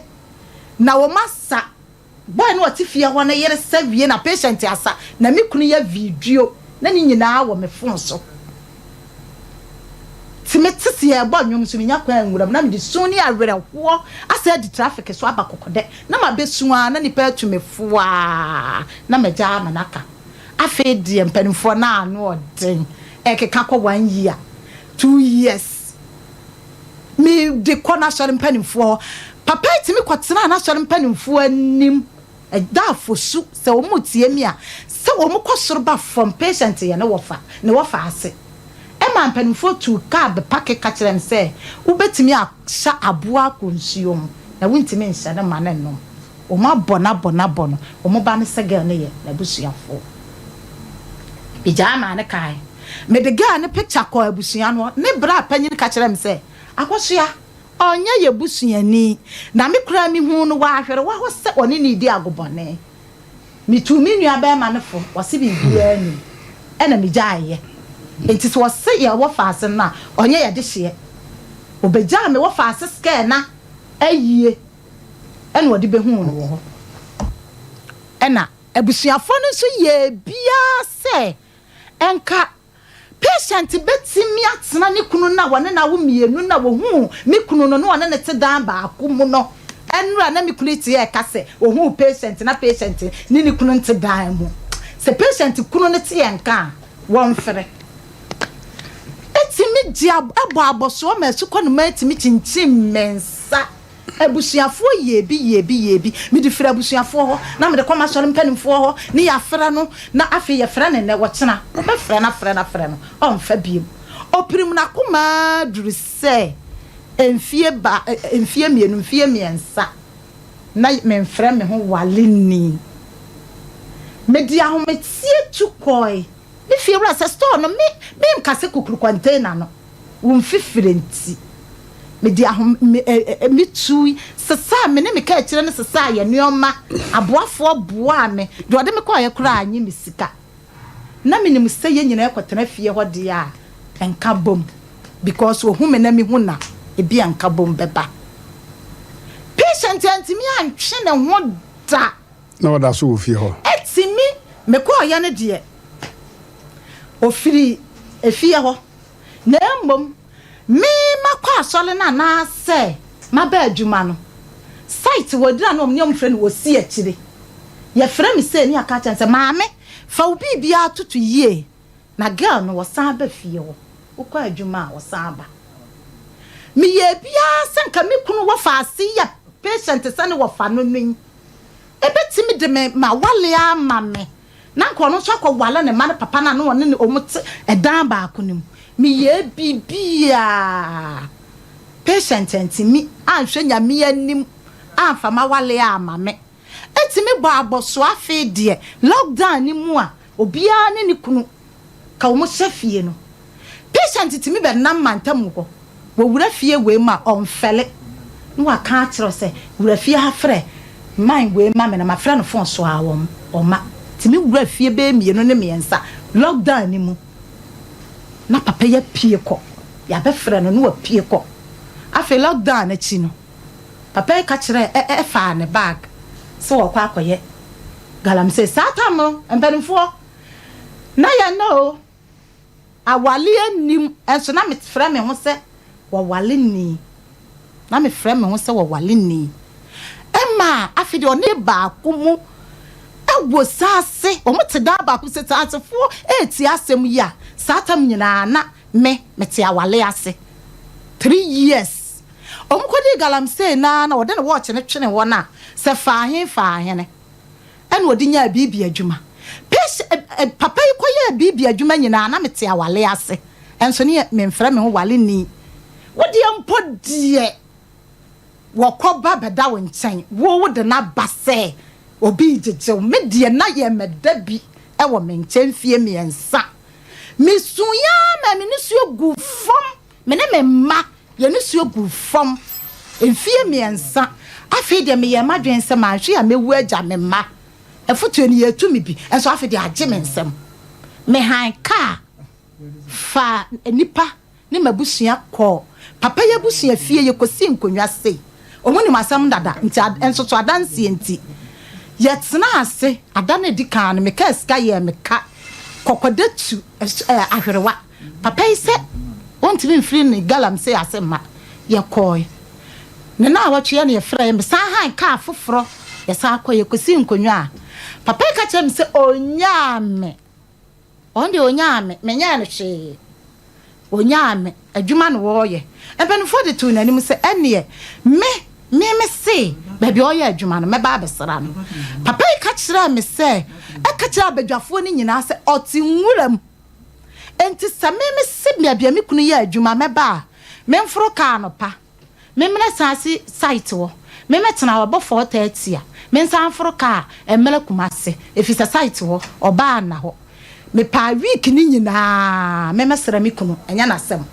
na wɔasa. Boy no a ɔte fie hɔ no yere sa wie na patient asa na me kunu yɛ video na ne nyinaa wɔ me phone so. Nti mete se yɛrebɔ nnwom nso menya kwan nwura mu na mede su ne awerɛhoɔ asan adi traffic so aba kɔkɔdɛ na mabɛsu ara na nnipa atu me fo ara na magya ama no aka. Afei deɛ mpanimfoɔ no ano ɔden ɛrekeka kɔ one year, 2 years mede kɔ n'asɔre mpanimfoɔ hɔ. Papa yi tumi kɔtenaa n'asɔre mpanimfoɔ anim ɛda afosu sɛ wɔn retie me a sɛ wɔn kɔ soro ba fam patient yɛ ne wɔfa ne wɔfa ase. Ɛma mpanimfoɔ tuu kaa bɛpake ka kyerɛɛ no sɛ wobɛtumi ahyɛ aboa akɔ nsuo ho na wontumi nhyɛ no ma no nnom. Wɔn abɔ no abɔ no abɔ no wɔn ba no sɛ girl no yɛ n'abusuafoɔ. Megyaa maa no kae. Mede girl no picture kɔɔ abusua no hɔ. Ne bra panyin ka kyerɛɛ me sɛ Akosua, ɔnyɛ yɛn busuani na me koraa mehuu no wɔ ahwerewa hɔ sɛ ɔne no redi agobɔne. Metuu me nua barima no fo, ɔse biribiara nnim, ɛna megyaeɛ. Enti sɛ ɔse yɛwɔ faase no a, ɔnyɛ yɛn dehyeɛ. Ɔbɛgyaa me wɔ faase scare na ayie ɛna ɔde bɛhuu no wɔ hɔ. Ɛna abusuafoɔ no nso yɛɛ biara sɛ nka Patient bɛtumi atena ne kunu no a wɔne no awo mmienu no a wɔhuu me kunu no na ɔne no te dan baako mu no nnora na me kunu te ɛka sɛ ɔhuu patient na patient ne ne kunu nte dan mu. Sɛ patient kunu no te yɛn nka a, wɔmfrɛ. Metumi gye ab bɔ abɔsoɔ ma asukɔ no matumi kyinkyim me nsa. Abusuafoɔ yɛɛ bi, yɛɛ bi, yɛɛ bi. Mede firi abusuafoɔ hɔ, na mede kɔ m'asɔre mpanimfoɔ hɔ, ne yɛafrɛ no, na afei yɛfrɛ no nnɛ, ɔkyena wobɛfrɛ no afrɛ no afrɛ no, ɔmfa bio. Ɔpirim n'akoma ara duru sɛ mfie ba, mfie mmienu, mfie mmiɛnsa, na memfrɛ me ho Waleni. Mede ahometeɛ tu kɔe. Me fiewura sɛ store no, me, menka sɛ kukuru container no. Wo mfifire nti, mede ahom me ɛ ɛ me tui sesaa me ne me kaakyire no sesaa yɛn nneɛma. Aboafoɔ boaa me. Deɛ ɔde me kɔeɛ koraa annye me sika. Na menim sɛ yɛn nyinaa rekɔtena fie hɔ deɛ a, nkabom, because ɔhu me na mehu no a, ebia nkabom bɛba. Patient antumi antwe ne ho da. Na ɔda so wɔ fie hɔ. Ɛtumi, mekɔeɛ no deɛ, ɔfirii efie hɔ. Na mmom me makɔ asɔre no anaasɛ maba adwuma no, site hɔ aduru a na wɔn ne wɔn frɛ no wɔsi akyire. Yɛfrɛ me sei ne yɛaka akyerɛ no sɛ maame fa wo biribiara toto yie na girl no ɔsan ba fie hɔ, wokɔ adwuma a ɔsan ba. Meyɛɛ biara sɛ nka me kunu wɔfa ase yɛ patient sɛ ne wɔfa no no yi, ɛbɛtumi de me m'awale ama me. Na anka ɔno nso akɔware ne mma no papa no a na ɔne ne wɔn te ɛdan baako no mu. Meyɛɛ biribiara. Patient antumi anhwɛ Nyame anim amfa m'awale amma me. Ɛtumi bɔ abɔsoɔ afei deɛ lockdown no mu a obiara ne ne kunu ka wɔn hyɛ fie no. Patient tumi bɛnam mantam hɔ, wɔwura fie wei mu a ɔnfɛle na waka akyerɛ wo sɛ wura fie ha frɛ man wei ma me na mafrɛ no phone so a ɔmma. Tumi wura fie bɛyɛ mmienu ne mmiɛnsa lockdown no mu na papa yi apue kɔ, yɛabɛfrɛ no na wapue kɔ. Afei lockdown no akyi no papa yi ka kyerɛɛ ɛ faa ne bag sɛ ɔrekɔ akɔyɛ galamsey. Saa tam no mpanimfoɔ na yɛnnɛ o. Awaleɛ nnim nso na mefrɛ me ho sɛ wɔwale ni. Na mefrɛ me ho sɛ wɔwale ni. Ɛma afei deɛ ɔne baako mu wɔ saase, wɔn te dan baako sɛ saasefoɔ retie asɛm yi a, saa tam nyinaa na me mete awale ase. Three years. Wɔn kɔdii galamsey no ara na wɔde ne wɔɔkye no twene wɔn a sɛ faa he faa hene. Ɛna ɔde nyaa biibi adwuma. Pes ɛ papa yi kɔyɛɛ biibi adwuma nyinaa na mete awale ase nso ne memfrɛ me ho wale ni. Wo deɛ mpo deɛ wɔkɔ ba bɛda wo nkyɛn wo wode no aba sɛ obi regyegye wo. Me deɛ na yɛmmɛda bi wɔ me nkyɛn mfie mmiɛnsa. Mesuiɛ ara maa me nisuo guu fam, me ne me mma Yɛn nisuo guu fam mfeɛ mmiɛnsa. Afei deɛ meyɛɛ m'adwene sɛ manhwe a mɛwu agya me mma. Afotuo no yɛretu me bi nso afei deɛ agye me nsam. Mehan kaa faa nnipa ne m'abusua kɔɔ papa yi abusua fie. Yɛkɔsii nkonnwa sei. Wɔnim asɛm dada nti nso so adanseɛ nti yɛtenaa ase. Ada no a ɛdi kan no mekaa sika yɛɛ me ka kɔkɔdatu ahwerewa. Papa yi sɛ ɔntumi mfiri ne galamsey ase mma. Yɛkɔɔe. Ne naawɔtwe yɛ na yɛfrɛɛ mesan han kaa foforɔ yɛsan kɔe. Yɛkɔsii nkonnwa a, papa yi ka kyerɛɛ me sɛ ɔnyaa me. Ɔno deɛ ɔnyaa me, menyɛɛ no hwee. Ɔnyaa me, adwuma na ɔreyɛ. Mpanimfoɔ de too n'anim sɛ ɛnneɛ me, me mese baabi a ɔreyɛ adwuma no mɛba abɛsra no. Papa yi ka kyerɛɛ me sɛ, ɛka kyerɛɛ abadwafoɔ no nyinaa sɛ ɔte nwura mu. Enti sɛ me mese baabi a me kunu yɛ adwuma mɛba a, memforo kaa anɔpa, memmrɛ Saase site hɔ, memmɛtena hɔ ɛbɔ 4:30 a, mensan mforo kaa mmra Kumase, efisɛ site hɔ, ɔbaa nna hɔ. Mepaa week no nyinaa memmɛsra me kunu, ɛnyɛ n'asɛm.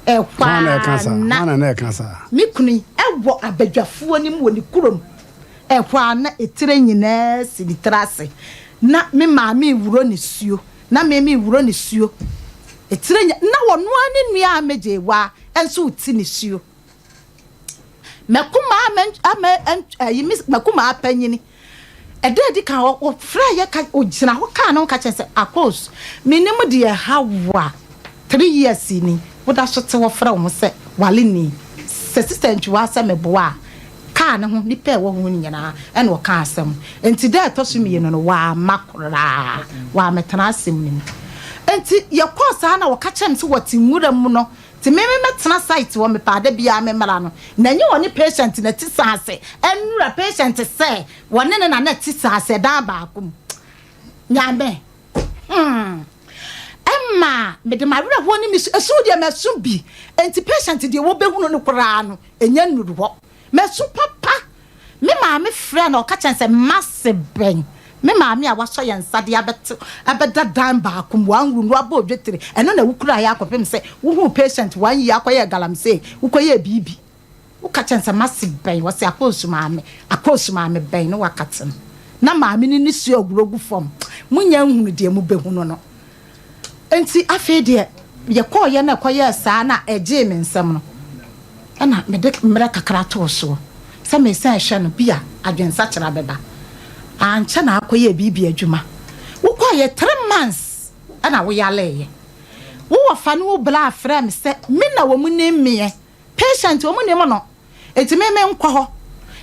Ɛhɔ Hwan na ɛka ara saa? na Hwan na na ɛka saa? me kunu yi wɔ abadwafoɔ no mu wɔ ne kurom. Ɛhɔ ara na etire nyinaa si ne tiri ase, na me maame rewuro nisuo. Na me me wuro nisuo etire nya na wɔno ara ne nua a megye wa nso reti nisuo. M'akumaa mɛ ama ayi me m'akumaa panyini ɛda adi kan ɔfrɛ yɛ ka ogyina hɔ kaa ne ho ka kyerɛ sɛ akos menim deɛ ɛha wo a 3 years ni woda so te hɔ frɛ wo ho sɛ wale ni sɛ sista ntwiwa sɛ meboa a kaa ne ho, nnipa a ɛwɔ ho no nyinaa na ɔkaa asɛm. Enti da a ɛtɔ so mmienu no, wamma koraa, wammɛtena asɛm no mu. Enti yɛkɔɔ saa na wɔka kyerɛɛ me sɛ wɔte nwura mu no, Nti me me mɛtena site hɔ mepɛ a da biara me mmra no na ɛnyɛ ɔne patient na ɛte saase ɛnura patient sɛ wɔne ne na na ɛte saase ɛdan baako mu Nyame hmm ɛma mede m'awerɛhoɔ ne me su ɛsu deɛ masu bi nti patient deɛ wɔbɛhunu no koraa no ɛnya nnuru hɔ Masu papa. Me maame frɛɛ no, ɔka kyerɛɛ no sɛ, M'ase bɛn? Me maame a wasɔ yɛn nsa de abɛto abɛda dan baako mu, one room, na wabɔ odwetire, ɛno na wokuraeɛ akɔpem sɛ wohuu patient one year akɔyɛɛ galamsey, wokɔyɛɛ biribi. Woka kyerɛ no sɛ, M'ase bɛn? Ɔse, Akoosu maame, Akoosu maame bɛn? Na wakate no. Na maame no nisuo ahuro gu fam. Monnya nhunu deɛ mobɛhunu no. Enti afei deɛ yɛkɔeɛ na ɛkɔyɛɛ saa na ɛgyee me nsam no, ɛna mede mmerɛ kakra too soɔ sɛ meresan rehwɛ no, bi a adwensakyera bɛba. Ankyɛ na akɔyɛɛ biribi adwuma. Wokɔeɛ three months ɛna woyareeɛ. Wo wɔfa ne wo braa frɛɛ me sɛ me na wɔn nim meɛ. Patient wɔn nim no nti me me nkɔ hɔ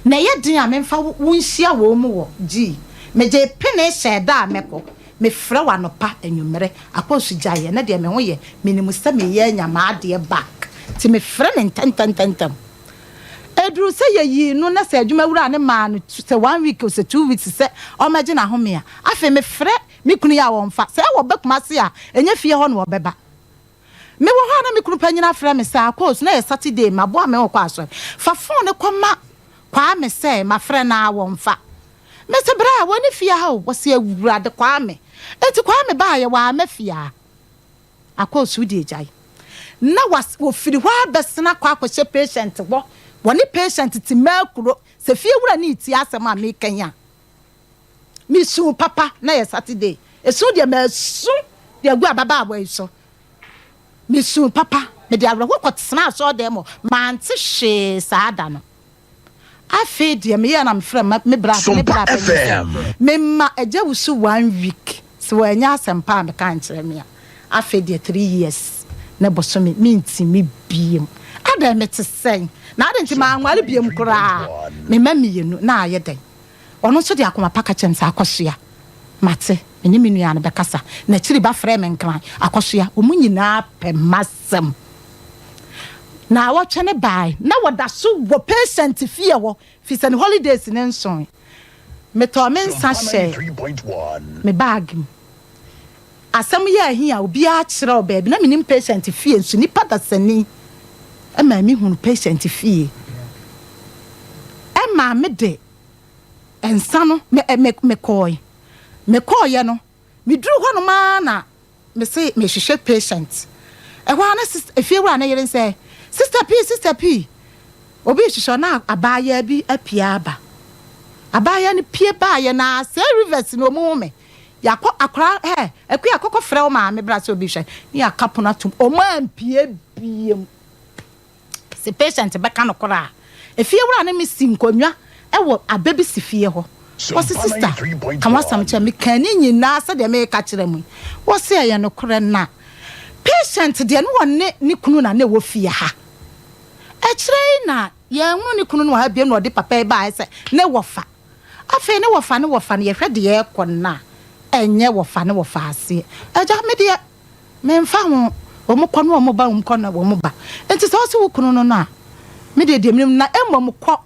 na ɛyɛ den a memfa wo nhyia wɔn mu wɔ gyii megyee pene hyɛɛ da a mɛkɔ mefrɛ wo anɔpa anwummerɛ akɔɔsu gyaeɛ na deɛ me ho yɛ menim sɛ meyɛ anya m'adeɛ back nti mefrɛ no ntɛntɛntɛntɛm ɛduru sɛ yɛyii no na sɛ adwuma wura no maa no sɛ one week o sɛ 2 weeks sɛ ɔmmɛgye n'ahome a afei mefrɛ me kunu yi a ɔmfa sɛ ɛwɔ ba Kumase a ɛnyɛ fie hɔ na ɔbɛba. Mewɔ hɔ a na me kunu panyin afrɛ me sɛ, Akos, na ɛyɛ Saturday, maboa me ho kɔ asɔre. Fa fon no kɔma Kwame sɛ mafrɛ no a wɔmfa. Mese, Bra, wɔnni fie ha o. Wɔse, Awurade, Kwame. Enti Kwame baeɛ, wamma fie ha. Akos, wo deɛ gyae. Na was, wɔfiri hɔ ara bɛsene akɔ akɔhyɛ patient hɔ. Wɔne patient te Makuro. Sɛ fiewura no retie asɛm a mereka yi a, Mesuu papa, na ɛyɛ Saturday. Esu deɛ masu de agu ababaawa yi so. Mesuu papa, mede awerɛhoɔ kɔtenaa asɔredan mu, mante hwee saa da no. Afei deɛ meyɛɛ na mefrɛ me bra me bra panyin sɛ memma agya wusu one week, sɛ wannya asɛmpa a meka ankyerɛ me a, afei deɛ 3 years ne bosome mentumi biem. Adɛn mete sɛn? Na adɛn nti manware biem koraa? Me mma mmienu na ayɛ dɛn? Ɔno nso de akoma pa ka kyerɛɛ me sɛ, Akɔsoa, mate, me ne me nua no bɛkasa. N'akyiri ba frɛɛ me nkran, Akɔsoa, wɔn nyinaa pɛ m'asɛm. Naawɔtwe no bae, na wɔda so wɔ patient fie hɔ, firi sɛ ne holidays no nsoe. Metɔɔ me nsa hyɛɛ me bag mu. Asɛm yɛ ahi a, obiara kyerɛw baabi. Na minnim patient fie nso nipa dasani maa mihuu patient fie. Ɛmaa mede nsa no me me mekɔe. Mekɔeɛ no, meduruu hɔnom ara na mese mehwehwɛ patient. Ɛhɔ ara na sis efiewura no yere sɛ, Sister P, Sister P, obi rehwehwɛ wo. Na abaayewa bi apue aba. Abaayewa no pue baeɛ no ara, sɛ Rivers no wɔhu me. Yɛakɔ akora hɛ Akua kɔkɔ frɛ wo maame bra sɛ obi hwɛ ne yɛaka pono atom ɔmo ampie biem se patient bɛka no korɔ a efie wura ne me si nkonnwa ɛwɔ abɛ bi si fie hɔ ɔse sister ka w'asɛm kyerɛ me kaa ne nyinaa sɛdeɛ meka kyerɛ mo yi wɔse ɛyɛ nokorɛ na patient deɛ ne ɔne ne kunu na na ɛwɔ fie ha akyire yi na yɛnhunu ne kunu no wɔ ha biem na ɔde papa yi baeɛ sɛ ne wɔfa Afei ne wɔfa ne wɔfa no yɛhwɛ deɛ ɛrekɔ no a, ɛnyɛ wɔfa ne wɔfa aseɛ. Agya, me deɛ, memfa ho, wɔn kɔ ne wɔn ba, wɔn kɔ ne wɔn ba. Nti sɛ wose wo kunu no no a, me deɛ deɛ menim no, na mmom kɔ.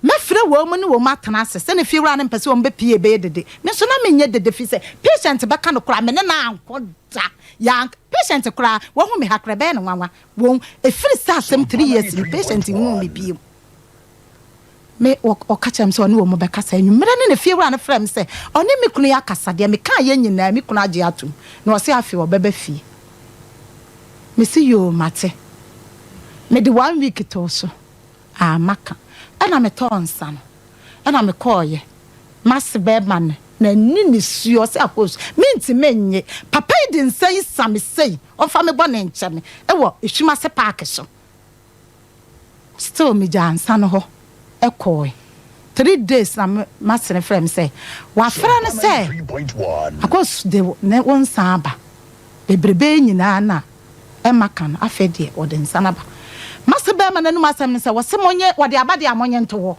Mɛfrɛ wɔn ne wɔn atena ase, sɛ ne fiewura no mpɛ sɛ wɔn bɛpie bɛyɛ dede. Me nso na menyɛ dede firi sɛ patient bɛka no koraa, me ne no ankɔ da. Yɛank, patient koraa, wahu me ha koraa, ɛbɛyɛ no nwanwa. Wɔn, ɛfiri sɛ asɛm 3 years ni, patient nhuu me bio. Me, wɔ, ɔka kyerɛɛ me sɛ ɔne wɔn bɛkasa. Anwummerɛ no na fiewura no frɛɛ me sɛ ɔne me kunu akasa. Deɛ mekaeɛ nyinaa, me kunu agye atom, na ɔse afei ɔbɛba fie. Mese yoo, mate. Mede one week too so, a maka. Ɛna metɔɔ nsa no, ɛna mekɔeɛ. M'ase bɛrima no, n'ani nisuo, ɔse Akos, mentumi nnye. Papa yi de nsa yi sa me sei, ɔmfa me bɔne nkyɛ me, wɔ Ehwimase paake so. Still megyaa nsa no hɔ kɔɔe. 3 days na m'asene frɛɛ me sɛ wafrɛ no sɛ Akos de ne wo nsa aba. Bebrebe yi nyinaa na ɛma ka no afei deɛ wɔde nsa no aba. M'ase bɛɛma no anum asɛm ne sɛ wɔse monye wɔde aba deɛ a monye nto hɔ.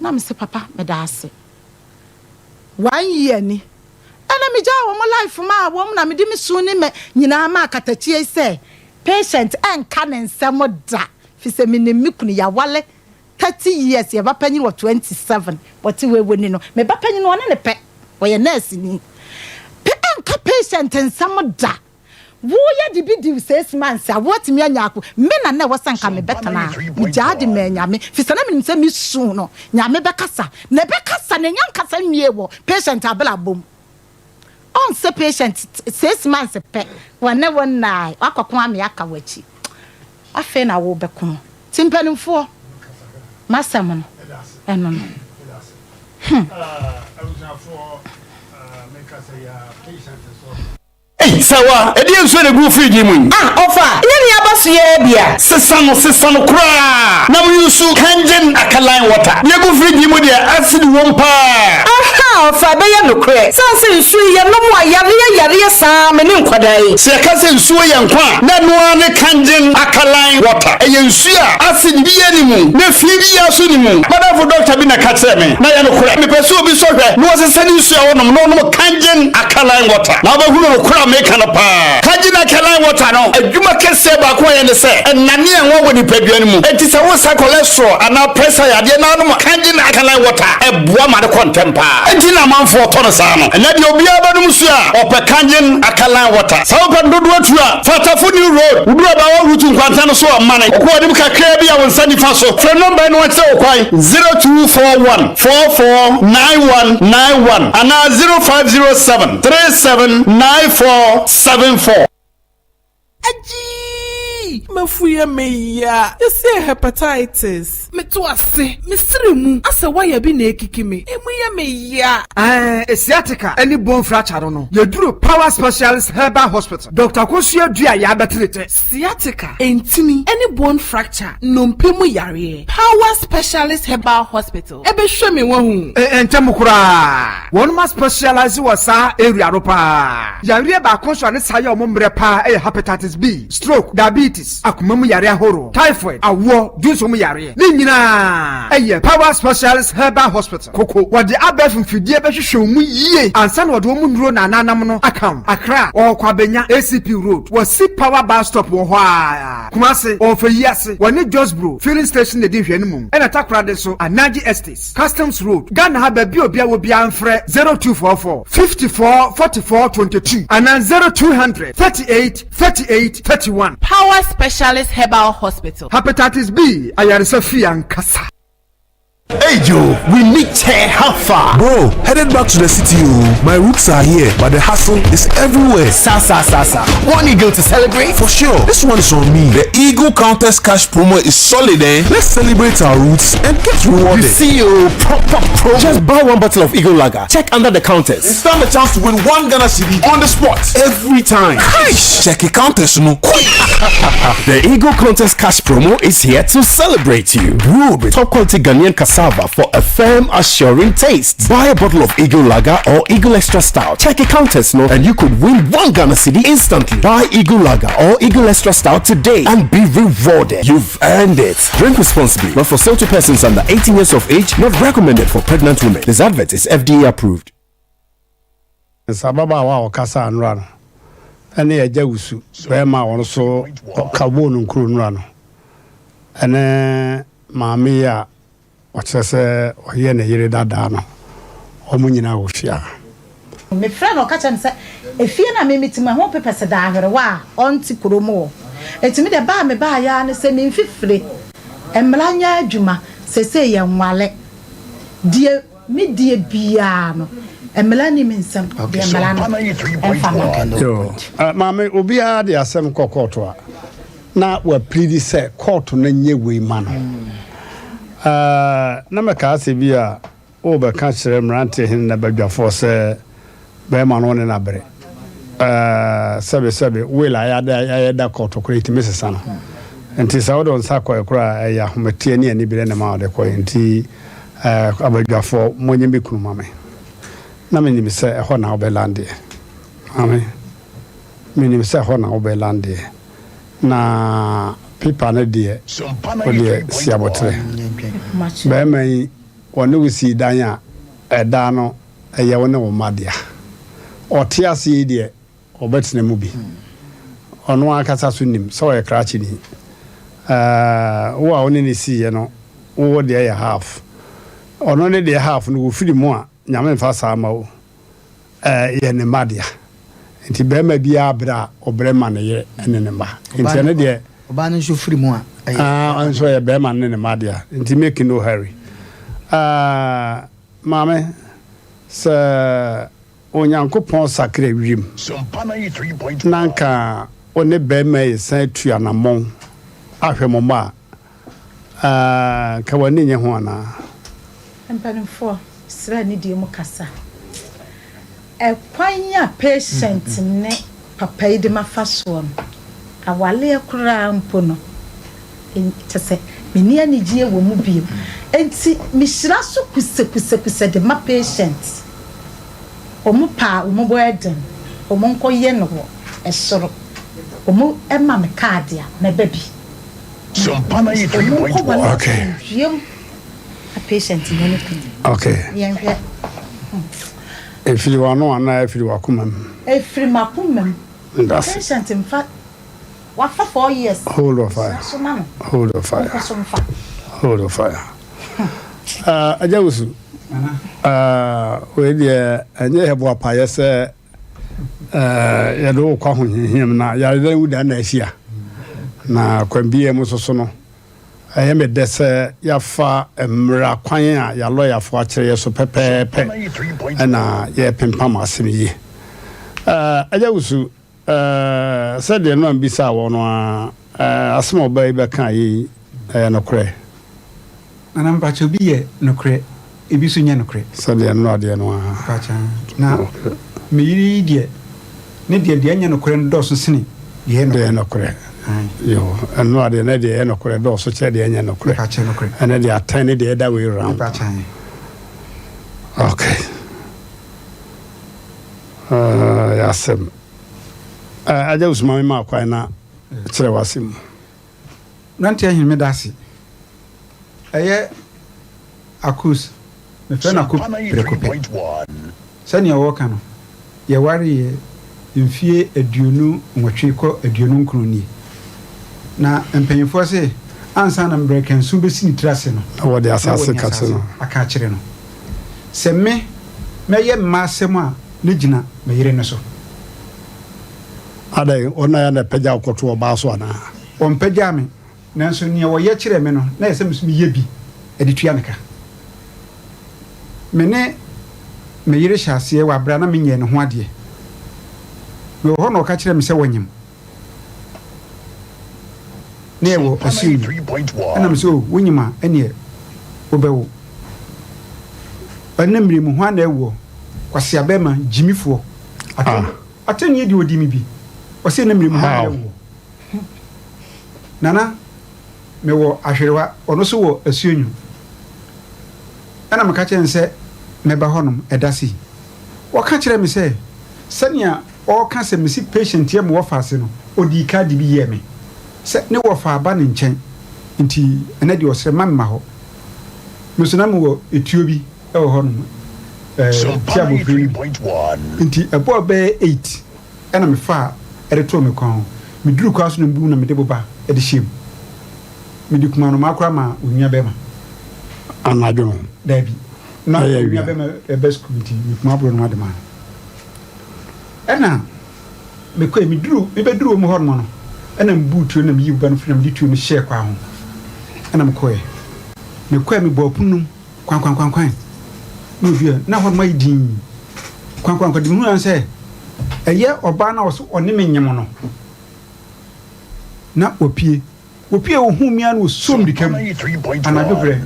Na mese papa meda ase. One year ni ɛna megyaa wɔn life maa wɔn na mede me su ne me nyinaa maa katakyie yi sɛ. Patient ɛnka ne nsɛm da fisɛ menim me kunu yɛawale 30 years yɛ ba panyin wɔ 27 wɔte wei wɔ ni no me ba panyin no ɔne ne pɛ ɔyɛ nurse ni pe ɛnka patient nsɛm da woyɛ de bi di six months a woatumi anya ako me na na ɛwɔ sɛ nka mebɛtena a megyaa de maa Nyame fisɛ na menim sɛ me su no Nyame bɛkasa na ɛbɛkasa na ɛnya nkasa nwie wɔ patient abrabɔ mu. Ɔnsɛ patient 6 months pɛ wɔne wo nnae wakɔko ame aka wakyi afei na wo bɛko no nti mpanimfoɔ masɛm no ɛno no hmm. Ei, Sawa, ɛdeɛn nsuo na ɛgu wo fridge yi mu yi? Ah, ɔfa, nyɛ nea aba so yi ara bi a. Sesa no, sesa no koraa na me use Kangen alkaline water. Deɛ ɛgu fridge yi mu deɛ, acid wom paa. Ahaa, ɔfa, ɛbɛyɛ nokorɛ. Sane sɛ nsuo yi, yɛnom a, yareɛ yareɛ saa me ne nkwadaa yi. Sɛ yɛka sɛ nsuo yɛ nkwa a, na ɛno ara ne Kangen alkaline water. Ɛyɛ nsuo a acid biara nni mu, na fi biara nso nni mu. M'adamfo dɔkta bi na ɛka kyerɛɛ me, na ɛyɛ nokorɛ. Mepɛ sɛ obi sɔ hwɛ na ɔsesa ne nsuo a ɔnom na ɔnom Kangen alkaline water na wobɛhunu nokorɛ a meka no paa. Kangen alkaline water no adwuma kɛseɛ baako a ɛyɛ ne sɛ ɛnane anwa wɔ nipadua no mu. Enti sɛ woresa cholesterol anaa pressure yadeɛ na wonom Kangen alkaline water a, ɛboa ma no kɔ ntɛm paa. Enti na amanfoɔ tɔ no saa no. Ɛnnɛ deɛ obiara bɛnom nsuo a, ɔpɛ Kangen alkaline water. Sɛ wopɛ no dodoɔ tu a, fa Tafo New Road, woduru Abawa Route nkwanta no so a, mane kɔ w'anim kakraa bi a wo nsa nifa so. Frɛ nɔmba yi na wɔnkyerɛ wo kwan, 0241. 449191 anaa 0507 3794 74. Agyii! M'afu yɛ me ya. Yɛse hepatitis. Meto ase, me sere mu asɛ wire bi na ekiki me. Emu yɛ me ya. Ɛɛ sciatica ne bone fracture no no, yɛduru Power Specialist Herbal Hospital. Doctor Akosua Duah yɛabɛtere tɛ. Sciatica, ntini ne bone fracture, nnompe mu yareɛ. Power Specialist Herbal Hospital bɛhwɛ me wahu. Ntɛm koraa. Wɔnom a specialise wɔ saa area no paa. Yareɛ baako nso a ne saa yɛ wɔn mmerɛ paa yɛ Hepatitis B, stroke, diabetes, akoma mu yareɛ ahoroɔ, typhoid, awoɔ, dwonsɔ mu yareɛ. Ne nyinaa yɛ Power Specialist Herbal Hospital, Koko. Wɔde abɛɛfo mfidie bɛhwehwɛ wo mu yie ansa na wɔde wɔn nnuro na ananam no aka wo. Accra, wɔwɔ Kwabenya, ACP Road, wɔ Si Power Bus Stop wɔ hɔ ara. Kumasi, wɔwɔ Feyiase, wɔne Josbro Filling Station na ɛdi nhwɛanimu, ɛna Takoradi nso, Anaji Estates, Customs Road, Ghana ha baabi a obiara wɔ biara mfrɛ 0244 54 44 22 anaa 0200 38 38 31. Power Specialist Herbal Hospital. Hepatitis B ayaresa fie ankasa. Hey Joe, we need chair how far? Bro, headed back to the city oh. My roots are here, but the hustle is everywhere. Sa sa sa sa. One eagle to celebrate? For sure. This one is on me. The Eagle Countess Cash promo is solid eh? Let's celebrate our roots and get rewarded. You see oh, proper promo. Just buy one bottle of Eagle Lager. Check under the counters. And stand a chance to win one Ghana cedi on the spot every time. Cash! Check the counters no quick. the Eagle Contest Cash promo is here to celebrate you. Brewed with top quality Ghanaian cassava for a firm, assuring taste. Buy a bottle of Eagle Lager or Eagle Extra Stout. Check a contest no, and you could win one Ghana cedi instantly. Buy Eagle Lager or Eagle Extra Stout today and be rewarded. You've earned it. Drink responsibly. Not for sale to persons under 18 years of age. Not recommended for pregnant women. This advert is FDA approved. Nsa ababaawa a ɔkasaa nnora no ne Agya Wusu barima a ɔno nso ɔka bɔɔ no nkuro nnora no ne maame yi a ɔkyerɛ sɛ ɔyɛ ne yere dadaa no, wɔn nyinaa wɔ fie ha. Mefrɛɛ no ɔka kyerɛɛ me sɛ efie no a me mete mu ɛho pepɛse da ahwerewa a ɔnte kurom hɔ. Enti me deɛ ba a mebaeɛ ara ne sɛ me mfifire mmara nyɛ adwuma seesei yɛnware deɛ Me deɛ biara no, mmara nni me nsam, deɛ mmara no mfa mma me. Yoo, maame, obiara de asɛm kɔ kɔɔto a, na wapiridi sɛ kɔɔto no nyɛ wei ma no. Na mɛkaa sɛ bi a worebɛka kyerɛ mmeranteɛ hene na badwafoɔ sɛ Bɛrima no ne no abere. Ɛɛ sɛbe sɛbe will a yɛayɛ da kɔɔto koraa yɛtumi sesa no. Nti sɛ wode wo nsa kɔɛ koraa a ɛyɛ ahometeɛ ne aniberɛ na ɛma wode kɔɛ. Nti ɛɛ abadwafoɔ monyɛ me kunu ma me. Na menim sɛ ɛhɔ na wobɛ landeɛ. Maame, menim sɛ ɛhɔ na wobɛ landeɛ. Na paper no deɛ wodeɛ si aboterɛ. Bɛrima yi ɔne wo sii dan a ɛdan no ɛyɛ wo ne wo mma dea. Ɔte ase yi deɛ, ɔbɛtena mu bi. Ɔno ankasa so nim sɛ ɔyɛ krakyeni. Ɛɛ, wo a wo ne no siiɛ no, wo deɛ yɛ half. Ɔno ne deɛ half no, wɔfiri mu a, Nyame mfa saa mma wo. Ɛɛ, yɛ ne mma dea. Nti barima biara brɛ a, ɔbrɛ ma ne yere ne ne mma. Nti ɛno deɛ. Ɔbaa no nso firi mu a, ɛyɛ. Ah, ɔno nso ɔyɛ barima no ne ne mma dea. Nti make no hurry. Ɛɛ, maame, sɛ Onyankopɔn sakra wiem na anka wo ne barima yi resan atu anammɔn ahwɛ mo mma a, anka w'ani nnye ho anaa? Mpanimfoɔ, srɛ anidie mu kasa. Ɛkwan a patient ne papa yi de mafa soɔ no, awaleɛ koraa mpo no, kyerɛ sɛ menni anigyeɛ wɔ mu bio. Enti mehyira so kusakusakusa de ma patient. Wɔn pɛ a wɔn bo yɛ den, wɔn nkɔ yɛ no wɔ soro. Wɔn ma me kaade a, mɛba bi. Wɔn nkɔ wɔn asomdwoeɛ mu. Na patient nyɛ ne kunu. Okay. Yɛnhwɛ. Ɛfiri w'ano anaa ɛfiri w'akoma mu? Ɛfiri m'akoma mu. Medase. Patient mfa Wafa 4 years. Hold your fire. Hyira so ma no. Hold your fire. Ɔnkɔ so mfa. Hold your fire. Uh, Agya Wusu. Uh, wei deɛ ɛnyɛ yɛ boa payɛ sɛ uh, yɛde wo kɔ ahohiahia mu na yare wo da na ahyia na kwan biara mu soso no ɛyɛ me dɛ sɛ yɛafa mmara kwan a yɛalɔyafoɔ akyerɛ yɛ so pɛpɛɛpɛ ɛna yɛpempam asɛm yi. Uh, Agya Wusu, Ɛɛ, sɛdeɛ Noa bisaa wɔn no ara, ɛɛ, asɛm a ɔbaa yi bɛkaeɛ yi, ɛyɛ nokorɛ? Nana mpakyɛ obi yɛ nokorɛ ebi nso nyɛ nokorɛ. Sɛdeɛ Noa deɛ no ara. Mpakyɛ na me yere yi deɛ ne deɛ deɛ ɛnyɛ nokorɛ no dɔɔso sene deɛ ɛyɛ nokorɛ. Deɛ ɛyɛ nokorɛ. Yoo, Noa deɛ ne deɛ ɛyɛ nokorɛ dɔɔso kyɛ deɛ ɛnyɛ nokorɛ. Mpakyɛ nokorɛ. Ɛnɛ deɛ atɛn ne deɛ ɛda way round. Mpakyɛ. Okay. Ɛyɛ asɛm. Agya Wusu ma me ma kwan na kyerɛ w'asɛm mu. Mmeranteɛ ahene meda ase. Ɛyɛ Akus, mefrɛ no Ako prɛko pɛ. Sɛnea wɔka no, yɛwareeɛ mfeɛ 28 kɔ 29 nie. Na mpanyimfoɔ se ansa na mmerɛkansu bɛsi ne tiri ase no, na wɔde asase aka akyerɛ no. Sɛ me, mɛyɛ m'asɛm a, na gyina me yere no so. Adɛn, ɔno na ɛpagya wo kɔto ɔbaa so anaa? Ɔmpagyaa me, nanso nea ɔyɛ kyerɛɛ me no, na ɛsɛ sɛ me nso meyɛ bi de tua no ka. Me ne me yere hyɛɛ aseɛ wɔ berɛ a na menyɛɛ ne ho adeɛ. Mewɔ hɔ na ɔka kyerɛɛ me sɛ ɔnyem. Na yɛwɔ asuo mu. Ɛna me sɛ, oh, wonyem a, ɛneɛ wobɛwo. Ɛnna mmerɛ mu, hwan na ɛwoɔ? Kwasea bɛrima, gyimifoɔ. Atɛnnie deɛ ɔdi me bi. Ɔsɛ ɛnna mmerɛ mu, hwan na ɛwoɔ? Nana, mewɔ ahwerewa, ɔno nso wɔ asuonwu. Ɛna meka kyerɛɛ no sɛ mɛba hɔnom ɛda sei. Ɔka kyerɛɛ me sɛ sɛnea ɔreka sɛ mesi patient yɛ me wɔfa ase no, ɔdii ka de bi yɛɛ me sɛ ne wɔfa aba ne nkyɛn nti ɛnɛ deɛ ɔsrɛ mma memma hɔ. Me nso na mewɔ etuo bi wɔ hɔnom, ɛɛ ti abɔfra no bi. Nti ɛbɔɔ bɛyɛ 8 ɛna mefaa de too me kɔn ho. Meduruu kwan so na mebuu na mede boba de hyɛɛ mu. Mede kum anomaa koraa maa onua bɛrima. Anadwo no? Daabi. Na onua bɛrima ɛbɛ sukuu nti mekum aborɔnoma de maa no. Ɛna mekɔe, meduru, mebɛduru wɔn hɔnom no, ɛna mebuu tuo no na meyii boba no firi na mede tuo no hyɛɛ kwan ho. Ɛna mekɔe. Mekɔe, mebɔɔ pono no mu. Kwankwankwankwan na obi a na hɔnom ayɛ dinn. Kwankwankwan de mehuu ara sɛ ɛyɛ ɔbaa no a ɔso ɔne me nyem no na wapue. Wopue ohuu me ara na osoo mmirika mu. Anadwo berɛ,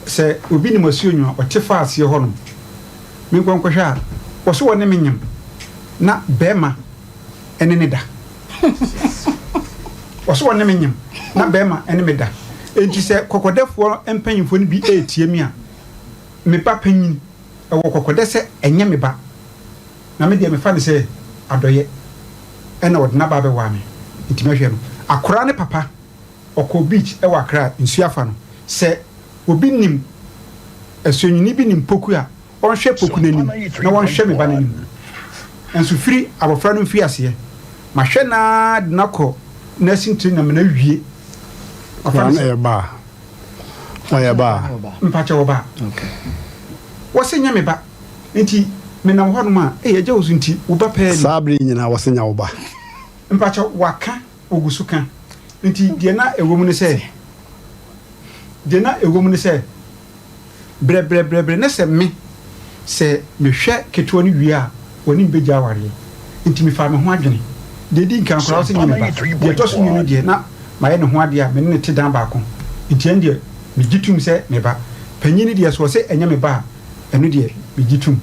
sɛ obi nim asuo nwu a, ɔte fa aseɛ hɔnom. Menkɔ nkɔhwɛ a, ɔso ɔne me nyem na bɛrima ne ne da. Ɔse ɔne me nyem na bɛɛma ne me da. Enti sɛ kɔkɔdɛfoɔ mpanyimfoɔ no bi retie me a, me ba panyin, ɛwɔ kɔkɔdɛ sɛ ɛnyɛ me ba. Na me deɛ mefa no sɛ adɔeɛ na ɔde n'aba abɛwaa me, enti mɛhwɛ no. Akoraa ne papa, ɔkɔɔ beach wɔ Accra, nsuo afa no. Sɛ obi nim, asuonwini bi nim Poku a, ɔnhwɛ Poku no anim na wɔnhwɛ me ba no anim. Nanso firi abɔfra no mfiri aseɛ. Mahwɛ no ara de no akɔ nursing training ama no awie. Ɔfa no sɛ. Ɔyɛ ba a. Ɔyɛ ba a. Mpakyɛ ɔba. Wɔse nyɛ me ba. Nti menam hɔnom a, ei agya wo so nti wo ba pɛɛ ni. Saa bere yi nyinaa wɔse nyɛ wo ba. Mpakyɛ waka, ogu so ka. Nti deɛ na ɛwɔ mu ne sɛ, deɛ na ɛwɔ mu ne sɛ, Brɛbrɛbrɛbrɛ na sɛ me, sɛ mehwɛ ketewa no wie a, wɔne me bɛgya awareɛ. Nti mefaa me ho adwene. Deɛ ɛdi nkan koraa, ɔse nyɛ me ba. Deɛ ɛtɔ so mmienu deɛ, na mayɛ ne ho adeɛ a me ne no te dan baako. Nti ɛno deɛ, megye tom sɛ me ba. Panin no deɛ, sɛ ɔse ɛnyɛ me ba a, ɛno deɛ, megye tom.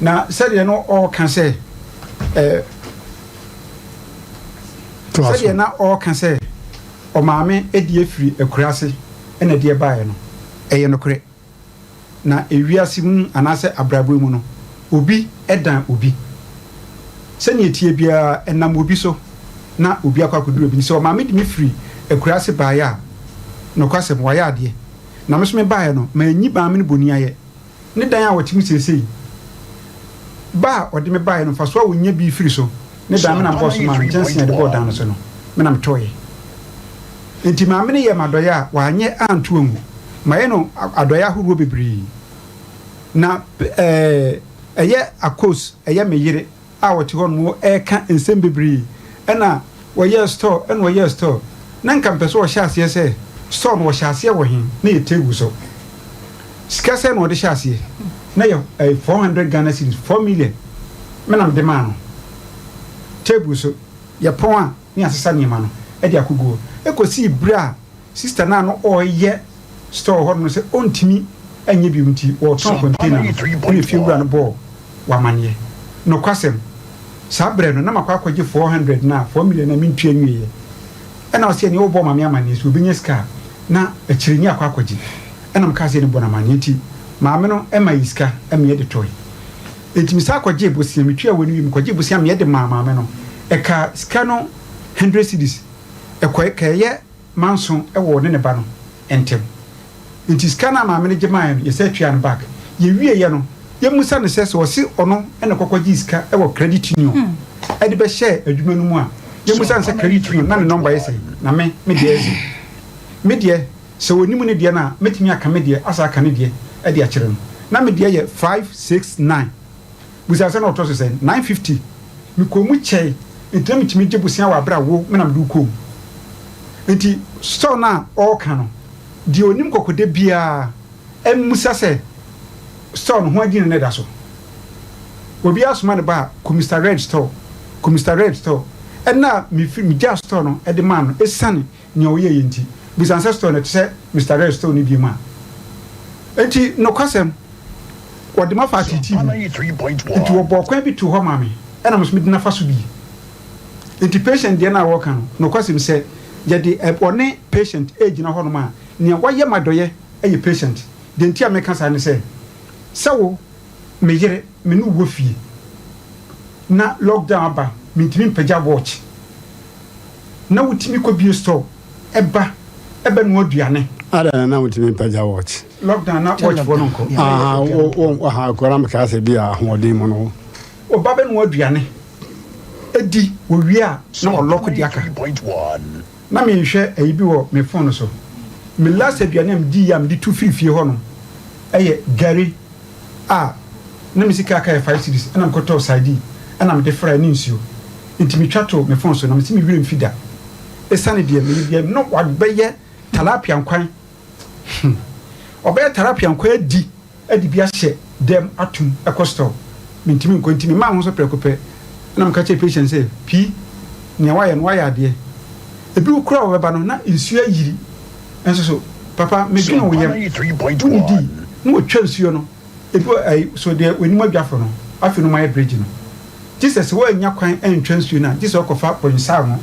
Na sɛdeɛ na ɔreka sɛ, eh, sɛdeɛ na ɔreka sɛ ɔmaame deɛ firi akuraase na ɛdeɛ baeɛ no, ɛyɛ nokorɛ. Na ewiase mu anaasɛ abrabɔ yi mu no, obi dan obi. Sɛnea ɛteɛ biara, ɛnam obi so na obi akɔ akɔduru obi. Nti sɛ ɔmaame de me firi akuraase baeɛ a, nokwasɛm, wayɛ adeɛ. Na me nso mebaeɛ no, manyi maame no boniayɛ. Ne dan a ɔte mu seesei, ba a ɔde me baeɛ no, mfasoɔ a ɔnya bi firi so, ne dan me na mebɔɔ so maa no, nkyɛnsee a yɛde bɔɔ dan no so no, me na metɔeɛ. Enti maame no yɛɛ me adɔeɛ a wanyɛ anto angu. Mayɛ no adɔeɛ ahoroɔ bebree. Na ɛyɛ Akos, ɛyɛ me yere a ɔte hɔ nom reka nsɛm bebree. Ɛna wɔyɛɛ store, ɛna wɔyɛɛ store. Na nka mepɛ sɛ ɔhyɛ aseɛ sɛ store no wɔhyɛ aseɛ wɔ he? Na yɛ table so. Sika sɛn na ɔde hyɛ aseɛ? Na yɛ 400 Ghana cedis, 4 million. Me na mede maa no. Table so. Yɛpɔn a. ne asesa nneɛma no de akɔgu hɔ. Ɛkɔsii berɛ a sista no a na ɔreyɛ store hɔ no sɛ ɔntumi nyɛ bio nti wɔretɔn container no ɛna efiewura no bɔɔ wɔ amaneɛ. Nokwasɛm, saa berɛ no na makɔ akɔgye 400 no a 4 million no a mentua nwieɛ. Ɛna ɔse ɛneɛ wobɔɔ maame amaneɛ sɛ ɔbɛnya sika a na akyire ni akɔ akɔgye. Ɛna mekaa sɛ ɛne bɔ no amaneɛ nti maame no ma yɛ sika ma yɛde tɔe. Enti mesan kɔgyee bosea, metuaa wei no wie, mekɔgyee bosea meɛ de maa maame no. Ɛkaa sika no hundred cedis, ɛkɔe kɛɛyɛ manso wɔ ɔne ne ba no ntɛm. Enti sika no a maame no gye maeɛ no, yɛsan tuaa no back. Yɛwieeɛ no, yɛmmisa no sɛ, sɛ ɔse ɔno na ɛkɔkɔgyee sika wɔ credit union de bɛhyɛɛ adwuma no mu a, yɛmmisa no sɛ credit union na ne number yɛ sɛn, na me, me deɛ yɛ sɛn. Me deɛ. Sɛ ɔnim ne deɛ no a, mɛtumi aka me deɛ asan aka ne deɛ de akyerɛ no. Na me deɛ yɛ 569. Busa sɛ na ɔtɔ so sɛn? 950. Mekɔɔ mu kyɛe, nti na metumi gye bosea wɔ aberɛ a wo, me na mede wo kɔɔ mu. Nti store no a ɔreka no, deɛ ɔnim kɔkɔdɛ biara mmisa sɛ store no ho adwini na ɛda so. Obiara soma ne ba a, kɔ Mister Red store, kɔ Mister Red store. Ɛna a mefiri, megyaa store no de maa no, ɛsiane nea ɔyɛeɛ nti. Bisa no sɛ store no ɛte sɛ Mister Red store no biom a. Enti nokwasɛm, wɔde m'afa ateetee mu. Enti wɔbɔɔ kwan bi too hɔ maa me, ɛna me nso mede no afa so bi. Enti patient deɛ no a wɔreka no, nokwasɛm sɛ yɛde ɔne patient regyina hɔnom a, nea wayɛ m'adɔeɛ yɛ patient. Deɛ nti a meka saa ne sɛ, sɛ wo, me yere, me ne wo wɔ fie, na lockdown aba, mentumi mpagya watch. na wotumi kɔ bie store ɛba ɛbɛ noa aduane. Adɛn na na wontumi mpagya watch? Lockdown na watch foɔ no nkɔ. Aha wo wo aha kɔ na mekaa sɛ bi a ahoɔden mu no. Ɔba bɛ noa aduane ɛdi wɔwie a na wa lock de aka. Na me nhwɛ ayi bi wɔ me phone so. Me last aduane a me di yɛ a me de tu firi fie hɔ no ɛyɛ gari. a na me sika aka yɛ five cedis ɛna mekɔtɔɔ sardine ɛna mede frae ne nsuo nti metwa too me phone so na mese me werɛ mfi da ɛsiane deɛ meyɛ biara na wabɛyɛ talapia nkwan hmm ɔbɛyɛ talapia nkwan adi ɛde bi ahyɛ dɛm atum ɛkɔ store mentumi nkɔ nti memaa ho so prɛko pɛ ɛna meka kyerɛ patient sɛ pii nea wayɛ no wayɛ adeɛ ebi wo koraa wɔbɛba no na nsuo ayiri nso so papa medwene wo yam wonidii na wɔtwa nsuo no ebi wɔ ɛyi so deɛ w'anim adwafo no afei no wɔayɛ bridge no gye sɛ sɛ woannya kwan antwa nsuo no a gye sɛ ɔkɔfa bɔnsaa ho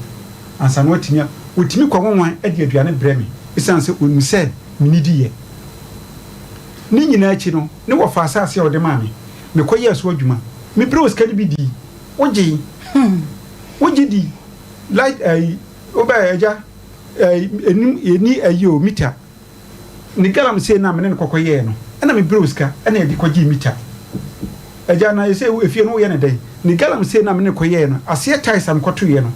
ansa na watumi a wɔtumi kɔ nwanwan de aduane brɛ me ɛsiane sɛ ɔnim sɛ menidi yɛ ne nyinaa akyi no ne wɔfa asase a ɔde maa me mekɔ yɛɛ so adwuma mebrɛ wo sika no bi dii wogyee wogye di light ɛyi wobɛ agya ɛyi ɛnim yɛni ɛyi o mita Ne galamsey no a me ne no kɔkɔ yɛɛ no, ɛna me brɛɛ sika ɛna yɛde kɔgyee mita. Agya, na ɛsei efie no woyɛ no dɛn? Ne galamsey no a me ne no kɔyɛeɛ no, aseɛ tiles a mekɔtoeɛ no,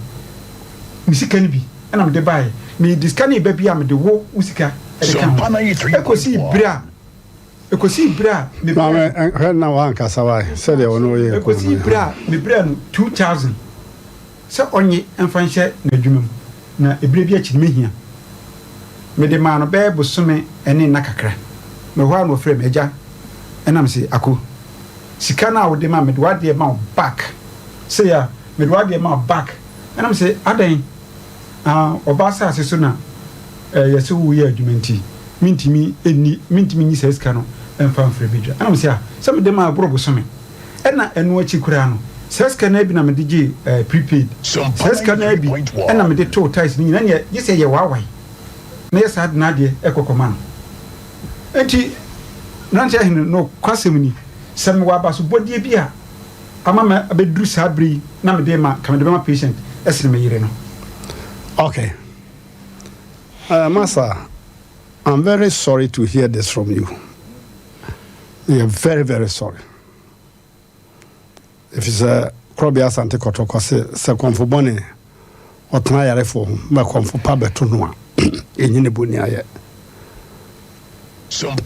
me sika no bi na mede baeɛ. Mede sika no reba bi a, mede wo wo sika de ka ho. Ɛkɔsii berɛ a, ɛkɔsii berɛ a mebrɛɛ Maame, no. hwɛ na woankasa wae, sɛdeɛ wo ne wo yere kɔɔ no Ɛkɔsii yɛ. berɛ a mebrɛɛ no 2000 sɛ ɔnnye mfa nhyɛ n'adwuma mu, na ɛberɛ bi akyi no mɛhia. Mede maa no bɛyɛ bosome ne nna kakra. Mewɔ hɔ ara na ɔfrɛɛ me, Agya, ɛna mese, Ako, sika no a wode ma me, mede w'adeɛ ma wo back. Sei a, mede w'adeɛ ma wo back. Ɛna mese, Adɛn? Ah, ɔba asase so na eh, yɛse woyɛ adwuma nti, mentumi nni, mentumi nyi saa sika no mfa mfrɛ badwa. Ɛna mese, Ah, sɛ mede maa wo boro bosome. Ɛna ɛno akyi koraa no, saa sika no ara bi na mede gyee eh, prepaid. Saa sika no ara bi na mede too tiles no nyinaa. Ɛnneɛ gye sɛ yɛwaawae na yɛ saa de n'adeɛ kɔ kɔma no. Enti, mmeranteɛ ahene, nokwasɛm ni, sɛ mewɔ abasobɔdeɛ bi a ama mabɛduru saa berɛ yi na mede rema a, anka mede bɛma Patient sene me yere no. Okay. Uh, Master, I'm very sorry to hear this from you. Meyɛ very very sorry. Efisɛ Korɔbea Asante Kɔtɔkɔ se sɛ kɔmfo bɔne ɔtena ayarefoɔ ho ma kɔmfo pa bɛto no a, enyi ne boni ayɛ.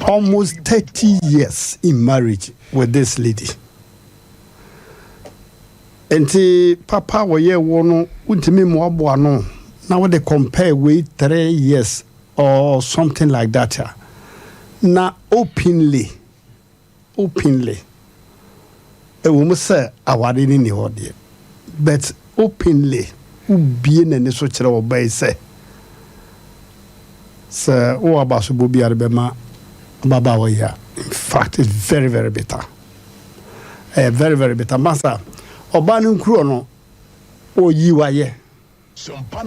Almost 30 years in marriage with this lady. Nti papa a wɔyɛ wo no wontumi mmoaboa no na wode compare wei 3 years or something like that a na openly openly ɛwɔ mu sɛ aware no nni hɔ deɛ but openly wobie n'ani so kyerɛ ɔbaa yi sɛ sɛ wowɔ abasobɔ bi a de bɛma ababaawa yi a in fact it's very very bitter ɛyɛ very very bitter masa ɔbaa no nkuro no ɔyi wayɛ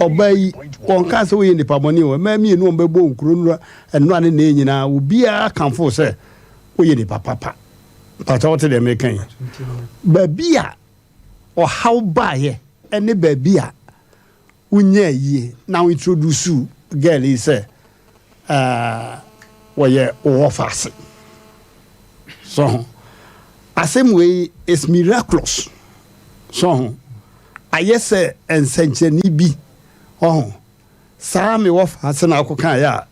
Ɔbaa yi, wɔnkaa sɛ woyɛ nipa bɔne o, mmaa mmienu a wɔbɛbɔ nkuro nnura nnora ne nnɛɛ nyinaa, obiara kamfo wo sɛ woyɛ nipa papa. Mpakyɛ wote deɛ meka yi? Baabi a ɔhaw baeɛ ne baabi a wonyaa yie na wo introduce girl yi sɛ ɛɛ wɔyɛ wo wɔfa ase. So ho. Asɛm wei is miraculous. So ho. Ayɛ sɛ nsɛnkyerɛnne bi. Ɔho. Saa me wɔfa ase na akɔkaeɛ a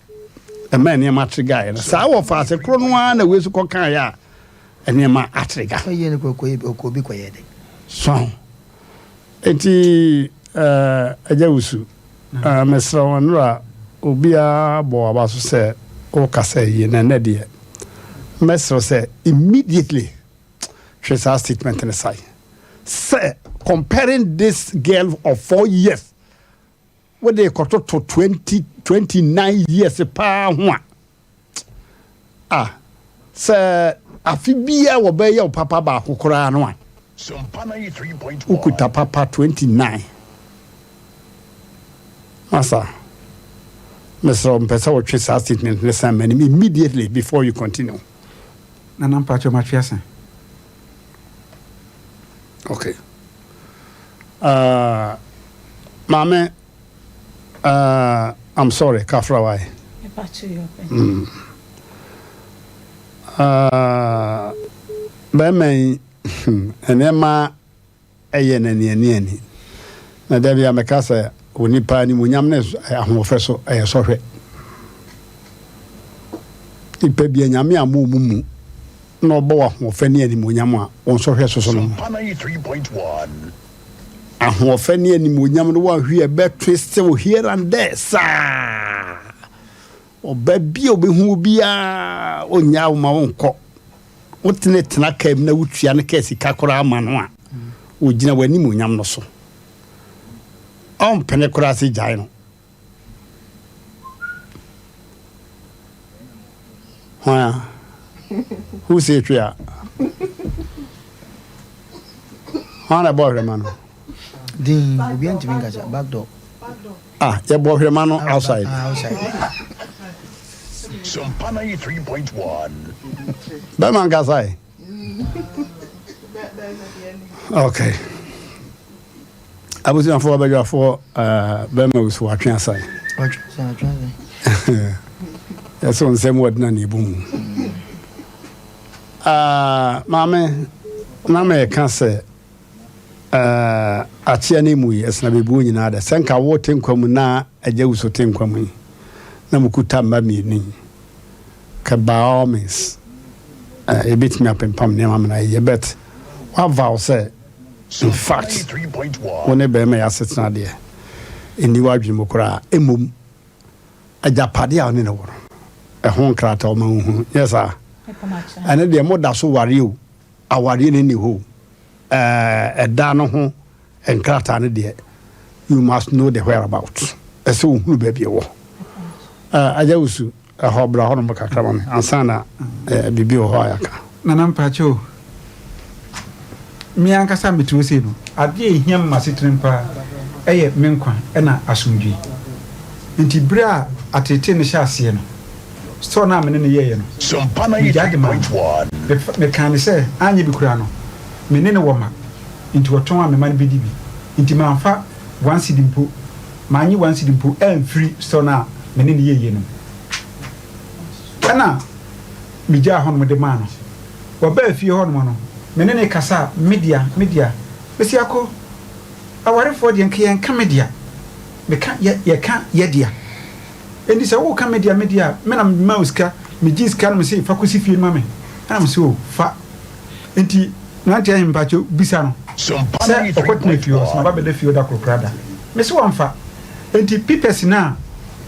ɛma nneɛma atriggaeɛ no. Saa wɔfa ase koro no ara na wei nso kɔkaeɛ a nneɛma atrigga. So ho. Enti eh, Agya Wusu, eh, mesrɛ wo nnora obiara bɔ w'aba so sɛ wokasa yie na ɛnɛ deɛ mɛsrɛ sɛ immediately twe saa statement no sae sɛ comparing this girl of 4 years wode kɔtoto 20 29 years paa ho a, ah, sɛ afe biara wɔbɛyɛ wo papa baako koraa no a, wokuta papa 29. Masa, mesrɛ wo, mpɛ sɛ wotwe saa statement no san m'anim immediately before you continue. Nana mpakyɛw matwe asa. Okay. Maame, I'm sorry, kafra why? Bɛrima yi, nneɛma ɛyɛ no anianiani. Na da bi a meka sɛ onipa animuonyam ne ahoɔfɛ so ɛyɛ sɔhwɛ. Nipa bi a Nyame ammɔ ɔmo mu na ɔbɔ wɔ ahoɔfɛ ne animuonyam a, wɔn sɔhwɛ soso no. Ahoɔfɛ ne animuonyam no wɔahwie ɛbɛ twist wo here and there saa. Ɔba bi a ɔbɛhu wo biara ɔnnyaa wo ma wonkɔ. Wotene tena kaa mu na wotua no kaa sika koraa ma no a, ɔgyina w'animuonyam no so. Ɔmpene koraa sɛ gyae no. Hwan a? Who say twe a? Hwan na ɛbɔ hwerɛma no? Din, obiara ntumi nkasa, back door. Ah, yɛbɔ hwerɛma no outside. Ah, outside. Sompa 93.1. Bɛma nkasa ɛ. Okay. Abusuafoɔ abadwafoɔ eh, bɛma wusu watwe asan. Watwe asan, watwe asan. Yɛsɛ nsɛm wɔdena ne ebu mu. Ah, maame. Na meka sɛ, Ɛɛ, akyea no mu yi, ɛsena bebuo nyinaa dɛ. Sɛ nka wo te nkwa mu na agya wuso te nkwa mu yi, na mokuta mma mmienu yi, ka by all means, eh, yɛbɛtumi apempam nneɛma mena yɛ, but woavow sɛ, in fact, wo ne bɛrima yi asetena deɛ, ɛnni w'adwene mu koraa, mmom agyapadeɛ a wo ne no wɔ no, ɛho nkrataa ɔma wohunu, nyɛ saa? Ɛno deɛ moda so ware o, awareɛ no nni hɔ o, ɛɛ ɛda no ho nkrataa no deɛ you must know the whereabout ɛsɛ ohunu baabi ɛwɔ ɛɛ agya wusu ɛhɔ bra hɔ nom kakra ma me ansa na ɛɛ biribi wɔ hɔ a yɛaka. Nana mpakyɛ o, me ankasa mete hɔ sei no, adeɛ a ɛhia me m'asetenam paa ɛyɛ me nkwa ɛna asomdwoe. Nti berɛ a ateetee no hyɛɛ aseɛ no, Store no a me ne no yɛeɛ no, megyae de maa no. Mefa, mekaa no sɛ anyɛ bi koraa no, me ne no wɔ mma, nti ɔtɔn a me mma no bɛdi bi. Nti mamfa one cedi mpo, mannye one cedi mpo amfiri store no a me ne no yɛeɛ no mu. Ɛna megyaa hɔnom de maa no. Ɔbaa fie hɔnom no, me ne no rekasa a, me dea, me dea. Mese, Ako, awarefoɔ deɛ nka yɛnka me dea, meka, yɛ, yɛka yɛ dea. Enti sɛ woka me dea me dea a, me na mema wo sika, megyee sika no mese fa kɔsi fie no ma me, ɛna mese o fa. Enti mmeranteɛ ahe mpakyɛw bisa no sɛ ɔkɔtena fie hɔ, sɛ maba bɛda fie hɔ da koro koraa da. Mese wɔmfa. Enti pipɛs no a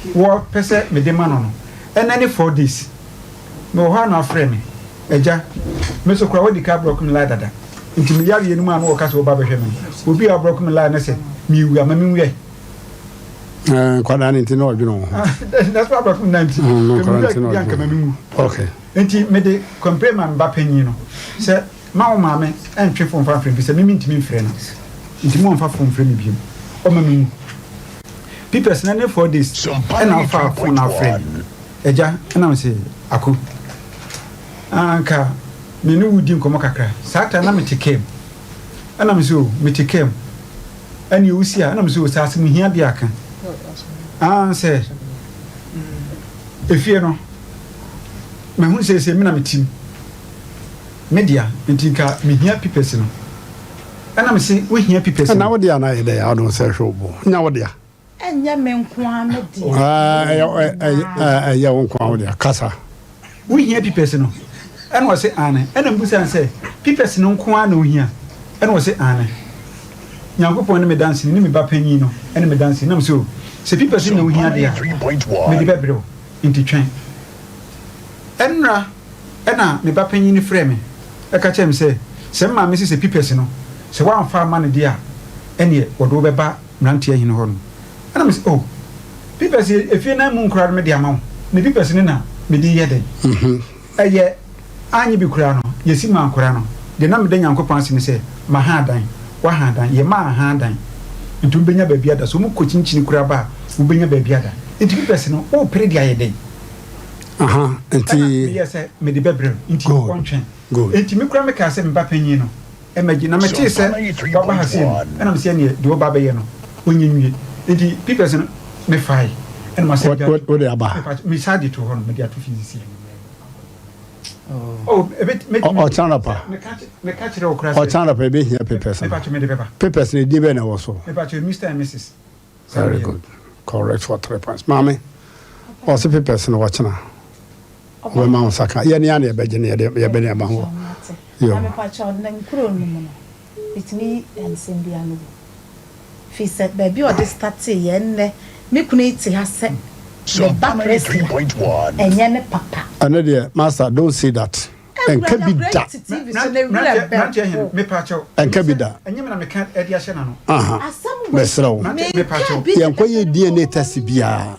wɔpɛ sɛ mede ma no no, ɛnnɛ ne four days. Mewɔ hɔ a na wafrɛ me, Agya, me nso koraa wadi kan abrɔko me line dada, enti me yareɛ no mu a na wɔka sɛ wɔba abɛhwɛ me no, obi a wabrɔko me line no sɛ merewu a, ma menwu ɛ. Eh, nkwadaa no nti na ɔdwene wo ho. That's why abrɔfo nna nti. Mm, nkwadaa nti na ɔdwene wo ho. Okay. Nti mede kɔmpere ma me ba panyin no sɛ ma wo maame ntwe fon fa mfrɛ me sɛ mimi ntumi mfrɛ no. Nti mo mfa fon mfrɛ me biom. Ɔma me nwu. Pipɛs na ne 4 days ɛna ɔfa fon na afrɛ me. Agya ɛna me se ako. Anka me ne wo di nkɔmmɔ kakra. Saa ta na mete kaa mu. Ɛna me se o mete kaa mu. Ɛne ɔsi a, ɛna me sɛ o sɛ asɛm hia deɛ aka. Ah sɛ efie no mahunu sɛ sɛ me na me tim me dea nti nka mehia pipɛs no. Ɛna me se wohia pipɛs no. Ɛna wo dea no ayɛ dɛ a wode wo nsa hwɛ wo bo nya wo dea. Ɛnyɛ me nko ara me dea. Ɛyɛ wo nko ara wo dea. Kasa. Wohia pipɛs no? Ɛna ɔse aane. Ɛna mebusaa no sɛ, pipɛs no nko ara na wohia? Ɛna ɔse aane. Nyankopɔn ne me danseni, ne me ba panyin no ne me danseni. Na mese o, sɛ pipɛs no na wohia deɛ a, mede bɛbrɛ wo, nti twɛn. Ɛnnora ɛna me ba panyin no frɛɛ me ka kyerɛɛ me sɛ, sɛ me maame se sɛ pipɛs no, sɛ woamfa amma no deɛ a, ɛneɛ wɔde wo bɛba mmeranteɛ hene hɔ no. Ɛna mese, oh, Pipɛs yɛ efie nan mu nkora no mede ama wo, na pipɛs no na mede yɛ dɛn? Ɛyɛ anyɛ bi koraa no, yɛsi maa nkora no. Deɛ na meda Nyankopɔn ase ne sɛ, maha adan, waha adan, yɛmaa ha adan, nti wobɛnya baabi ada. Sɛ wɔkɔ kyinkyini koraa ba a, wobɛnya baabi ada. Nti pipɛs no, worepere de ayɛ dɛn? Aha, nti. Ɛna meyɛɛ sɛ mede bɛbrɛ no, nti ɔntwɛn. Nti me koraa mekaa sɛ me ba panyin no, Ɛmɛgye, na metee sɛ waba ha sei no, ɛna mese ɛneɛ deɛ ɔba abɛyɛ no, ɔnyɛ nwie. Nti papers no mefae, ɛna masan de ato. Wode aba ha? Mesan de too hɔ no, mede ato fie seesei. Oh, ebe, metumi. Ɔkyena anɔpa. Meka kyerɛ wo koraa sɛ. Ɔkyena anɔpa yɛbɛhia papers no. Mepakyɛ mede bɛba. Papers no, edin bɛn na ɛwɔ so? Mepakyɛ Mr and Mrs. Very good. Correct for three points. Maame, ɔse papers no ɔkyena. Ɔbɛma wo nsa ka. Yɛ ne ana yɛbɛgye ne yɛde yɛbɛ ne ɛba ho. Yo. Na mepakyɛ na nkuro no mu no, metumi yi nsɛm bi ano wɔ. Fi sɛ baabi a ɔde startee yɛ nnɛ, me kunu yi te ha sɛ ne ba Priscilla, ɛnyɛ ne papa. Ɛno deɛ, master, don't say that. Ɛnka bi da. Ɛnka bi da. Mesrɛ wo. Yɛnkɔyɛ DNA test biara.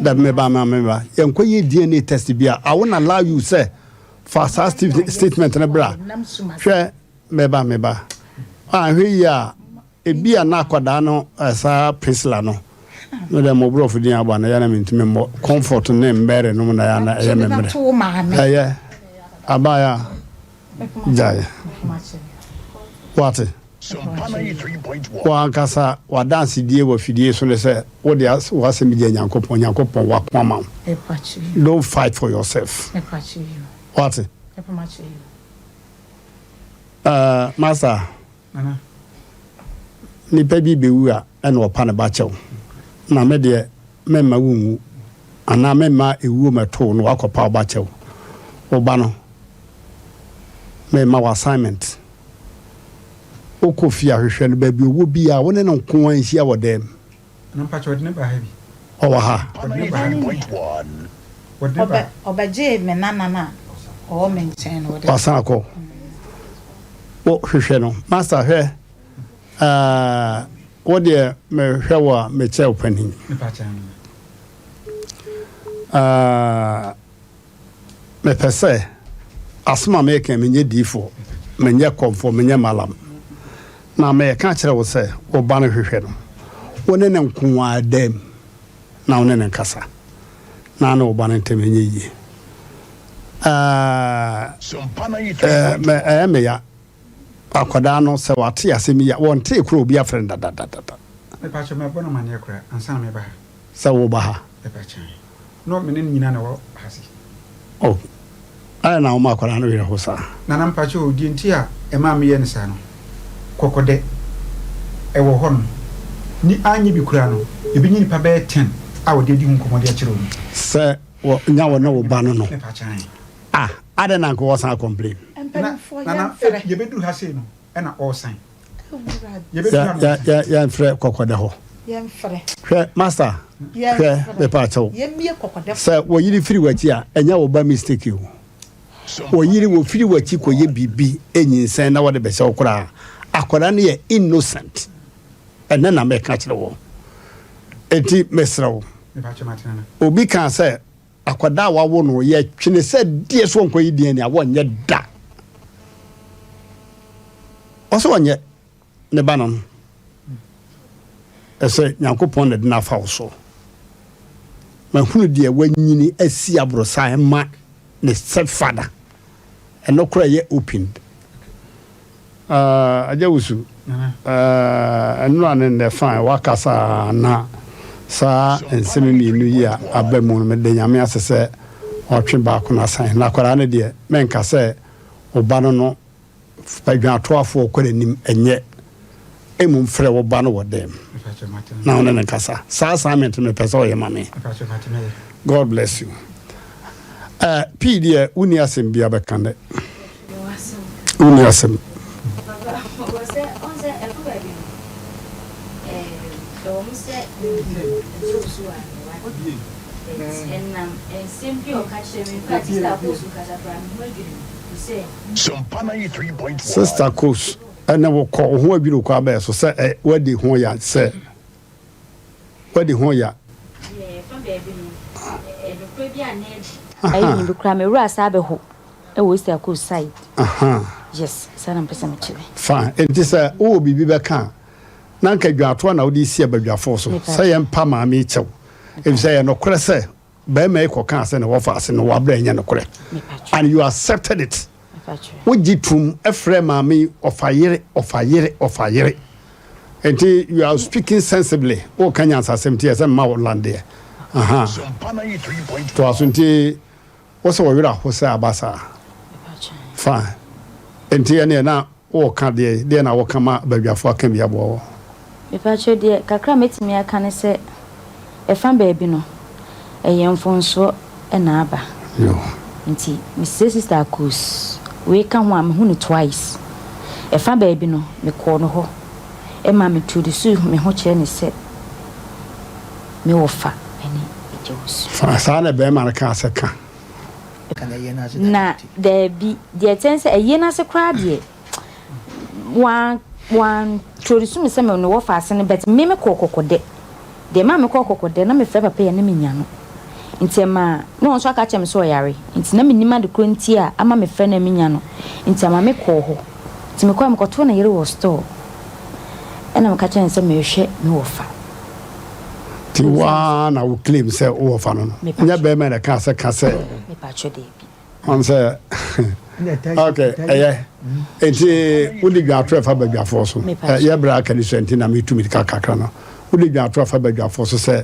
Dabi meba ma meba. Yɛnkɔyɛ DNA test biara. I won't allow you sɛ fa saa statement no bra. Hwɛ meba meba. Anhwɛ yie a Ebia na akwadaa no saa Priscilla no, me deɛ mo borɔfo din aba no yɛ na mentumi mmɔ Comfort ne Mary nom na yɛ na ɛyɛ me mmerɛ. Ɛyɛ abaya gyae. Wate? W'ankasa w'adansedie wɔ afidie so ne sɛ wode w'asɛm gya Nyankopɔn, Nyankopɔn wako ama wo. Don't fight for yourself. Wate? Uh, Master, nipa bi bɛwu a ɛna ɔpa ne ba kyɛw. Na me deɛ mɛmma wo nwu anaa mɛmma ewuo mɛto wo na wakɔpa wo ba kyɛw. Wo ba no, mɛmma wo assignment. Wokɔ fie ahwehwɛ no baabi ɔwɔ biara wo ne no nko ara nhyia wɔ dɛm. Na mpakyɛ ɔde ne ba ha bi. Ɔwɔ ha. Ɔde ne ba ha. Ɔde ne ba. Ɔbɛgyee me nana no a ɔwɔ me nkyɛn no. Wasan akɔ. Wo hwehwɛ no. Master hwɛ ɛɛ wo deɛ mehwɛ wo a mekyɛ wo panin. Ɛɛ. Mepɛ sɛ, asɛm a mereka yi, menyɛ diyifoɔ, menyɛ kɔmfoɔ, menyɛ malam, na mereka akyerɛ wo sɛ, wo ba no hwehwɛ no, wo ne no nko ara da mu na wo ne no nkasa, na ne wo ba no ntam nyɛ yie. Ɛɛ, ɛyɛ me ya. Akwadaa no, sɛ wate asɛm yi a, wɔntee koraa obi afrɛ no dadadadada. Mepakyɛ, mabɔ no amaneɛ koraa ansa na meba ha. Sɛ woba ha? Mepakyɛ. No me ne no nyinaa na ɛwɔ ha se. Oh, adɛn na woma akwadaa no werɛ ho saa? Nana mpakyɛ o, deɛ nti a ɛmaa meyɛɛ no saa no, kɔkɔdɛ, ɛwɔ hɔ nom, ni anyɛ bi koraa no, ɛbɛnya nipa bɛyɛ ten a wɔde adi ho nkɔmmɔ de akyerɛ wɔn. Sɛ wɔ nya wɔ ne wo ba no no. Mepakyɛ ae. Ah, adɛn na anka wɔsan complain? Na, Nana, yɛbɛduru ha sei no, ɛna ɔresan. Yɛmfrɛ kɔkɔdɛ hɔ. Hwɛ master hwɛ mepa kyɛw. Sɛ wɔyere firi w'akyi a ɛnyɛ wo ba mistake o. Wɔyere wɔfiri w'akyi kɔyɛ biribi nyinsɛn na wɔde bɛhyɛ wo koraa. Akwadaa no yɛ innocent. Ɛnɛ na mɛka kyerɛ wɔ. Enti mesrɛ wo. Obi kaa sɛ Akwadaa a wawo no yɛtwene sɛ deɛ so ɔnkɔyi DNA a wɔnyɛ da. Ɔsɛ ɔnyɛ ne ba no no. Ɛsɛ Nyankopɔn na ɛde no afa wo so. Mahunu deɛ wanyini asi aborosan ma ne stepfather. Ɛno koraa ɛyɛ opened. Agya Wusu, nnora ne nnɛ fine wakasa na saa nsɛm mmienu yi a aba mu no meda Nyame ase sɛ watwe baako no asan. Na akwadaa no deɛ menka sɛ wo ba no no badwatoafoɔ kɔ n'anim ɛnyɛ mmom frɛ wo ba no wɔ dɛm na wo ne no nkasa. Saa assignment no mepɛ sɛ ɔyɛ ma me. God bless you. Uh, pii deɛ wonni asɛm bia bɛka dɛ. Wonni asɛm. Sister Kos ɛne wo kɔ wo ho adwiri wo kɔ abɛɛ so sɛ wadi ho ya sɛ wadi ho ya. Ayi ni bi koraa me wura saa bɛ ho. Ɛwɔ East Akos side. Yes, saa na mpɛ sɛ mekyerɛ. Fine. Enti sɛ wowɔ biribi bɛka a, na anka dwaatoa na wode resi abadwafoɔ so sɛ yɛmpa maame yi kyɛw. Efisɛ ɛyɛ nokorɛ sɛ barima yi kɔkaa sɛ ne wɔfa ase no wabrɛ ɛnyɛ nokorɛ. And you accepted it. Wogye tom frɛ maame yi ɔfa yere, ɔfa yere, ɔfa yere. Enti you are speaking sensibly. Woka nyansasɛm nti ɛsɛ mma wo landeɛ. Aha. Toa so nti Wo sɛ wo werɛ aho sɛ aba saa? Fine. Enti ɛneɛ na woreka deɛ, deɛ na woka ma badwafoɔ aka bi aboa wo? Mepakyɛw deɛ kakra a mɛtumi aka ne sɛ ɛfa baabi no ɛyɛ mfonsoɔ na aba nti mesrɛ sister Akos wei ka ho a mehu no twice ɛfa baabi no mekɔɔ no hɔ ɛma me introduce me ho kyerɛ no sɛ me wɔfa ne Agya Wusu. Fa, saa na barima no kaa sɛ, Ka. Na daabi, deɛ ɛteɛ ne sɛ, ayie no ase koraa deɛ, wan, wantroduce me sɛ me ne wɔfa ase no, but me mekɔɔ kɔkɔdɛ. Deɛ ɛmaa mekɔɔ kɔkɔdɛ, na mefrɛ papa yi a na menya no. Nti ɛmaa, na ɔno nso aka akyerɛ me sɛ ɔyare, nti na mennim ade korɔ nti a ama mefrɛ no a menya no, nti ama mekɔɔ hɔ. Nti mekɔɔ a mekɔtoo ne yere wɔ store, ɛna meka kyerɛɛ no sɛ merehwɛ me wɔfa. Nti wo ara na wo claim sɛ wo wɔfa no no? Nyɛ bɛrima na ɛka sɛ ka sɛ. Ɔn sɛ ok ɛyɛ nti wode dwato ɛfa badwafoɔ so yɛ berɛ aka ne sua nti na metu mirika kakra no wode dwato afa badwafoɔ so sɛ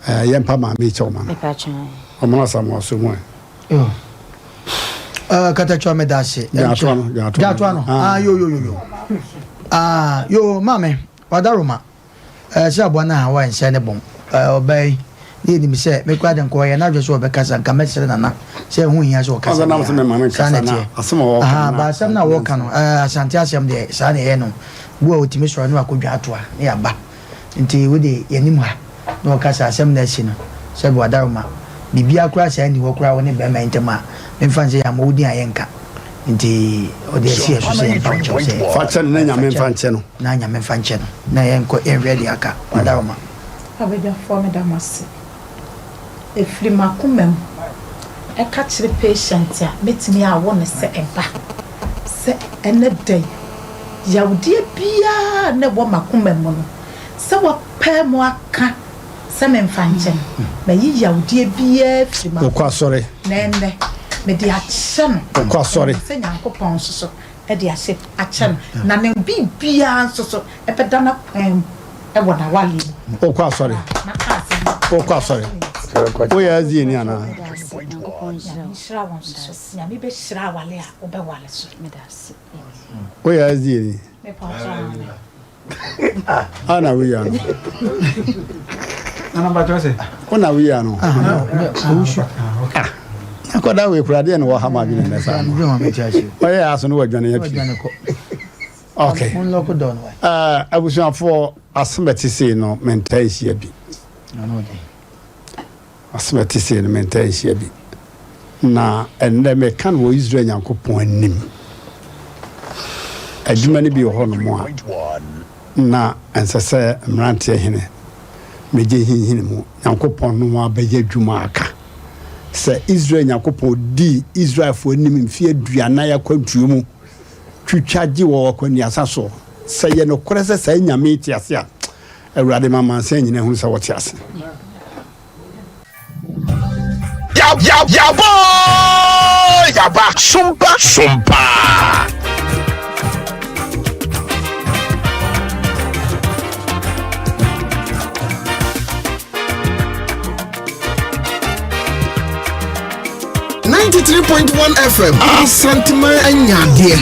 yɛmpa maame kyɛw ma no ɔmono asamoa so mu ɛ. Uh, Katakyewa meda ase. Gyaatoa no, gyaatoa no. Ah, yo yo yo yo. Ah, yo maame, wadaroma. Eh, sɛ aboa no ahaw a ɛnsɛe ne bɔn. Eh, ɔbaa yi, na yɛnim sɛ me koraa de nka ɔyɛ n'adwene sɛ ɔbɛkasa, nka mɛsrɛ Nana sɛ ɛho nhia sɛ ɔkasa Ɔsɛ nam sɛ mema no biara. Saa nkasa na na ɛteɛ. asɛm a wɔka Ahaa, no ba na asɛm no a wɔka no, eh, Asante asɛm deɛ, saa na ɛyɛ no. Bu a ɔtumi sɔre na wakɔdwa atoa na yɛaba. Nti wo de, yɛnim ha na ɔka sɛ asɛm no asi no, sɛ Boadaroma, biribiara koraa saa nni hɔ koraa wo ne barima yi ntam a, memfa no sɛ yɛammɔ wo din a yɛnka. Nti ɔde asi yɛn so sɛ yɛmfa wo kyɛw sɛ. Fa kyɛ no na Nyame mfa nkyɛ no. Na Nyame mfa nkyɛ no na yɛnkɔ yɛnhwɛ deɛ aka. Wadaroma. Abadwafoɔ meda mo ase. Ɛfiri m'akoma mu ɛka kyerɛ patient a mɛtumi awo no sɛ ɛba sɛ ɛnɛ da yi yawdeɛ biara a na ɛwɔ m'akoma mu no sɛ wapae mu aka sɛ memfa nkyɛ no, mayi yawdeɛ biara afiri Wokɔ m'akoma asɔre. mu, na ɛnnɛ mede akyɛ no. Wokɔ asɔre. Menim sɛ Nyankopɔn nso so de ahyɛ akyɛ no, na ne biribiara nso so ɛbɛda n'akwan mu wɔ n'awareɛ mu. Wokɔ asɔre. Maka asɛm no. Wokɔ asɔre. Woyɛ SDA ni anaa? Nyame nhyira wo nso so. Nyame bɛhyira aware a wobɛware so. Woyɛ SDA ni? Mepa wo kyɛw, aane. Ana woyi ano. Nana Mpakyɛw sɛ. Wo na woyi ano. Ah, akɔda wei kura deɛ na wɔ ha ma adwene nnɛ saa no. Ɔyɛ aso no wadwane api. Okay. Uh, abusuafoɔ asɛm ɛte sei no mentaa nhyia bi. Asɛm a ɛte sei no, mentaa nhyia bi. Na ɛnnɛ meka no wɔ Israel Nyankopɔn anim. Adwuma no bi wɔ hɔnom a, na ɛnsɛ sɛ mmeranteɛ hene megye hinhini mu. Nyankopɔn no abɛyɛ adwuma aka. Sɛ Israel Nyankopɔn dii Israelfoɔ anim mfeɛ aduanan akwantuo mu, twitwa gye wɔ akwannuasa so. Sɛ ɛyɛ nokorɛ sɛ saa Nyame yi te ase a, Awurade ma amansan nyinaa hunu sɛ wote ase. Yabɔ yaba sompa sompa. 93.1 FM Asanteman anya adeɛ.